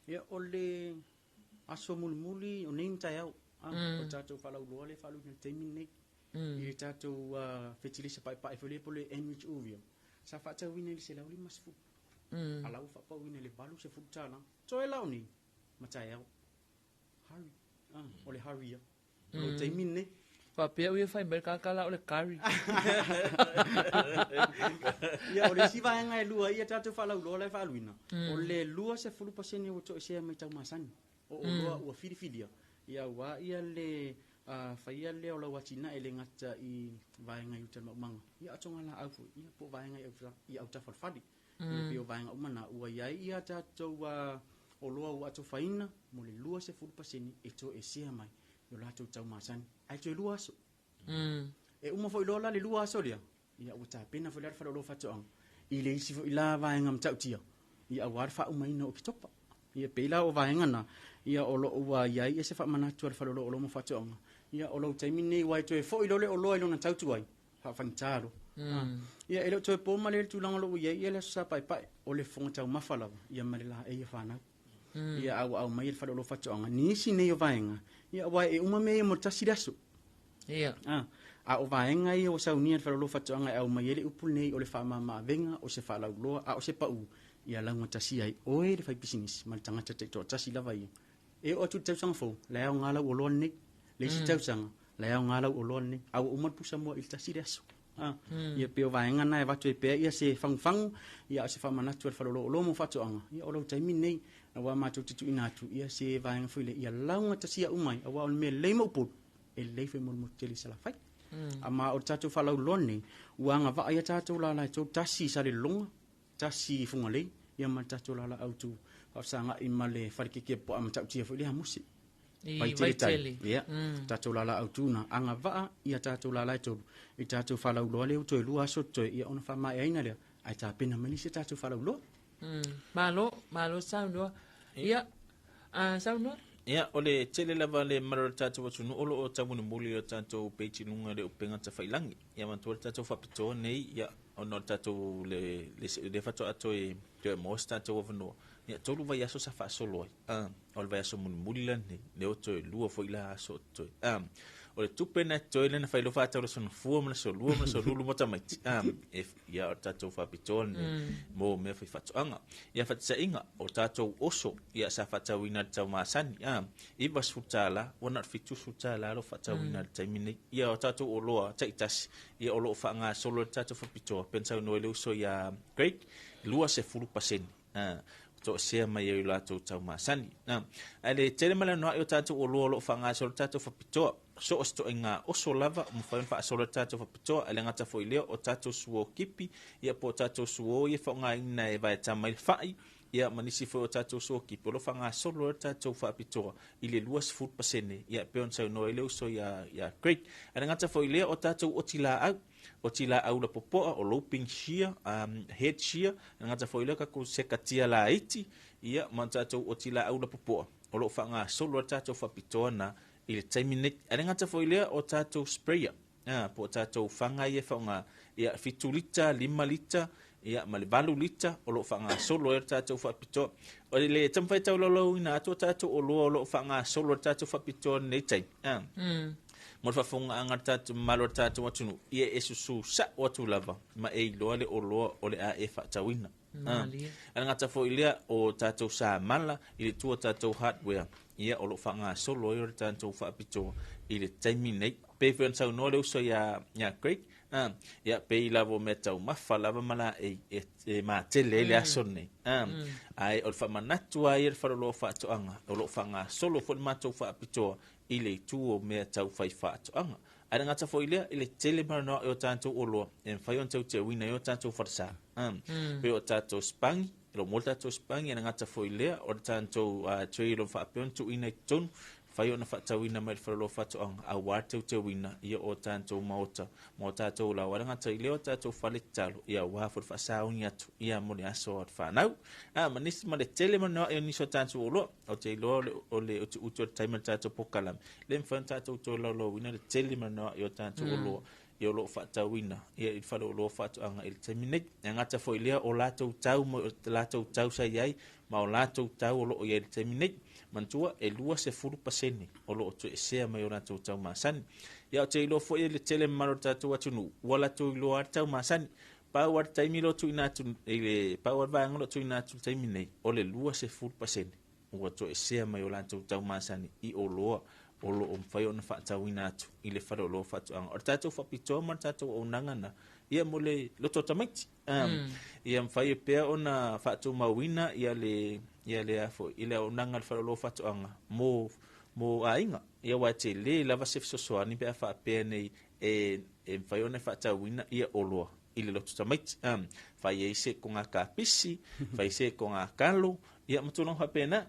Ia, o le aso mulimuli o nei ma taeao, a, o le tatou faalauiloa lea e faaluina i le taimi lenei. I le tatou fetilisa paepae foi lea po o le Enrich Uvio, sa faatauina i le $150. A la ua faapauina i le $80. Toe la o nei, ma taeao. Hurry. Ah, o le hurry ia. O le taimi lenei. Faapea ua ia fai mai le tagata la o le curry. Ia, o le isi vaega e lua ia tatou faalauiloa la e faaluina, o le 20% ua toesea mai tau masani. O oloa ua filifilia, ia aua ia le faia lea o lau atinae e le gata i vaega i uta i le maumaga, ia a o togalaau foi, ia po o vaega i autafa o le fale. Ia pei o vaega uma na ua i ai ia tatou oloa ua atofaina mo le 20% e toesea mai i o latou tau masani. Ae toe lua aso. E uma foi loa la le lua aso lea, ia ua tapena foi la le faleoloa faatoaga i le isi foi la vaega matautia, ia aua le faaumaina o Oketopa. Ia pei la o vaega na, ia o lo o ua i ai ia se faamanatu a le faleoloa o oloa mo faatoaga, ia o lou taimi lenei aua e toe foi loa le oloa i lona tau tuai, faafaigata loa. Ia e le o toe po ma le tulaga o lo o ua i ai ia le aso Sa Paepae, o le fofoga taumafa lava ia ma le laei a fanau. Ia a ua aumai e le faleoloa faatoaga nisi nei o vaega, ia aua e uma mea ia mo le tasi le aso. Ia. A o vaega ia ua saunia e le faleoloa faatoaga e aumai ai le upu lenei o le faamama-avega, o se faalauiloa, a o se pau, ia laugatasi ai oe le faipisinisi ma le tagata taitoatasi lava ia. E oo atu i le tausaga fou, la e aoga lau oloa lenei. Le isi tausaga, la e aoga lau oloa lenei. A ua uma le pusa moa i le tasi le aso. Ia pei o vaega na e avatu ai pea ia se fagufagu, ia a o se faamanatu a le faleoloa oloa mo faatoaga, ia o lou taimi lenei, aua matou te tuuina atu ia se vaega foi lea, ia laugatasia uma ai, aua o le mea lelei mo Upolu, e lelei foi mo le motu tele i Salafai. Ma o le tatou faalauiloa lenei, ua agavaa ia tatou lala e tolu, tasi i Salelologa, tasi i Fugalei, ia ma le tatou lala autu faafesagai ma le fale keke poa matautia foi lea Mose. I Vaitele tai. Vaitele. Ia, tatou lala autu na agavaa ia tatou lala e tolu i tatou faalauiloa lea ua toe lua aso totoe, ia ona faamaeaina lea, ae tapena mai nisi tatou faalauiloa. Malo, malo saunoa. Ia, saunoa. Ia, o le tele lava le mamalu o le tatou atunuu o lo o taumolimoli i o tatou page i luga o le upega tafailagi. Ia, manatua le tatou faapitoa nei, ia, ona o le tatou le, le, le faatoa toe, toe maua se tatou avanoa. Ia, tolu vaiaso sa faasolo ai. O le vaiaso mulimuli la lenei, lea ua toe lua foi la aso o totoe. O le tupe na totoe lea na fai loa faatau le aso Gafua ma le aso Lua ma le aso Lulu mo tamaiti. E, ia, o le tatou faapitoa lenei mo mea faifaatoaga. Ia, faataitaiga, o tatou oso, ia, sa faatauina i le tau masani, $90, ua na o le $70 lo faatauina i le taimi nei. Ia, o tatou oloa taitasi, ia, o lo o faagasolo le tatou faapitoa, pe na saunoa i le uso ia Craig, 20%. Toesea mai ai o latou tau masani. Ae le tele ma le anoa'i o tatou oloa o lo o faagasolo le tatou faapitoa. So o se toaiga oso lava, ua mafai ona faasolo le tatou faapitoa. Ae le gata foi i lea, o tatou suo kipi, ia po o tatou suo ia faaaogaina e vaetama i le fai, ia ma nisi foi o tatou suo kipi, o lo o faagasolo le tatou faapitoa i le 20%, ia pe ona saunoa ai le uso ia Craig. Ae le gata foi i lea, o tatou otilaau, otilaau lapopoa, o lopping shear, head shear, le gata foi i lea tatou sekatia laiti, ia ma tatou otilaau lapopoa, o lo o faagasolo le tatou faapitoa na i le taimi nei. Ae le gata foi i lea, o tatou sprayer, po o tatou faga ia e faaaoga, ia 7 lita, 5 lita, ia ma le 8 lita, o lo o faagasolo ai le tatou faapitoa. O le taumafai taulaulauina atu o tatou oloa o lo o faagasolo le tatou faapitoa nei taimi. Mo le faafofogaaga le tatou mamalu o le tatou atunuu, ia e susu sa'o atu lava ma e iloa le oloa o le a e faatauina. Malie. Ae le gata foi i lea, o tatou samala i le tua o tatou hardware, ia o lo o faagasolo ai o le tatou faapitoa i le taimi nei. Pei foi ona saunoa le uso ia Craig, ia pei lava o mea taumafa lava ma laei e matele ai le aso lenei. Ae o le faamanatu lava ia le faleoloa faatoaga, o lo o faagasolo foi le matou faapitoa i le itu o mea tau fai faatoaga. Ae le gata foi i lea, i le tele ma le anoa'i o tatou oloa e mafai ona teuteuina ai o tatou falesa. Pei o tatou spangi, e lo mo le tatou spangi, ae le gata foi i lea, o le tatou tray o lo o faapea ona tuuina i totonu, mafai ona faatauina mai le faleoloa faatoaga aua le teuteuina ia o tatou maota ma o tatou laoa. Ae le gata i lea, o tatou fale tatalo, ia aua foi le faasaoni atu ia mo le aso o le fanau. Ma nisi ma le tele ma le anoa'i o nisi o tatou oloa, ou te iloa o le utiuti o le taimi o le tatou polokalame, le mafai ona tatou tolaulauina le tele ma le anoa'i o tatou oloa ia o lo o faatauina ia i le faleoloa faatoaga i le taimi nei. E gata foi i lea, o latou tau ma o latou tau sa i ai ma o latou tau o lo o i ai i le taimi nei. Manatua e 20% o lo o toesea mai o latou tau masani. Ia ou te iloa foi e le tele mamalu o le tatou atunuu ua latou iloa lava le tau masani. Pau lava le taimi lo tuuina atu i le pau lava le vaega o lo o tuuina atu i le taimi nei, o le 20% ua toesea mai o latou tau masani i oloa o lo o mafai ona faatauina atu i le faleoloa faatoaga. O le tatou faapitoa ma le tatou auaunaga na, ia mo le loto tamaiti. Ia mafai ai pea ona faatumauina ia le ia le a foi i le auaunaga a le faleoloa faatoaga mo aiga. Ia aua e tele lava se fesoasoani pe a faapea nei e mafai ona faatauina ia oloa i le loto tamaiti. Fai ai se koga kapisi, fai se koga kalo, ia ma tulaga faapena.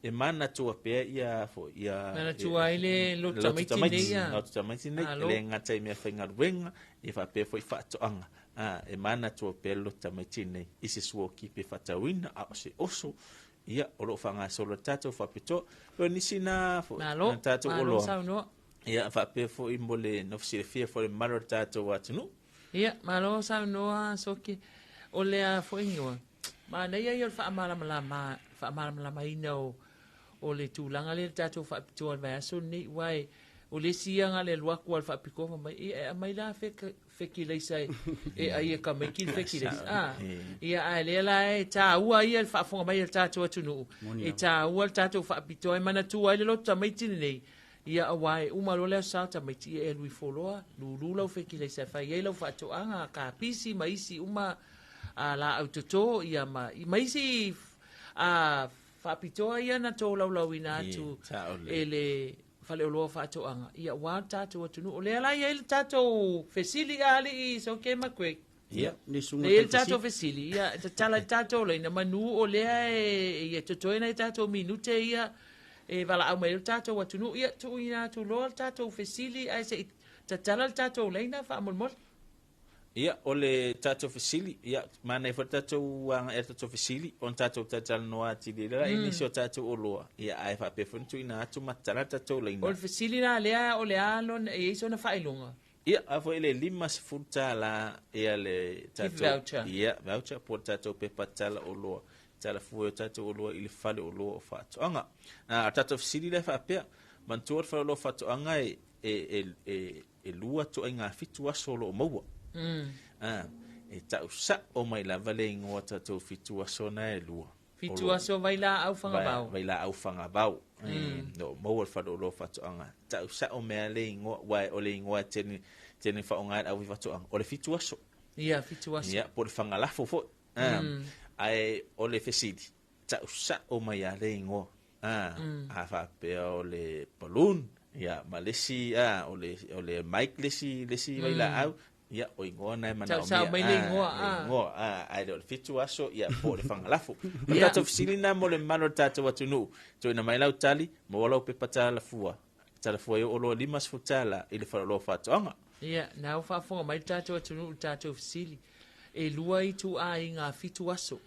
E manatua pea ia foi ia Manatua ai le loto tamaiti nei, ia. Loto tamaiti nei, Malo. e le gata i mea faigaluega, ia faapea foi faatoaga. E manatua pea le loto tamaiti nei i se suokipi e faatauina, a o se oso, ia o lo o faagasolo le tatou faapitoa. O nisi na foi, Malo, na tatou malo oloa. saunoa. Ia faapea foi mo le nofo silafia foi le mamalu o le tatou atunuu. Ia, malo saunoa Soke. O le a foi igoa, manaia ia o le faamalamalama, faamalamalamaina o o le tulaga lea le tatou faapitoa i le vaiaso lenei, aua e, o le isi ia na o le alu atu lava o le faapitoa fai mai, ia e aumai la fetilaisa e e ai e tamaiti le fetilaisa. A, ia ae lea la e taua ia le faafofoga mai a le tatou atunuu, e taua le tatou faapitoa e manatua ai le loto tamaiti lenei, Ia aua e uma loa le aso sa o tamaiti, ia e alu ifo loa, lulu lau fetilaisa e fai ai lau faatoaga, kapisi ma isi uma a laau toto, ia ma, ma isi a faapitoa ia na tolaulauina atu e le Faleoloa o Faatoaga, ia aua le tatou atunuu. O lea la e i ai le tatou fesili a alii Soke ma Greg. Ia, le suga le tatou fesili, ia tatala i tatou laina manu o lea e ia totoe nai tatou minute ia e valaau mai ai le tatou atunuu. Ia tuuina atu loa le tatou fesili ae se i tatala le tatou laina faamolemole. Ia, o le tatou fesili, ia, manaia foi le tatou agaia i le tatou fesili, ona tatou talatalanoa atili ai lea i nisi o tatou oloa, ia, ae faapea foi ona tuuina atu ma tatala le tatou laina. O le fesili la lea, o le a lona, e i ai sona faailoga? Ia, a foi le $50 ia le tatou... Gift voucher. Ia, voucher po o le tatou pepa tala oloa, tala fua i o tatou oloa i le fale oloa o faatoaga. A, o le tatou fesili lea e faapea, manatua le fale oloa o faatoaga e, e, e, e, e lua ituaiga fitu aso o lo o maua. A, e tau sao mai lava le igoa o tatou fitu aso na e lua. Fitu aso vailaau fagavao. Vailaau fagavao. O maua le fale oloa o faatoaga. Tau sao mea le igoa, aua o le igoa e tele, tele faaaoga e le aufaifaatoaga, o le fitu aso. Ia, fitu aso. Ia, po o le fagalafo foi. Ae o le fesili, tau sao mai lava le igoa. A faapea o le balloon, ia, ma le isi, o le, o le Mike le isi, le isi vailaau, ia, o igoa na e manaomia. Tau sao mai le igoa, a. Le igoa, a, ae le o le fitu aso, ia, po o le fagalafo. O le tatou fesili lena mo le mamalu o le tatou atunuu. Tuuina mai lau tali, maua lau pepa talafua. Talafua e oo loa $50 i le faleoloa o faatoaga. Ia, na ua faafofoga mai le tatou atunuu i le tatou fesili. E lua ituaiga fitu aso.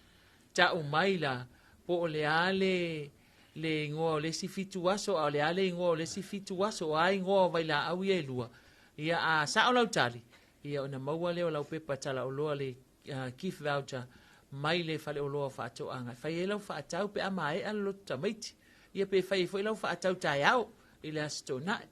Tau mai la, po o le a le le igoa o le isi fitu aso, a o le a le igoa o le isi fitu aso, o a igoa o vailaau ia e lua. Ia, a sao lau tali, ia ona maua lea o lau pepa talaoloa le gift voucher mai le faleoloa o faatoaga e fai ai lau faatau pe a maea le loto tamaiti. Ia pe fai ai foi lau faatau taeao i le Aso Toonai.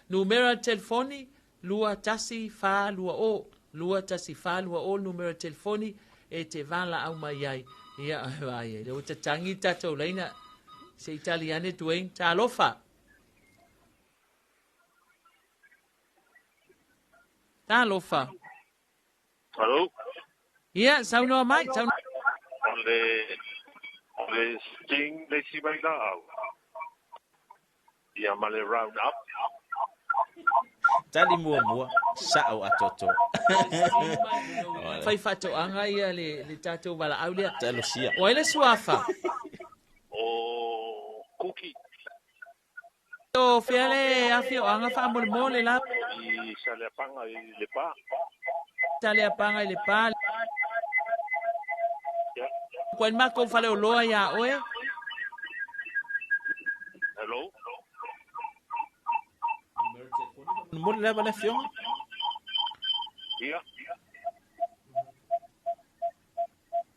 Numera telefoni, 21420, 21420 le numera telefoni e te valaau mai ai. Ia, vaai ai, lea ua tatagi le tatou laina. Se i tali ane Dwayne. Talofa! Talofa! Hello? Ia, saunoa mai. Saunoa. O le, o le sting le isi vailaau. Ia ma le round up. Tali muamua, sao atoatoa. Fai faatoaga ia le, le tatou valaau lea. Talosia. O ai le suafa? O Kuki. O fea le afioaga faamolemole la? I Saleapaga i Lepa. Saleapaga i Lepa. Ia. Koe makou faleoloa iā oe. Hello. Momoli lava le afioga. Ia.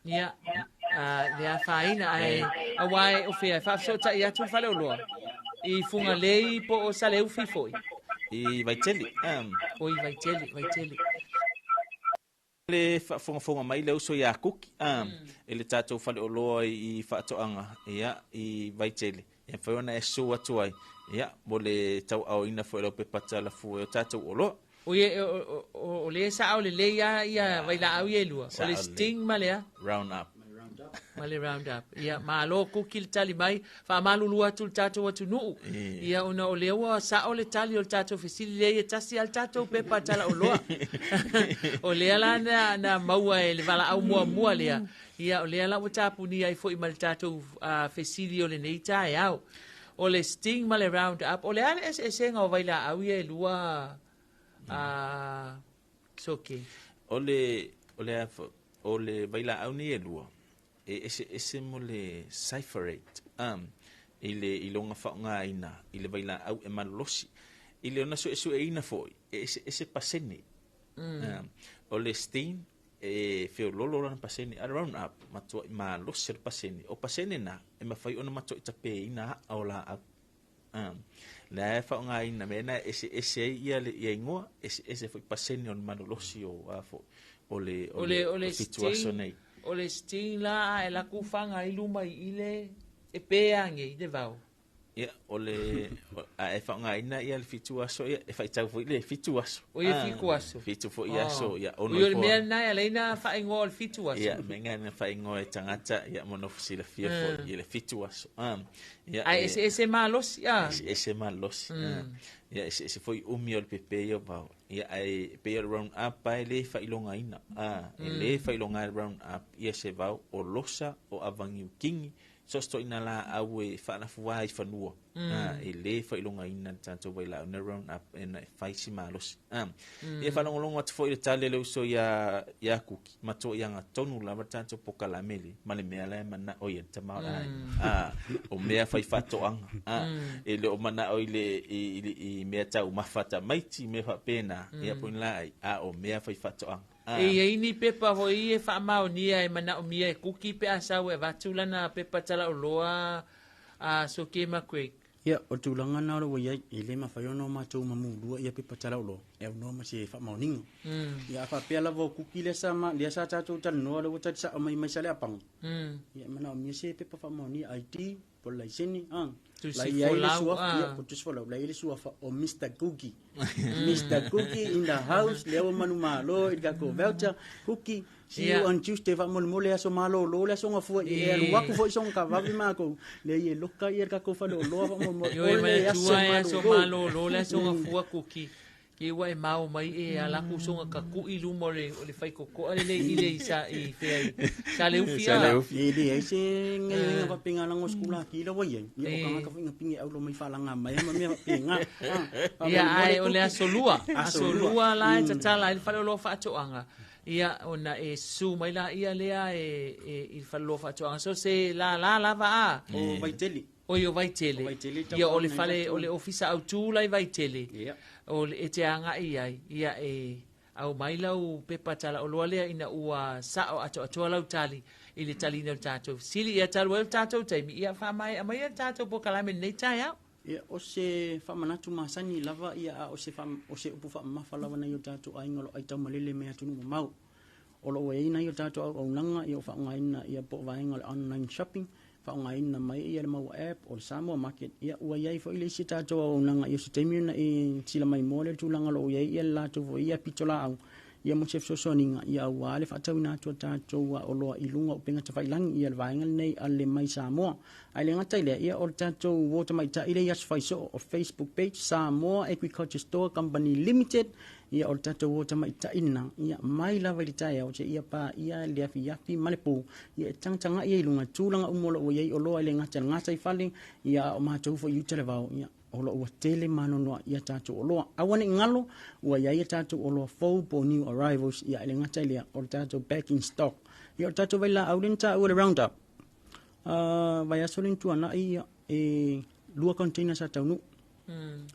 Ia, le afaina, ae aua e o fea e faafesootai atu le faleoloa i Fugalei po o Saleufi foi. I Vaitele. O i Vaitele, Vaitele. Le faafogafoga mai le uso ia Kuki i le tatou faleoloa i faatoaga ia i Vaitele. Ia mafai ona e susu atu ai ia mo le tauaaoina foi o lau pepa talafua i o tatou oloa. O ia, o lea sao lelei lava ia vailaau ia e lua. O le sting ma le a? Round up. Ma le round up. Ia, malo Kuki le tali mai. Faamalulu atu i le tatou atunuu. Ia, ona o lea ua sao le tali o le tatou fesili lea ia tasi lava le tatou pepa talaoloa. O lea la na, na maua e le valaau muamua lea. Ia, o lea la ua tapunia ai foi ma le tatou fesili o lenei taeao. O le sting ma le round up, o le a le eseesega o vailaau ia e lua, Soke? O le, o le a foi, o le vailaau nei e lua, e eseese mo le cypherate, i le i lona faaaogaina i le vailaau e malolosi. I le ona suesueina foi, e eseese pasene. O le steam e feololo lana pasene, a le round up matuai malosi le pasene. O pasene na e mafai ona matuai tapeina a'a o laau. Lea e faaaogaina mea na e eseese ai ia le ia igoa, eseese foi pasene o le malolosi o a foi o le o le o le fitu aso nei. O le sting la a e laku faga ai luma i i le e pe age i le vao. Ia, o le a e faaaogaina ia le fitu aso ia e faitau foi le fitu aso. O ia fitu aso. Fitu foi aso ia ono. O le mea na e ala ai na faaigoa o le fitu aso. Ia, mea na faaigoa e tagata ia mo nofo silafia foi i le fitu aso. Ia, Ae eseese malosi a. Eseese malosi. Ia eseese foi umi o le pepe ia o vao. Ia ae pei o le round up e le failogaina. E le failoga le round up ia se vao o losa o avaniu kingi so se toina laau e faalafua i fanua. E le failogaina le tatou vailaau na round up e na e fai si malosi. Ia faalogologo atu foi le tali a le uso ia ia Kuki ma to ia tonu lava tatou pokalame le ma le mea la e manao ia tama o le o mea fai faatoaga. E le o manao i le i mea taumafa tamaiti mea faapena ia po la ai a o mea fai faatoaga. E iai ni pepa foi e faamaonia e manaomia e Kuki pe a sau e avatu lana pepa talaoloa a Soke ma Craig. Ia, o tulaga na o lo ua iai, e le mafai ona o matou mamulua ia pepa talaoloa, e aunoa ma se faamaoniga. Ia, a faapea lava o Kuki lea sa, lea sa tatou talanoa lea ua tali sao mai mai Saleapaga. Ia, e manaomia se pepa faamaonia ID, po o le laisene, a. Tusi La i ai le folau, suafa, a. ia, po o tusi folau, la i ai le suafa o Mr. Cookie. Mr. Cookie in the house, lea ua manumalo i le tatou voucher. Cookie, see you on Tuesday, faamolemole aso malōlō le aso gafua i e alu aku foi soga kavave makou. Lea ia e loka ia le tatou faleoloa faamolemole. Ioe O le aso manatua e aso malōlō. malōlō le aso gafua Kuki. Ke ua e mao mai e ala ku songa ka kui luma o le faikokoa le le i le isa i fea i sa le ufi Sa le a. ufi. E le ai se gaioiga faapega lago skula ki la ua iai. Ia o tagata foi gapigi e aulo mai faalaga mai ma mea faapega. Ia Faamolemole ae o le Kuki. aso lua. Aso Aso lua. lua la e tatala ai le faleoloa faatoaga. Ia ona e su mai la ia lea e i le faleoloa faatoaga. So se la la lava a. O Vaitele. O i o Vaitele. O Vaitele Ia o le tau fale, faaaoga o le ofisa autu la i Vaitele. Ia. O le e te agai ai. Ia e au mai lau pepa talaoloa lea ina ua sao atoatoa lau tali i le talina o le tatou fesili. Ia talu ai o le tatou taimi. Ia faamaea mai le tatou pokalame lenei taeao. Ia, o se faamanatu masani lava ia a o se o se upu faamamafa lava nai o tatou aiga o lo o aitaumalele mai atunuu mamao. O lo o ua iai nai o tatou auaunaga ia o faaaogaina ia po o vaega o le online shopping, faaaogaina mai ia le maua app o le Samoa Market. Ia ua iai foi le isi tatou auaunaga ia o se taimi ona e sila mai moa le tulaga o lo o iai ia le latou foi ia pitolaau ia mo se fesoasoaniga ia auā le faatauina atu o tatou oloa i luga o upega tafailagi ia le vaega lenei a le mai Samoa. Ae le gata i lea, ia o le tatou uo tamaitai lea i aso faisoo o Facebook page Samoa Agriculture Store Company Limited. Ia o le tatou uo tamaitai lena, ia mai lava i le taeao seia paia le afiafi ma le pō, ia e tagatagai ai i luga tulaga uma o lo o ua iai oloa e le gata i le gataifale, ia a o matou foi i uta le vao, ia o lo o ua tele manoanoa ia tatou oloa. Aua ne i galo, ua iai a tatou oloa fou po o new arrivals, ia e le gata i lea, o le tatou back in stock. Ia o le tatou vailaau lea na taua le round up. Vaiaso lea na tuanai, ia, e 2 container sa taunuu.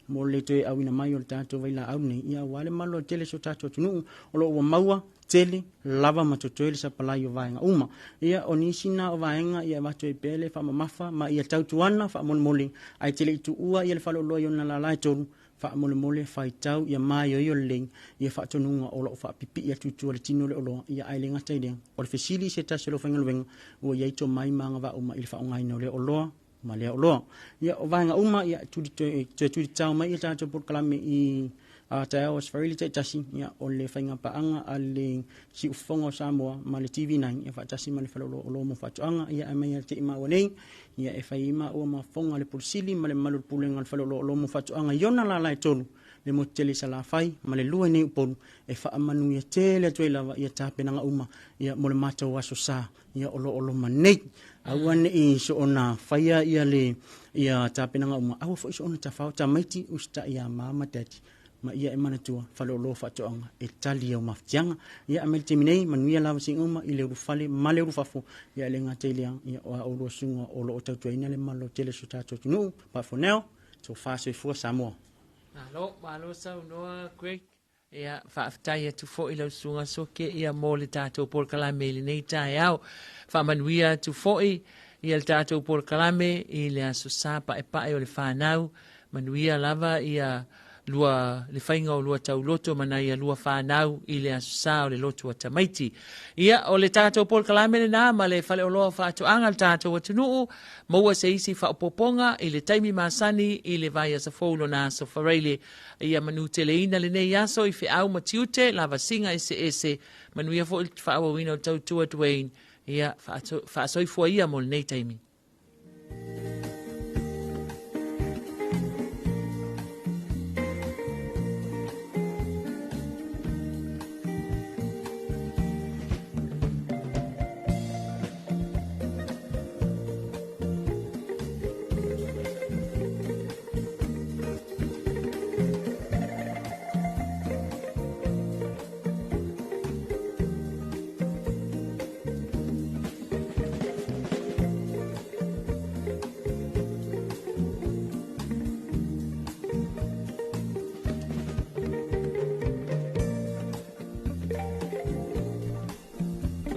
Mo le toe auina mai o le tatou vailaau lenei, ia aua le malo tele so tatou atunuu, o lo o ua maua tele lava ma totoe le sapalai o vaega uma. Ia o nisi na o vaega ia e avatu ai pea le faamamafa ma ia tautuana faamolemole, ae tele i tuua ia le faleoloa i ona lala e tolu, faamolemole faitau ia maioio lelei ia faatonuga o lo o faapipii atu i tua le tino o le oloa. Ia ae le gata i lea, o le fesili i se tasi o le aufaigaluega ua iai tomai ma agavaa uma i le faaaogaina o lea oloa ma lea oloa. Ia o vaega uma ia tuli toe tuli tau mai ia tatou polokalame i taeao aso Faraile taitasi, ia o le faiga paaga a le siufofoga o Samoa ma le TV9 ia faatasi ma le faleoloa oloa mo faatoaga. Ia ae mai ia te i maua nei, ia e fai ai maua ma fofoga le Pule Sili ma le mamalu o le pulega o le faleoloa oloa mo faatoaga i ona lala e tolu, le motu tele i Salafai ma le lua i nei Upolu, e faamanuia tele atu ai lava ia tapenaga uma ia mo le matou aso sa ia o lo o loma nei. Aua nei soona faia ia le ia tapenaga uma, aua foi soona tafao tamaiti usitai ia mama dadi ma ia e manatua faleoloa faatoaga e tali au mafatiaga. Ia ae mai le taimi nei, manuia lava siga uma i le ulufale ma le ulufafo. Ia e le gata i lea, ia o a oulua susuga o lo o tautuaina le malo tele o so tatou atunuu. But for now, tofa soifua Samoa. Malo, malo saunoa Craig. Ia, faafetai atu foi lau susuga Soke ia mo le tatou polokalame i lenei taeao. Faamanuia atu foi ia le tatou polokalame i le Aso Sa paepae o le fanau. Manuia lava ia lua le faiga o lua tauloto ma nai a lua fanau i le Aso Sa o le lotu a tamaiti. Ia, o le tatou polokalame lenā ma le Faleoloa o Faatoaga a le tatou atunuu, maua se isi faaopoopoga i le taimi masani i le vaiaso fou lona Aso Faraile. Ia manuteleina lenei aso i feau ma tiute, lavasiga eseese, manuia foi le faaauauina o le tautua Dwayne. Ia, faasoifua ia mo lenei taimi.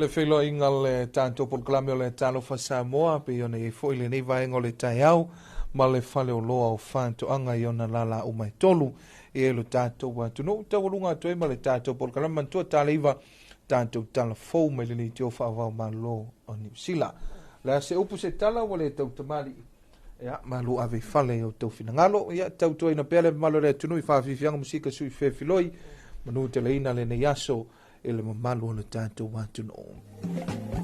Le feiloaiga o le tatou polokalame o le Talofa Samoa pei ona i ai foi lenei vaega o le taeao ma le faleoloa o Faatoaga i ona lala uma e tolu e lo tatou atunuu taualuga atu ai ma le tatou polokalame manatua taleiva tatou tala fou mai le leitio faavao malo o Niu Sila. Le a se upu se tala ua le tautamalii ia malu ave i fale i o outou finagalo ia tautuaina pea le mamalu o le atunuu i faafiafiaga musika sui fefiloi manu teleina lenei aso i le mamalu o le tatou atunuu.